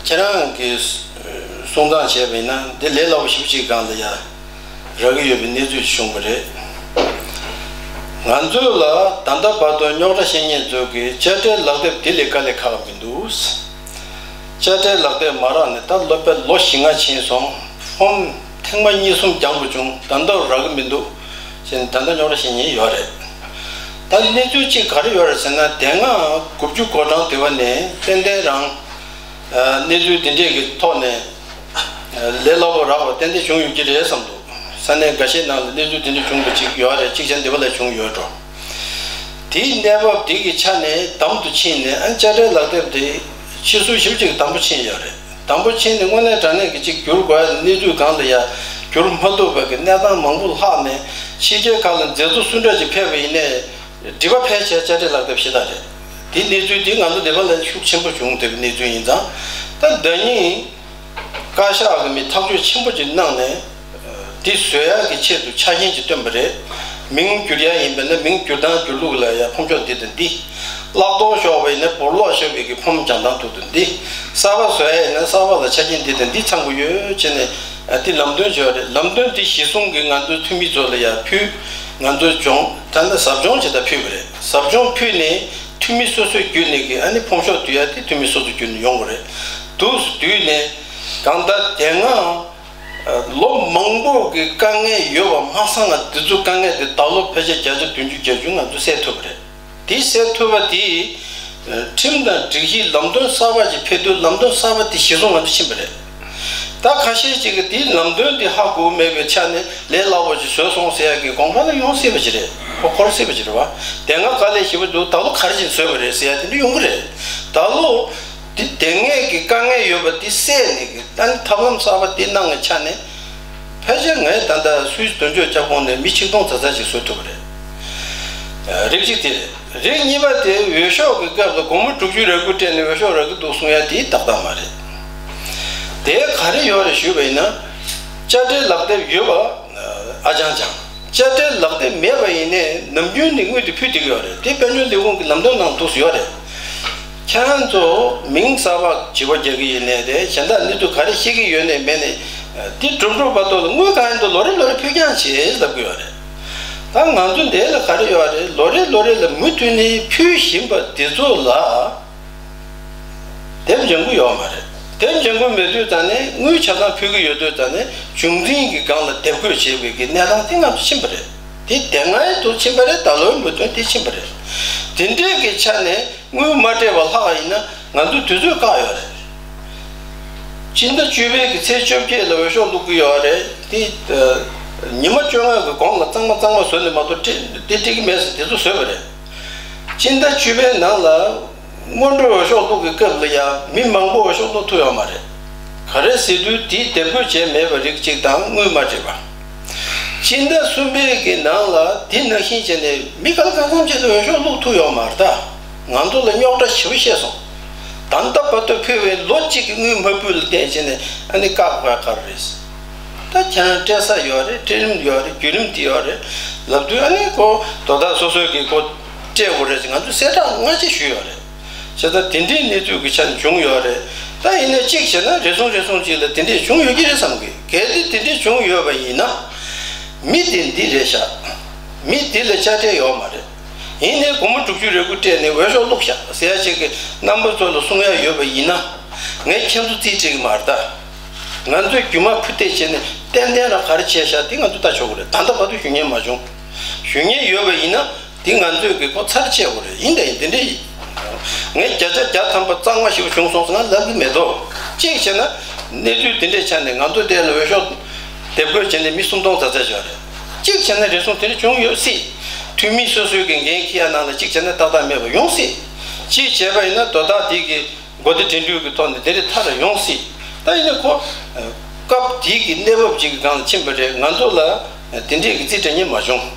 ཁྱེད་རང་གིས་གསུང་སྟངས་བྱས་པ་ཡིན་ན་འདི་ལས་སླ་པོ་ཞེ་པོ་ཅིག་སྒང་ལ་ཡ། རག་གི་ཡོད་པའི་གནས་ཚུལ་བྱུང་བ་རེད། ང་ཚོ་ལ་ད་ལྟ་བར་དུ་རྙོག་དྲ་བཤད་མཁན་ཚོ་གིས་དཔྱ་ཁྲལ་ལག་དེབ་དེ་ལས་དཀའ་ལས་ཁག་མི་འདུག་དཔྱ་ཁྲལ་ལག་དེབ་མ་རག་ནས་ད་ལོ་པའི་ལོ་བཞི་ལྔ་ཕྱིན་སོང་། ཕོམ་ཐེངས་མ་གཉིས་གསུམ་རྒྱག་དགོས་བྱུང་། ད་ལྟ་རག་གི་མི་འདུག་ཟེར་ནས་ད་ལྟ་རྙོག་དྲ་བཤད་མཁན་ཡོད་རེད། ད་གནས་ཚུལ་གཅིག་ག་རེ་ཡོད་རེད་ཟེར་ན། དེ་སྔ་དགུ་བཅུ་གོ་གྲངས་དེ་བ་ནས་ཏན་ཏན་རང་གནས་ཚུལ་དེ་འདྲས་ཀྱི་ཐོག་ནས། ལས་སླ་པོ་རག་པ་ཏན་ཏན་བྱུང་ཡོད་ཀྱི་རེད་བསམ་འདུག་ས་གནས་འགའ་ཤས་ནང་ལ་གནས་ཚུལ་དེ་འདྲ་བྱུང་བ་ཅིག་ཡོད་རེད། གཅིག་བྱས་འདི་པ་ལ་བྱུང་ཡོད་འགྲོ། དེའི་གནས་བབ་དེ་གི་ཆ་ནས་དམ་དུ་ཕྱིན་ནས་ཨ་དཔྱ་ཁྲལ་ལག་དེབ་དེ་ཕྱིར་བསུར་ཞིབ་ཅིག་དམ་པོ་ཕྱིན་ཡོད་རེད། དམ་པོ་ཕྱིན་ནས་དངོས་གནས་དྲང་གནས་ཀྱི་ཅིག་བསྒྱུར་དགོས་ཡ་གནས་ཚུལ་སྒང་ལ་ཡ་བསྒྱུར་མ་ཐུབ་པ་གི་གནས་སྟངས་མང་པོ་ལྷག་ནས་ཕྱི་རྒྱལ་ཁག་ལ་མཛད་གཙོ་སུ་འདྲ་ཅིག་ཕེབས་པ་ཡིན་ནའི་སྒྲིབ་པ་ཕལ་ཆེར་དཔྱ་ཁྲལ་ལག་དེབ་ཞེ་དྲག་རེད། དེ་གནས་ཚུལ་དེ་ང་ཚོ་འདི་པ་ལ་ཤུགས་ཆེན་པོ་བྱུང་བསྡད་པའི་གནས་ཚུལ་ཡིན་ཙང་། ད་ཟླ་ཉིན། བཀའ་ཤག་གི་མི་ཐག་གཅོད་ཆེན་པོ་ཅིག་གནང་ནས། དེ་བཟོ་ཡག་གི་ཆེད་དུ་ཆ་རྐྱེན་ཅིག་བཏོན་པ་རེད། མིང་བསྒྱུར་ཡག་ཡིན་པ་ན་མིང་བསྒྱུར་སྟངས་བསྒྱུར་ལུགས་ལ་ཡང་ཕོམ་ཤོག་འདི་དང་འདི། བརླག་གཏོར་ཤོར་བ་ཡིན་ན་བོར་ལོག་ཤོར་བའི་གི་ཕོམ་རྒྱག་སྟངས་ཐོག་ཏུ་འདི། གསར་པ་བཟོ་ཡག་ཡིན་ན་གསར་པ་ལ་ཆ་རྐྱེན་འདི་དང་འདི་ཚང་དགོས་ཡོད་ཅེས་ནས། དེ་ལམ་སྟོན་བྱས་པ་རེད། ལམ་སྟོན་དེ་གཞི་བཟུང་གིས་ང་ཚོའི་འཐུས་མི་ཚོ་ལ་ཡང་ཕུལ། ང་ཚོའི་ལྗོངས་ད་ལྟ་ཟབ་སྦྱོང་བྱེད་སྟངས་ཕུལ་བ་རེད། ཟབ་སྦྱོང་ཕུལ་ནས་འཐུས་མི་སོ་སོས་བརྒྱུད་ནས་གི་ཨ་ནི་ཕོམ་ཤོག་བསྡུ་ཡག་དེ་འཐུས་མི་སོ་སོས་བརྒྱུད་ནས་ཡོང་དགོས་རེད། འདུག་སེ་བསྡུས་ནས། གང་ལྟར་དེ་སྔ་ལོ་མང་པོ་གི་དཀའ་ངལ་ཡོད་པ་མ་ཚང་ང་། འདི་ཚོ་དཀའ་ངལ་དེ་ད་ལོ་ཕལ་ཆེར་བརྒྱ་ཆ་བདུན་ཅུ་བརྒྱད་ཅུ་ང་ཚོ་སེལ་ཐུབ་པ་རེད། དེ་སེལ་ཐུབ་པ་དེ་ཁྲིམས་དང་སྒྲིག་གཞི་ལམ་སྟོན་གསར་པ་ཅིག་ཕེབས་དུས་ལམ་སྟོན་གསར་པ་དེ་གཞི་བཟུང་ང་ཚོ་ཕྱིན་པ་རེད། ད་ཁ་ཤས་ཅིག་གིས་དེའི་ལམ་སྟོན་དེ་ཧ་གོ་མེད་པའི་ཆ་ནས་ལས་སླ་པོ་ཅིག་བཟོས་སོང་ཟེར་ཡག་གི་དགོངས་པ་ལ་ཡོང་སྲིད་པ་ཅིག་རེད། ཁོ་འཁོར་སྲིད་པ་ཅིག་རེད་བ། དེ་སྔ་དཀའ་ལས་ཞེ་པོ་འདུག་ད་ལོ་ག་རེ་བྱས་ནས་བཟོས་པ་རེད་ཟེར་ཡག་དེ་འདྲ་ཡོང་གི་རེད། ད་ལོ། དེ་དེ་སྔའི་གི་དཀའ་ངལ་ཡོད་པ་དེ་སེལ་ནས་གི་ད་ནི་ཐབས་ལམ་གསར་པ་དེ་གནང་བའི་ཆ་ནས། ཕལ་ཆེར་ངས་ད་ལྟ་སུད་སི་དོན་གཅོད་ཁྱབ་ཁོངས་ནས་མི་ཆིག་སྟོང་ཙམ་ཙམ་ཞིག་བཟོ་ཐུབ་པ་རེད། རིགས་གཅིག་དེ་རེད། རིགས་གཉིས་པ་དེ་འོས་ཤོག་གི་སྐབས་ལ་སྒོར་མོ་དྲུག་ཅུ་རེ་དགུ་སྤྲད་ནས་འོས་ཤོག་རག་གི་འདུག་གསུང་ཡ་དེ་ཏག་ཏག་མ་རེད། དེ་ག་རེ་ཡོད་རེད་ཞུས་པ་ཡིན་ན། དཔྱ་ཁྲལ་ལག་དེབ་ཡོད་པ་ཨ་ཅང་ཅང་། དཔྱ་ཁྲལ་ལག་དེབ་མེད་པ་ཡིན་ནའི་ནམ་རྒྱུན་ནས་དངུལ་དེ་ཕུལ་བསྡད་ཀྱི་ཡོད་རེད། དེ་དཔལ་འབྱོར་ལས་ཁུངས་ཀྱི་ལམ་སྟོན་ནང་འདུག་སེ་ཡོད་རེད། ཁྱེད་རང་ཚོ་མིང་གསར་པ་བྱི་བ་རྒྱག་གི་ཡིན་ནའི་རེད། གཞན་དག་གནས་ཚུལ་ག་རེ་ཤེས་ཀྱི་ཡོད་ནའི་མེད་ནའི། དེ་གྲུབ་གྲུབ་བར་དུ་ལ་དངུལ་གང་ཡིན་འདུག་ལོ་རེ་ལོ་རེ་ཕུལ་རྐྱང་བྱེད་ལབ་ཀྱི་ཡོད་རེད། ད་ང་ཚོ་འདི་ལ་ག་རེ་ཡོད་རེད། ལོ་རེ་ལོ་རེ་ལ་མུ་མཐུད་ནས་ཕུལ་བཞིན་པ་འདི་ཚོ་ལ་དེབ་འཇང་གི་ཡོད་མ་རེད། དེབ་འཇང་གི་མེད་དུས་ཙང་ནས་དངུལ་ཆ་ཚང་ཕུལ་གྱི་ཡོད་དུས་ཙང་ནས་བྱུང་འཛིན་གྱི་སྒང་ལ་དེབ་བཀོད་བྱེད་པའི་གི་གནས་སྟངས་དེ་ང་ཚོ་ཕྱིན་པ་རེད། དེ་དེ་སྔའི་དུ་ཕྱིན་པ་རེད། ད་ལོའི་མུ་མཐུད་དེ་ཕྱིན་པ་རེད། དེ་འདྲས་ཀྱི་ཆ་ནས། དངུལ་མ་སྤྲད་པ་ལྷག་ཡིན་ན་ང་ཚོ་དུས་ཚོད་བཀག་ཡོད་རེད། སྤྱི་ཟླ་བཅུ་པའི་གི་ཚེས་བཅོ་བརྒྱད་ལ་འོས་ཤོག་བླུག་གི་ཡོད་རེད། དེ་ཉི་མ་བཅོ་ལྔ་གི་གོང་ལ་གཙང་མ་གཙང་མ་བཟོས་ནས་མ་གཏོགས་སྤྲད་དེ་སྤྲད་ཀྱི་མེད་ཟེར་དེ་ཚོ་བཟོས་པ་རེད། སྤྱི་ཟླ་བཅུ་པའི་ནང་ལ་སྔོན་འགྲོ་འོས་ཤོག་བླུག་གི་སྐབས་ལ་ཡང་མི་མང་པོ་འོས་ཤོག་བླུག་ཐུབ་ཡོད་མ་རེད། ག་རེ་ཟེར་དུས་དེའི་དེབ་འགོད་བྱས་མེད་པ་རིགས་གཅིག་དང་དངུལ་མ་སྤྲད་པ། སྤྱི་ཟླ་གསུམ་པའི་གི་ནང་ལ་དེ་ནང་བཞིན་བྱས་ནས་མི་ག་ལ་གང་འཚམ་ཅིག་ལ་འོས་ཤོག་བླུག་ཐུབ་ཡོད་མ་རེད་ད། ང་ཚོ་ལ་རྙོག་དྲ་ཞེ་པོ་བཤད་སོང་། ད་ལྟ་བར་དུ་ཕུལ་བའི་ལོ་གཅིག་གི་དངུལ་མ་ཕུལ་ལ་བརྟེན་བྱས་ནས་ཨ་ནི་བཀག་པ་ག་རེ་རེད། ད་ཁྱེད་རང་སྤྲད་ས་ཡོད་རེད། སྤྲད་རིམ་ཡོད་རེད། བརྒྱུད་རིམ་དེ་ཡོད་རེད་ལབ་དུས་ཨ་ནི་ཁོ་དོ་བདག་སོ་སོའི་གི་ཁོ་སྤྲད་དགོས་རེད་ཟེར་ང་ཚོས་གསལ་བསྒྲགས་སྔ་ཕྱི་ཞུས་ཡོད་རེད། བྱས་ཙང་དེ་འདྲའི་གནས་ཚུལ་གྱི་ཆ་ནས་བྱུང་ཡོད་རེད། ད་ཡིན་ནའི་གཅིག་བྱས་ན་རེ་ཟུང་རེ་ཟུང་ཅིག་ལ་དེ་འདྲས་བྱུང་ཡོད་ཀྱི་རེད་བསམ་གི། གལ་ཏེ་དེ་འདྲས་བྱུང་ཡོད་པ་ཡིན་ན། མི་དེ་འདི་རེད་ཤག་མི་དེ་ལ་དཔྱ་ཁྲལ་ཡོད་མ་རེད། ཡིན་ནའི་སྒོར་མོ་དྲུག་ཅུ་རེ་དགུ་སྤྲད་ནས་འོས་ཤོག་བླུགས་ཤག་ཟེར་ཡ་ཅིག་གི་རྣམ་པ་ཚོ་ལ་གསུང་ཡ་ཡོད་པ་ཡིན་ན། ངས་ཁྱེད་ཚོ་རྩིས་སྤྲད་ཀྱི་མ་རེད་ད། ང་ཚོས་རྒྱུ་མ་ཕུ་ཐེ་བྱས་ནས་ཏན་ཏན་རང་ག་རེ་བྱས་ཤག་དེ་ང་ཚོས་ལྟ་ཆོག་གི་རེད། ད་ལྟ་བར་དུ་ཞུ་མཁན་མ་བྱུང་། ཞུ་མཁན་ཡོད་པ་ཡིན་ན། དེ་ང་ཚོས་གི་ཁོ་ཚར་བཅད་དགོས་རེད། ཡིན་དང་ཡིན་དེ་འདྲ་ཡིན། ངས་བརྒྱ་ཆ་བརྒྱ་ཐམ་པ་གཙང་མ་ཞིག་བྱུང་སོང་ཟེར་ང་ལབ་གི་མེད་དོ། གཅིག་བྱས་ན་གནས་ཚུལ་དེ་འདྲའི་ཆ་ནས་ང་ཚོ་དེ་ལ་འོས་ཤོག་དེབ་འགོད་བྱས་ནས་མི་སུམ་སྟོང་ཙམ་ཙམ་ཞིག་རེད། གཅིག་བྱས་ན་རེ་ཟུང་དེ་འདྲ་བྱུང་ཡོད་སྲིད། འཐུས་མི་སོ་སོའི་གི་འགན་འཁྱེར་ཡ་ནང་ལ་གཅིག་བྱས་ན་ཏག་ཏག་མེད་པ་ཡོང་སྲིད། གཅིག་བྱས་པ་ཡིན་ན་དོ་བདག་དེ་གི་མགོ་བདེ་དྲན་འདུས་ཀྱི་ཐོག་ནས་དེ་རིང་ཐར་ཡོང་སྲིད། ད་ཡིན་ན་ཁོ། སྐབས་དེའི་གི་གནས་བབ་ཅིག་གི་སྒང་ལ་ཕྱིན་པ་རེད། ང་ཚོ་ལ་དེ་འདྲས་ཀྱི་རྩིས་སྤྲད་མཁན་མ་བྱུང་།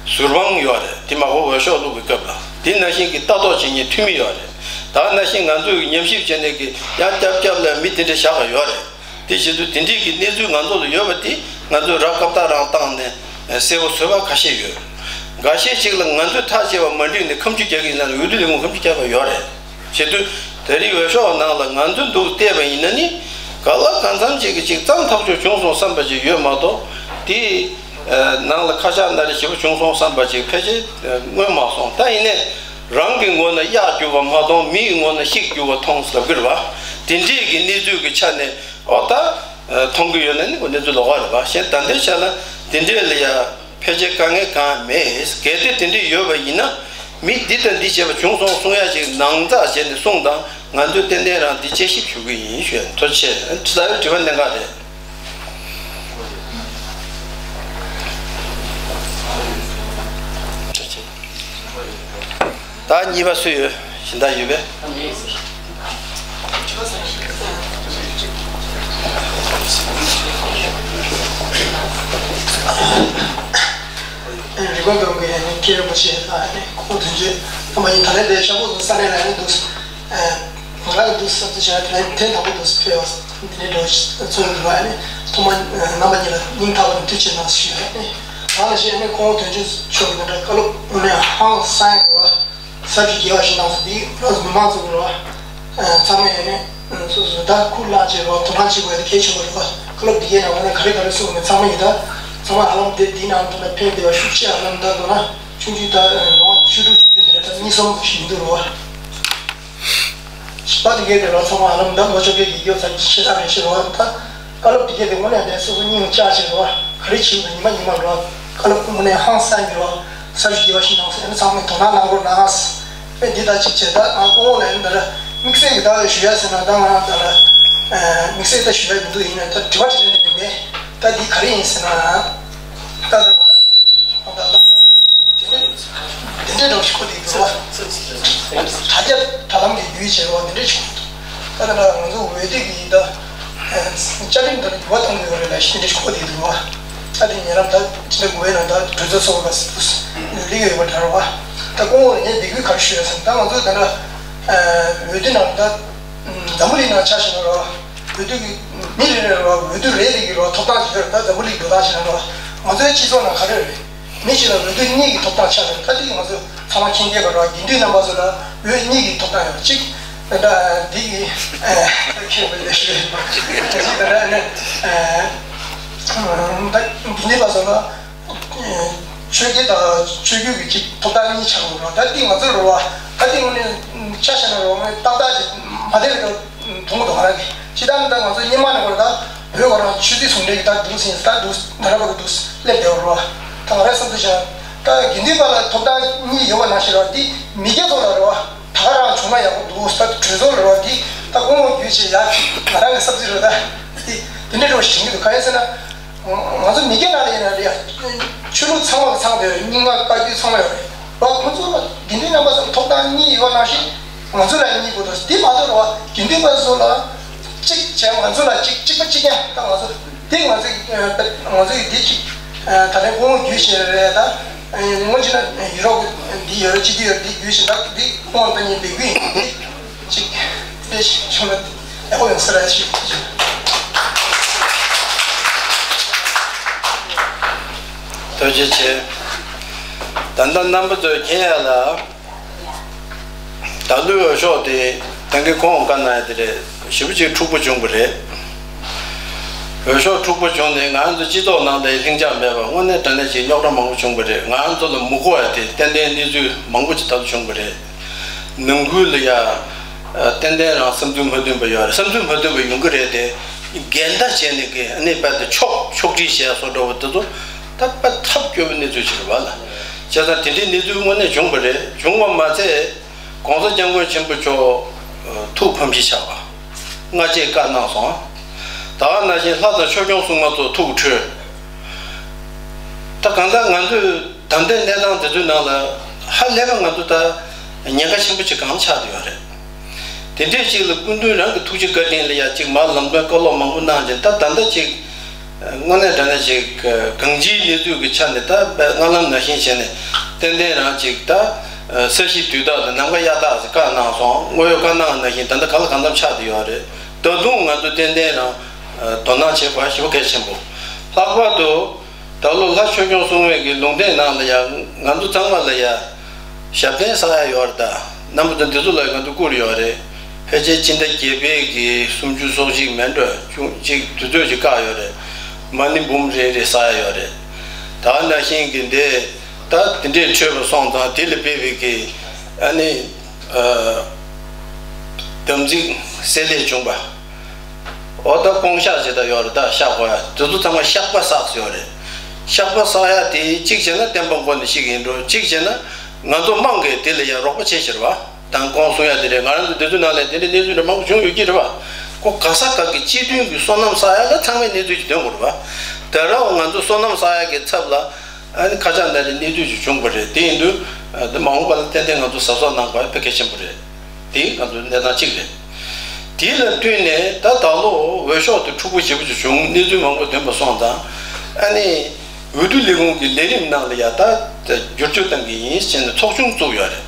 ཟུར་དཔང་ཡོད་རེད། དེ་མ་གོ་འོས་ཤོག་བླུག་པའི་སྐབས་ལ་དེ་ནང་བཞིན་གྱི་ལྟ་རྟོག་བྱེད་མཁན་འཐུས་མི་ཡོད་རེད། ད་ནང་བཞིན་ང་ཚོས་ཉམས་ཞིབ་བྱས་ནས་ཀྱི་ཡང་སྐྱབས་སྐྱབས་ལ་མི་དེ་འདྲ་བཞག་ག་ཡོད་རེད། དེ་བྱེད་དུས་དེ་འདྲའི་གི་གནས་ཚུལ་ང་ཚོ་ལ་ཡོད་པ་དེ་ང་ཚོས་ར་སྐབས་ཐག་རང་བཏང་ནས་གསལ་པོ་བཟོས་པ་ཁ་ཤས་ཡོད། འགའ་ཤས་ཅིག་ལ་ང་ཚོས་ཐག་བཅད་པ་མ་འགྲིག་ནས་ཁ་མཆུ་རྒྱག་གི་ཡིན་ན་འོས་བསྡུ་ལས་ཁུངས་ཁ་མཆུ་རྒྱག་པ་ཡོད་རེད། བྱེད་དུས་ད་རེས་འོས་ཤོག་ནང་ལ་ང་ཚོ་འདུག་བལྟས་པ་ཡིན་ན་ནི་ག་ལ་གང་འཚམ་ཅིག་གི་ཅིག་གཙང་ཐག་ཆོད་བྱུང་སོང་བསམ་པ་ཅིག་ཡོད་མ་གཏོགས་དེ་ནང་ལ་ཁ་ཤགས་སྣ་རལ་ཞེ་པོ་བྱུང་སོང་བསམ་པ་ཅིག་ཕལ་ཆེར་མངོན་མ་སོང་། ད་ཡིན་ནའི་རང་གི་ངོས་ནས་གཡག་རྒྱུག་པ་མ་མཐོང་མི་ཡི་ངོས་ནས་ཤིག་རྒྱུག་པ་མཐོང་ཟེར་གི་རེད་བ། དེ་འདྲས་ཀྱི་གནས་ཚུལ་གྱི་ཆ་ནས་ཨོ་ད་མཐོང་གི་ཡོད་ན་ནི་གོ་གནས་ཚུལ་ལོགས་ཀ་རེད་བ། གཞན་ད་ལྟའི་ཆ་ལ་དེ་འདྲས་ལ་ཡ་ཕལ་ཆེར་དཀའ་ངལ་གང་མེད། གལ་ཏེ་དེ་འདྲས་ཡོད་པ་ཡིན་ན་མི་འདི་དང་འདི་བྱས་པ་བྱུང་སོང་གསུང་ཡ་ཅིག་ནང་ཚགས་བྱས་ནས་གསུངས་དང་། ང་ཚོས་ཏན་ཏན་རང་འདི་དཔྱད་ཞིབ་ཞུ་གི་ཡིན་ཞུ་ཡ། ཐུགས་རྗེ་ཆེ། ད་ཡོད་དྲི་བ་གནད་འགག་རེད། ད་གཉིས་པ་སུ་ཡོད། གཞན་དག་ཡོད་པས། རི་ཀོན་པོ་གི་ནི་ཁེ་རིན་པོ་ཆེ་ལ་ནི་ཁོང་དོན་གཅོད་རྣམ་པ་ཡིན། ད་ལན་དེ་ཤ་པོ་དུ་ས་ནས་ལ་ནི་འདུག་ང་རང་གི་འདུག་ས་དུ་བྱས་དེ་ནས་དེ་དང་པོ་འདུག་སྤེལ་བ་འདི་ནས་འགྲོ་ཚོང་འདུག་ཨ་ནི་ཐོག་མ་རྣམ་པ་གཉིས་ལ་སྙིང་ཐག་པ་ནས་ཐུགས་རྗེ་ཆེ་གནང་ཞུ་ཡ་ནི། ད་ལ་ཞེས་ནི་ཁོང་དོན་གཅོད་ཆོག་གི་འདི་འདྲ་བཀའ་སློབ་དངོས་གནས་ཧང་སང་ཡོད་པ། ས་བཅུ་རྒྱལ་བ་ཞིག་གནང་སོང་། འདི་རང་ཚོ་མི་མང་ཚོ་རོ། ཚང་མས་ནི་སོ་སོ་ད་ཁུར་བླངས་བྱས་རོ། དོ་སྣང་བྱེད་དགོས་ཡ་དེ་གལ་ཆེན་པོ་རེད་བ། བཀའ་སློབ་འདི་གའི་ནང་ནས་ག་རེ་ག་རེ་གསུངས་ནས་ཚང་མ་ཡིན་ད། ཚང་མ་ཧ་ལམ་དེ་འདིའི་ནང་དུ་ན་ཕན་བདེ་བ་ཤུགས་ཆེ་ཧ་ལམ་ད་འདུག་ན་ཆུང་ཆུང་ད་ལོ་བཅུ་དྲུག་བཅུ་བདུན་དེ་འདྲ་ད་གཉིས་གསུམ་ཞིག་མི་འདུག་རོ། ད་དེ་གའི་དེ་རོ་ཚང་མ་ཧ་ལམ་ད་ལོ་བཅོ་བརྒྱད་ཀྱི་སྐྱོ་ཚ་ཆེ་ཐག་རེད་ཤེས་རོ། ད་བཀའ་སློབ་དེ་གའི་དེ་དངོས་གནས་དེ་སོ་སོ་སྙིང་བཅག་བྱས་རོ། ག་རེ་བྱེད་དགོས་ཉི་མ་ཉི་མ་རོ། བཀའ་སློབ་དངོས་གནས་ཧང་སང་གི་རོ། ས་བཅུ་རྒྱལ་བ་ཞིག་གནང་སོང་། ཨ་ནི་ཚང་མས་དོ་སྣང་གནང་རོགས་གནང་། ཨེ་འདི་ལྟར་ཅིག་བྱས་ད་ཨ་ཁོ་བོ་ལ་ཡིན་ད་ར་དམིགས་བསལ་གྱི་ད་ཞུ་ཡ་ཟེར་ན་ད་ང་ད་ར་དམིགས་བསལ་ད་ཞུ་ཡ་མི་འདུག་ཡིན་ན་ད་དྲི་བ་དྲི་ལན་དེ་མེད། ད་འདི་ག་རེ་ཡིན་ཟེར་ན་ད་ད་ད་ད་དེ་འདྲའི་འདྲ་བོ་ཞིག་གོ་དེ་འདུག་བ། དྲ་རྒྱ་དྲ་ལམ་གྱི་བརྒྱུད་བྱས་པ་དེ་འདྲ་ཞིག་གོ་འདུག་ད་ད་ང་ཚོ་འོས་བསྡུ་གི་ད་བཅའ་ཁྲིམས་དེ་འགྱུར་བ་གཏོང་གི་ཡོད་རེད་ལ་ཞེས་འདྲ་ཞིག་གོ་དེ་འདུག་བ། ད་དེ་ཉེ་རབས་ད་ཕྱི་ཟླ་དགུ་པའི་ནང་ད་གྲོས་ཚོགས་ཚོགས་པ་ལས་ཀ་ཡོད་པ་འདྲ་བ། ད་སྐུ་ངོ་ངས་འདི་གུས་ག་རེ་ཞུ་ཡ་ཟེར་ན་ད་ང་ཚོ་ད་ལྟ་འོས་བསྡུ་ནང་ད་འཛམ་བུ་གླིང་ནང་ཆ་བཞག་ན་རོ། འོས་བསྡུ་གི་མི་རེ་རེ་རོ་འོས་བསྡུ་རེ་རེ་གི་རོ་ཐོབ་ཐང་ཞིག་ཡོད་རེད། ད་འཛམ་བུ་གླིང་འགྲོ་སྟངས་ཞིག་ན་རོ་ང་ཚོའི་སྤྱི་ཚོགས་ནང་ག་རེ་རེད། མི་གཅིག་ལ་འོས་བསྡུ་གཉིས་ཀྱི་ཐོབ་ཐང་ཆགས་ཡོད། ད་དེ་ང་ཚོ་ཚང་མ་མཁྱེན་གྱི་རེད་ར། དགེ་འདུན་རྣམ་པ་ཚོ་ལ་འོས་གཉིས་ཀྱི་ཐོབ་ཐང་ཡོད། གཅིག་ད་ལྟ་འདི་གི་མཁྱེན་པ་ལས་ཞུ་གཅིག་ད་ལྟ་ནས་ད་དགེ་འདུན་པ་ཚོ་ལ་ཆོས་དགེ་དང་ཆོས་བརྒྱུད་ཀྱི་གཅིག་ཐོབ་ཐང་གཉིས་ཆགས་ཡོད་ར། ད་དེ་ང་ཚོ་རེད་བ། ད་དེ་ངོ་ནས་ཆ་བཞག་ན་རེད་བ། ཏག་ཏག་ཅིག་མ་བདེ་བའི་ཐུང་ངུ་འདུག་ང་རང་གིས་ཇི་ལྟར་ན་ད་ང་ཚོ་སྔོན་མ་ནས་བར་ད་བོད་ཁོ་རང་ཆོས་སྲིད་ཟུང་འབྲེལ་གྱི་ད་འདུག་ཟིན་ད་འདུག་ད་ར་བར་དུ་འདུག་སླེབས་བསྡད་པ་རེད་བ། ད་ང་རའི་བསམ་ཚུལ་བྱས་ན་ད་དགེ་འདུན་པ་ལ་ཐོབ་ཐང་གཉིས་ཡོད་པ་ནང་བཞིན་རེད་བ། འདི་མི་སྒེར་ཚོ་ལ་རེད་བ། ད་ག་རང་བྱུང་ན་ཡག་པོ་འདུག་ད་གྲོས་ཚོགས་ལ་རེད་བ། འདི་ད་སྐུ་ངོ་བརྒྱུད་བྱས་ཡག་ང་རང་གི་བསམ་ཚུལ་རེད། ད་འདི་འདི་འདྲ་འདྲ་བོ་ཞིག་ཡིན་འདུག་གང་ཡིན་ཟེར་ན། ང་ཚོ་མི་སྒེར་ནང་ལ་ཡིན་ན་རེད། ཆོས་ལུགས་ཚང་མ་ཚང་བའི་རྙིང་མ་བཀའ་བརྒྱུད་ཚང་མ་ཡོད་རེད། ཁོང་ཚོ་དགེ་འདུན་རྣམ་པ་ཚོ་ཐོབ་ཐང་གཉིས་ཡོད་པ་ནང་བཞིན་ང་ཚོ་ལ་གཉིས་དགོས་འདུག་དེ་མ་གཏོགས་རེད་བ། དགེ་འདུན་པ་ཚོ་ལ་གཅིག་བྱས་ང་ཚོ་ལ་གཅིག་གཅིག་པ་གཅིག་རྐྱང་། ད་ང་ཚོ་དེ་ང་ཚོ་ང་ཚོ་ཡི་དེ་གཅིག་ད་ལན་ཁོང་རྒྱུད་བཤད་རེད། ད་ངོ་ཅི་ན་ཡུ་རོབ་འདི་ཡོད་རེད། ཅི་འདི་ཡོད་རེད། འདི་རྒྱུད་བཤད་ད་འདི་ཁོང་ད་གཉིས་འབོད་སྐུལ་ཡིན། འདི་གཅིག་དེ་ཞིག་བྱུང་ན། ཡག་པོ་ཡོང་ས་རེད་ཞུ། ཐུགས་རྗེ་ཆེ། ད་ལྟ་རྣམ་པ་ཚོས་མཁྱེན་ཡ་ལ། ད་ལོའི་འོས་ཤོག་དེ་ད་གིན་ཁོང་བཀའ་གནང་ཡ་དེ་རེད། ཞེ་པོ་ཅིག་འཁྲུག་པོ་བྱུང་བ་རེད། འོས་ཤོག་འཁྲུག་པོ་བྱུང་ནས་ང་ཚོ་སྤྱི་ཚོགས་ནང་དུ་ལྷིང་འཇགས་མེད་པ། དངོས་གནས་དྲང་གནས་ཅིག་རྙོག་དྲ་མང་པོ་བྱུང་བ་རེད། ང་ཚོ་ལ་མི་གོ་བ་དེ་ཏན་ཏན་གནས་ཚུལ་མང་པོ་ཅིག་ད་ལྟ་བྱུང་བ་རེད། ནང་ཁུལ་ལ་ཡ་ཏན་ཏན་རང་བསམ་ཚུལ་མ་མཐུན་པ་ཡོད་རེད། བསམ་ཚུལ་མ་མཐུན་པ་ཡོང་གི་རེད་དེ། འགལ་ཟླ་བྱས་ནས་ཀྱི་གནས་སྤེལ་དུ་ཕྱོགས་ཕྱོགས་སྒྲིག་བྱས་སོ་འགྲོ་བ་དེ་ཚོ་ད་དཔེ་ཐབས་སྐྱོ་བའི་གནས་ཚུལ་ཞིག་རེད་བ་ལ། བྱས་ཙང་དེ་འདྲའི་གནས་ཚུལ་དངོས་གནས་བྱུང་བ་རེད། བྱུང་བ་མ་ཚད་༸གོང་ས་༸སྐྱབས་མགོན་ཆེན་པོ་མཆོག་ཐུགས་ཕམ་བྱེད་ཆགས་པ། སྔ་རྗེས་བཀའ་གནང་སོང་། ད་ག་ནང་བཞིན་ལྷ་དང་ཆོས་སྐྱོང་སྲུང་མ་ཚོ་ཐུགས་ཁྲོས། ད་གང་ལྟར་ང་ཚོས་ད་ལྟའི་གནས་སྟངས་དེ་ཚོའི་ནང་ལ་ཧ་ལས་པ་ང་ཚོ་ད་ཉེན་ཁ་ཆེན་པོ་ཅིག་གང་ཆགས་བསྡད་ཡོད་རེད། དེ་འདྲས་ཅིག་ལ་སྐུ་མདུན་རང་གི་ཐུགས་རྗེ་བཀའ་དྲིན་ལ་ཡ་ཅིག་མར་ལམ་སྟོན་བཀའ་སློབ་མང་པོ་གནང་རྗེས་ད་ད་ལྟ་ཅིག་དངོས་གནས་དྲང་གནས་ཅིག་གང་ཅིའི་གནས་ཚུལ་གྱི་ཆ་ནས་ད་དཔེ་སྔ་ལམ་ནང་བཞིན་བྱས་ནས་ཏན་ཏན་རང་ཅིག་ད་ ས་གཞི་དུས་རྟག་དང་ནམ་མཁའ་གཡའ་དག་ཟེར་བཀའ་གནང་སོང་། དངོས་ཡོད་བཀའ་གནང་ནང་བཞིན་ད་ལྟ་ག་ལ་གང་འཚམ་ཆགས་བསྡད་ཡོད་རེད། ད་དུང་ང་ཚོ་ཏན་ཏན་རང་དོ་སྣང་བྱེད་དགོས་ཞེ་པོ་གལ་ཆེན་པོ། ལྷག་པར་དུ་ད་ལོ་ལྷ་ཆོས་སྐྱོང་སྲུང་མའི་གི་ལུང་བསྟན་ནང་ལ་ཡང་ང་ཚོ་ཚང་མ་ལ་ཡང་ཞབས་བརྟན་བསགས་ཡ་ཡོད་རེད། ད་རྣམ་པ་ཚོ་འདི་ཚོ་ལ་ང་ཚོ་བཀུར་ཡོད་རེད། ཕལ་ཆེར་སྤྱི་ཟླ་བརྒྱད་པའི་གི་སུམ་ཅུ་སོ་གཅིག་མེད་འགྲོ་ཅུང་གཅིག་དུས་ཚོད་ཅིག་བཀག་ཡོད་རེད། མ་ཎི་འབུམ་རེ་རེ་བསགས་ཡ་ཡོད་རེད། ད་ནང་བཞིན་གི་འདི་ད་དེ་འདྲས་འཕྲོད་པ་སོང་ཙང་དེ་ལ་དཔེ་བའི་གི་ཨ་ནི་ཨ་དམ་ཚིག་སེལ་ལས་བྱུང་པ། འོ་ད་སྐོང་བཤགས་བྱེད་ད་ཡོད་རེད། ད་བཤགས་དགོས་ཡ་དེ་ཚོ་ཚང་མ་བཤགས་པ་བསགས་ཡོད་རེད། བཤགས་པ་བསགས་ཡ་དེ་གཅིག་བྱས་ན་བསྟན་པ་མགོ་ནས་བཤིག་གི་ཡིན་འགྲོ། གཅིག་བྱས་ན་ང་ཚོ་དམངས་ཀྱིས་དེ་ལ་ཡ་རོགས་པ་བྱེད་ཤེས་རེད་བ། དང་སྐོང་གསུང་ཡ་དེ་རེད། ང་རང་ཚོ་འདི་ཚོ་ནང་ལ་དེ་འདྲའི་གནས་ཚུལ་འདྲ་མང་པོ་བྱུང་ཡོད་ཀྱི་རེད་བ། ཁོ་ག་ས་ག་གི་སྤྱི་མཐུན་གྱི་སོ་ནམ་བསགས་ཡ་ལ་ཚང་མས་གནས་ཚུལ་ཅིག་འདོན་དགོས་རེད་བ། ད་རང་ང་ཚོ་སོ་ནམ་བསགས་ཡ་གི་ཚབ་ལ་ཨ་ནི་ཁ་ཆག་འདྲ་རེ་གནས་ཚུལ་ཅིག་བྱུང་བ་རེད། དེ་ཡིན་དུས་ད་མ་འོངས་པ་ལ་ཏན་ཏན་ང་ཚོ་གཟབ་གཟབ་གནང་དགོས་ཡ་དཔེ་གལ་ཆེན་པོ་རེད། དེ་ང་ཚོ་གནས་སྟངས་གཅིག་རེད། དེ་ལ་བསྟུན་ནས་ད་ད་ལོ་འོས་ཤོག་དེ་འཁྲུག་པོ་ཞེ་པོ་ཅིག་བྱུང་། གནས་ཚུལ་མང་པོ་ཐོན་པ་སོང་ཙང་ཨ་ནི་འོས་བསྡུ་ལས་ཁུངས་ཀྱི་ལས་རིམ་ནང་ལ་ཡ་ད་བསྒྱུར་བཅོས་གཏང་གི་ཡིན་ཟེར་ནས་ཚོགས་ཆུང་བཙུགས་ཡོད་རེད།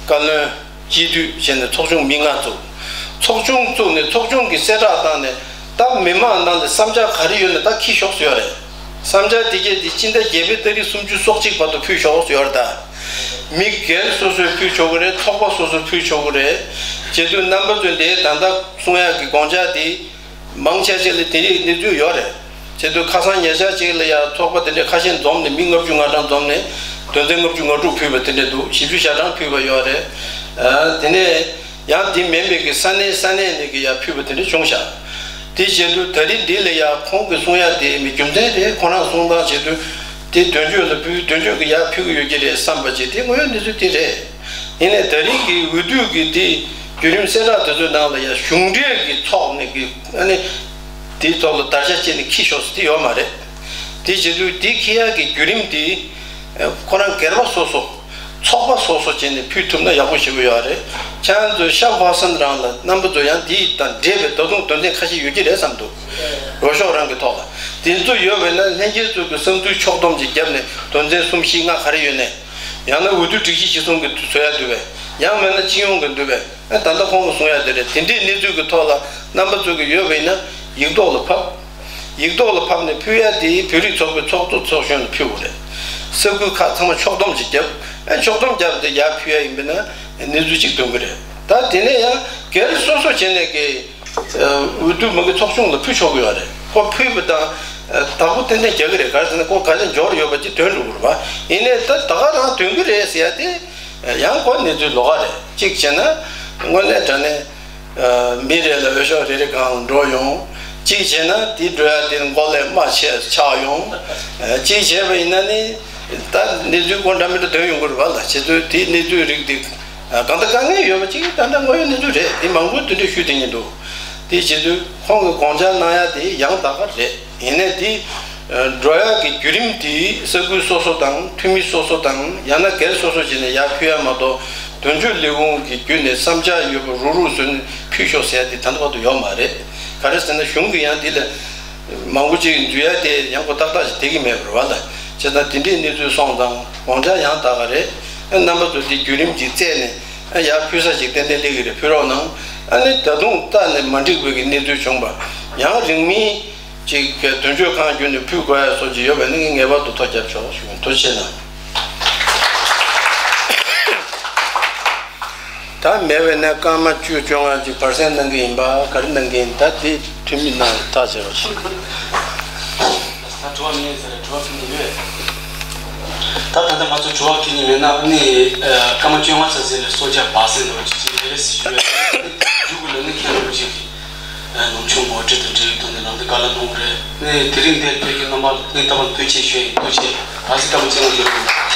བཀའ་བློན་སྤྱི་འཐུས་བྱས་ནས་ཚོགས་ཆུང་མི་ལྔ་བཙུགས། ཚོགས་ཆུང་བཙུགས་ནས་ཚོགས་ཆུང་གི་གསལ་བསྒྲགས་བཏང་ནས་ད་མི་མང་ནང་ལ་བསམ་འཆར་ག་རེ་ཡོད་ན་ད་འཁྱེར་ཤོག་ཟེར་ཡོད་རེད། བསམ་འཆར་དེ་གས་དེ་སྤྱི་ཟླ་བརྒྱད་པའི་ཏ་རིག་སུམ་ཅུ་སོ་གཅིག་བར་དུ་ཕུལ་ཤོག་ཟེར་ཡོད་རེད། ད་མི་སྒེར་སོ་སོས་ཕུལ་ཆོག་གི་རེད། ཚོགས་པ་སོ་སོས་ཕུལ་ཆོག་གི་རེད། བྱེད་དུས་རྣམ་པ་ཚོས་འདིའི་ད་ལྟ་གསུང་ཡག་གི་དགོངས་འཆར་དེ་མང་ཆེ་ཤོས་ལ་དེ་རིགས་གནས་ཚུལ་ཡོད་རེད། བྱེད་དུས་ཁ་སང་ཉེ་ཆར་ཅིག་ལ་ཡང་ཚོགས་པ་དེ་འདྲའི་ཁ་ཤས་འཛོམས་ནས་མི་ལྔ་བཅུ་ང་གྲངས་འཛོམས་ནས་དོན་ཚན་ལྔ་བཅུ་ང་དྲུག་ཕུལ་བ་དེ་འདྲ་འདུག་བཞི་བཅུ་ཞེ་གྲངས་ཕུལ་བ་ཡོད་རེད། ཨ་དེ་ནས་ཡང་དེ་མིན་པའི་གི་ས་གནས་ས་གནས་ནས་གི་ཡང་ཕུལ་བ་དེ་འདྲ་བྱུང་ཤག་དེ་བྱེད་དུས་ད་རིང་འདི་ལ་ཡང་ཁོང་གི་གསུང་ཡ་དེ་མི་རྒྱུ་མཚན་རེད། ཁོ་རང་གསུང་སྟངས་བྱེད་དུས་དེ་དོན་གཅོད་ལ་ཕུལ། དོན་གཅོད་ཀྱི་ཡར་ཕུལ་གི་ཡོད་ཀྱི་རེད་བསམ་པ་ཅིག་དེ་དངོས་ཡོད་གནས་ཚུལ་དེ་རེད། ཡིན་ནའི་ད་རིང་གི་འོས་བསྡུ་གི་དེ་བརྒྱུད་རིམ་གསལ་བསྒྲགས་དེ་ཚོའི་ནང་ལ་ཡང་གཞུང་འབྲེལ་གྱི་ཚོགས་ནས་ཀྱི་ཨ་ནི་དེའི་ཐོག་ལ་དར་ཆ་བཅད་ནས་འཁྱེར་ཤོག་ཟེར་དེ་ཡོད་མ་རེད། དེ་བྱེད་དུས་དེ་འཁྱེར་ཡག་གི་བརྒྱུད་རིམ་དེ་ཁོ་རང་སྒེར་པ་སོ་སོ་ཚོགས་པ་སོ་སོ་བྱས་ནས་ཕུལ་ཐུབ་ན་ཡག་པོ་ཞེ་པོ་ཡོད་རེད། ཁྱེད་ཚོ་ཤ་ཧྥ་སན་རང་ལ་རྣམ་པ་ཚོ་ཡང་དེ་དང་འབྲེལ་བའི་ད་དུང་དོན་ཚན་ཁ་ཤས་ཡོད་ཀྱི་རེད་བསམ་འདུག་འོས་ཤོག་རང་གི་ཐོག་ལ་དེ་ཚོ་ཡོད་པས་ན་ལྷན་རྒྱས་ཚོ་གི་བསམ་ཚུལ་ཕྱོགས་བསྡོམས་ཅིག་བརྒྱབ་ནས་དོན་ཚན་གསུམ་བཞི་ལྔ་ག་རེ་ཡོད་ནས། ཡང་ན་འོས་བསྡུ་སྒྲིག་གཞི་གཞིར་བཟུང་གི་བཟོ་ཡ་འདུག་པས། ཡང་མིན་ན་སྤྱི་ཡོངས་ཀྱི་འདུག་པས། ཨ་ད་ལྟ་ཁོང་གིས་གསུང་ཡ་དེ་རེད། དེ་འདྲའི་གནས་ཚུལ་གྱི་ཐོག་ལ་རྣམ་པ་ཚོ་གི་ཡོད་པ་ཡིན་ན་ཡིག་ཐོག་ལ་ཕབ། ཡིག་ཐོག་ལ་ཕབ་ནས་ཕུལ་ཡ་དེ་བོད་རིགས་ཚོགས་པའི་ཚོགས་གཙོ་ཚོགས་གཞོན་ལ་ཕུལ་དགོས་རེད། ས་ཁུལ་ཁག་ཚང་མ་ཕྱོགས་བསྡོམས་ཅིག་བརྒྱབ། ཨ་ཕྱོགས་བསྡོམས་བརྒྱབ་སྟེ་ཡར་ཕུལ་ཡ་ཡིན་པ་ན་གནས་ཚུལ་གཅིག་འདོན་གི་རེད། ད་དེ་ནས་ཡང་སྒེར་སོ་སོ་བྱས་ནས་ཀྱི་འོས་བསྡུ་མི་གི་ཚོགས་ཆུང་ལ་ཕུལ་ཆོག་གི་ཡོད་རེད། ཁོ་ཕུལ་བ་དང་བདག་པོ་ཏན་ཏན་རྒྱག་གི་རེད། ག་རེ་ཟེར་ན་ཁོ་ག་ལས་འབྱོར་ཡོད་པ་ཅིག་འདོན་འགྲོ་གི་རེད་པ། ཡིན་ནའི་ད་ད་ག་རང་འདོན་གི་རེད་ཟེར་ཡ་དེ་ཡང་ཁོ་གནས་ཚུལ་ལོགས་ཀ་རེད། གཅིག་བྱས་ན་དངོས་གནས་དྲང་གནས་མི་རེ་ལ་འོས་ཤོག་རེ་རེ་སྒང་ལ་འགྲོ་ཡོང་། གཅིག་བྱས་ན་དེ་འགྲོ་ཡ་དེ་མགོ་ལས་རྨ་ཆེ་ཆགས་ཡོང་། གཅིག་བྱས་པ་ཡིན་ན་ནི་ད་གནས་ཚུལ་ཁོ་འདྲ་མི་འདྲ་འདོན་ཡོང་གི་རེད་པ་ལ། བྱེད་ཚུལ་དེ་གནས་ཚུལ་རིགས་དེ། གང་ལྟར་དཀའ་ངལ་ཡོད་པ་གཅིག་ད་ལྟ་དངོས་ཡོད་གནས་ཚུལ་རེད། དེ་མང་པོ་དེ་འདྲ་ཞུས་བསྡད་ཀྱི་འདུག་དེ་བྱེད་དུས་ཁོང་གི་དགོངས་འཆར་གནང་ཡ་དེ་ཡང་དག་པ་རེད། ཡིན་ནའི་དེ་འགྲོ་ཡ་གི་བརྒྱུད་རིམ་དེ་ས་ཁུལ་སོ་སོ་དང་འཐུས་མི་སོ་སོ་དང་ཡང་ན་སྒེར་སོ་སོ་བྱས་ནས་ཡར་ཕུལ་ཡ་མ་གཏོགས་དོན་གཅོད་ལས་ཁུངས་ཀྱི་བརྒྱུད་ནས་བསམ་འཆར་ཡོད་པ་རུག་རུག་བཟོས་ནས་ཕུལ་ཤོག་ཟེར་ཡ་དེ་ད་ལྟ་བར་དུ་ཡོད་མ་རེད། ག་རེ་ཟེར་ན་གཞུང་གིས་ཡང་དེ་ལ། མང་པོ་ཅིག་འཛུལ་ཡ་དེ་ཡང་ཁོ་ཏག་ཏག་ཞིག་བསྡད་ཀྱི་མེད་པ་རེད་པ་ལ། བྱས་ཙང་དེ་འདྲའི་གནས་ཚུལ་སོང་ཙང་དགོངས་འཆར་ཡང་དག་པ་རེད། ཨ་རྣམ་པ་ཚོ་དེ་བརྒྱུད་རིམ་ཅིག་བཙལ་ནས་ཨ་ཡར་ཕུལ་ས་ཞིག་ཏན་ཏན་སླེབས་ཀྱི་རེད། ཕུལ་རོགས་གནང་། ཨ་ནི་ད་དུང་རྟག་ནས་མ་འགྲིག་པའི་གི་གནས་ཚུལ་བྱུང་པ་ཡང་རིང་མིན་ཅིག་དོན་གཅོད་ཁང་བརྒྱུད་ནས་ཕུལ་དགོས་ཡ་སོགས་ཅིག་ཡོད་པ་ཡིན་ན་ངས་ངེས་པར་དུ་ཐོ་རྒྱབ་ཆོག་ཞུ། ཐུགས་རྗེ་གནང་། ད་མེད་པས་ན་སྐར་མ་བཅུ་བཅོ་ལྔ་ཅིག་བར་གསེང་གནང་གི་ཡིན་པ། ག་རེ་གནང་གི་ཡིན། ད་དེ་འཐུས་མི་རྣམས་ཐག་བཅད་རོགས་ཞུ། ད་དྲི་བ་མེད་ཟེར། དྲི་བ་ཁྱེད་ཀྱི་ཡོད། ད་ད་ལྟ་ང་ཚོ་དྲི་བ་ཁྱེད་ཀྱི་མེད་ན་ནི་སྐར་མ་བཅོ་ལྔ་ཙམ་ཟིན་ནས་གསོལ་ཇ་སྦ་གསེང་འདྲ་བོ་ཅིག་ཅིག་རེ་རེ་ཟེར་ཞུ་ཡོད། རྒྱུ་གུ་ལ་ནི་ཁྱེད་རང་ལོ་ཅིག་གི་ནོར་འཆུག་ངོ་སྤྲོད་དང་འབྲེལ་བའི་ཐོག་ནས་ནང་དུ་བཀའ་སློབ་གནང་རེད། ནི་དེ་རིང་འདིར་ཕེབས་མཁན་རྣམ་པ་སྙིང་ཐག་པ་ནས་ཐུགས་རྗེ་ཆེ་ཞུ་ཡ་ཡིན། ཐུགས་རྗེ་ཆེ། ད་གཟིགས་སྐར་མ་བཅོ་ལྔ་ཡོད།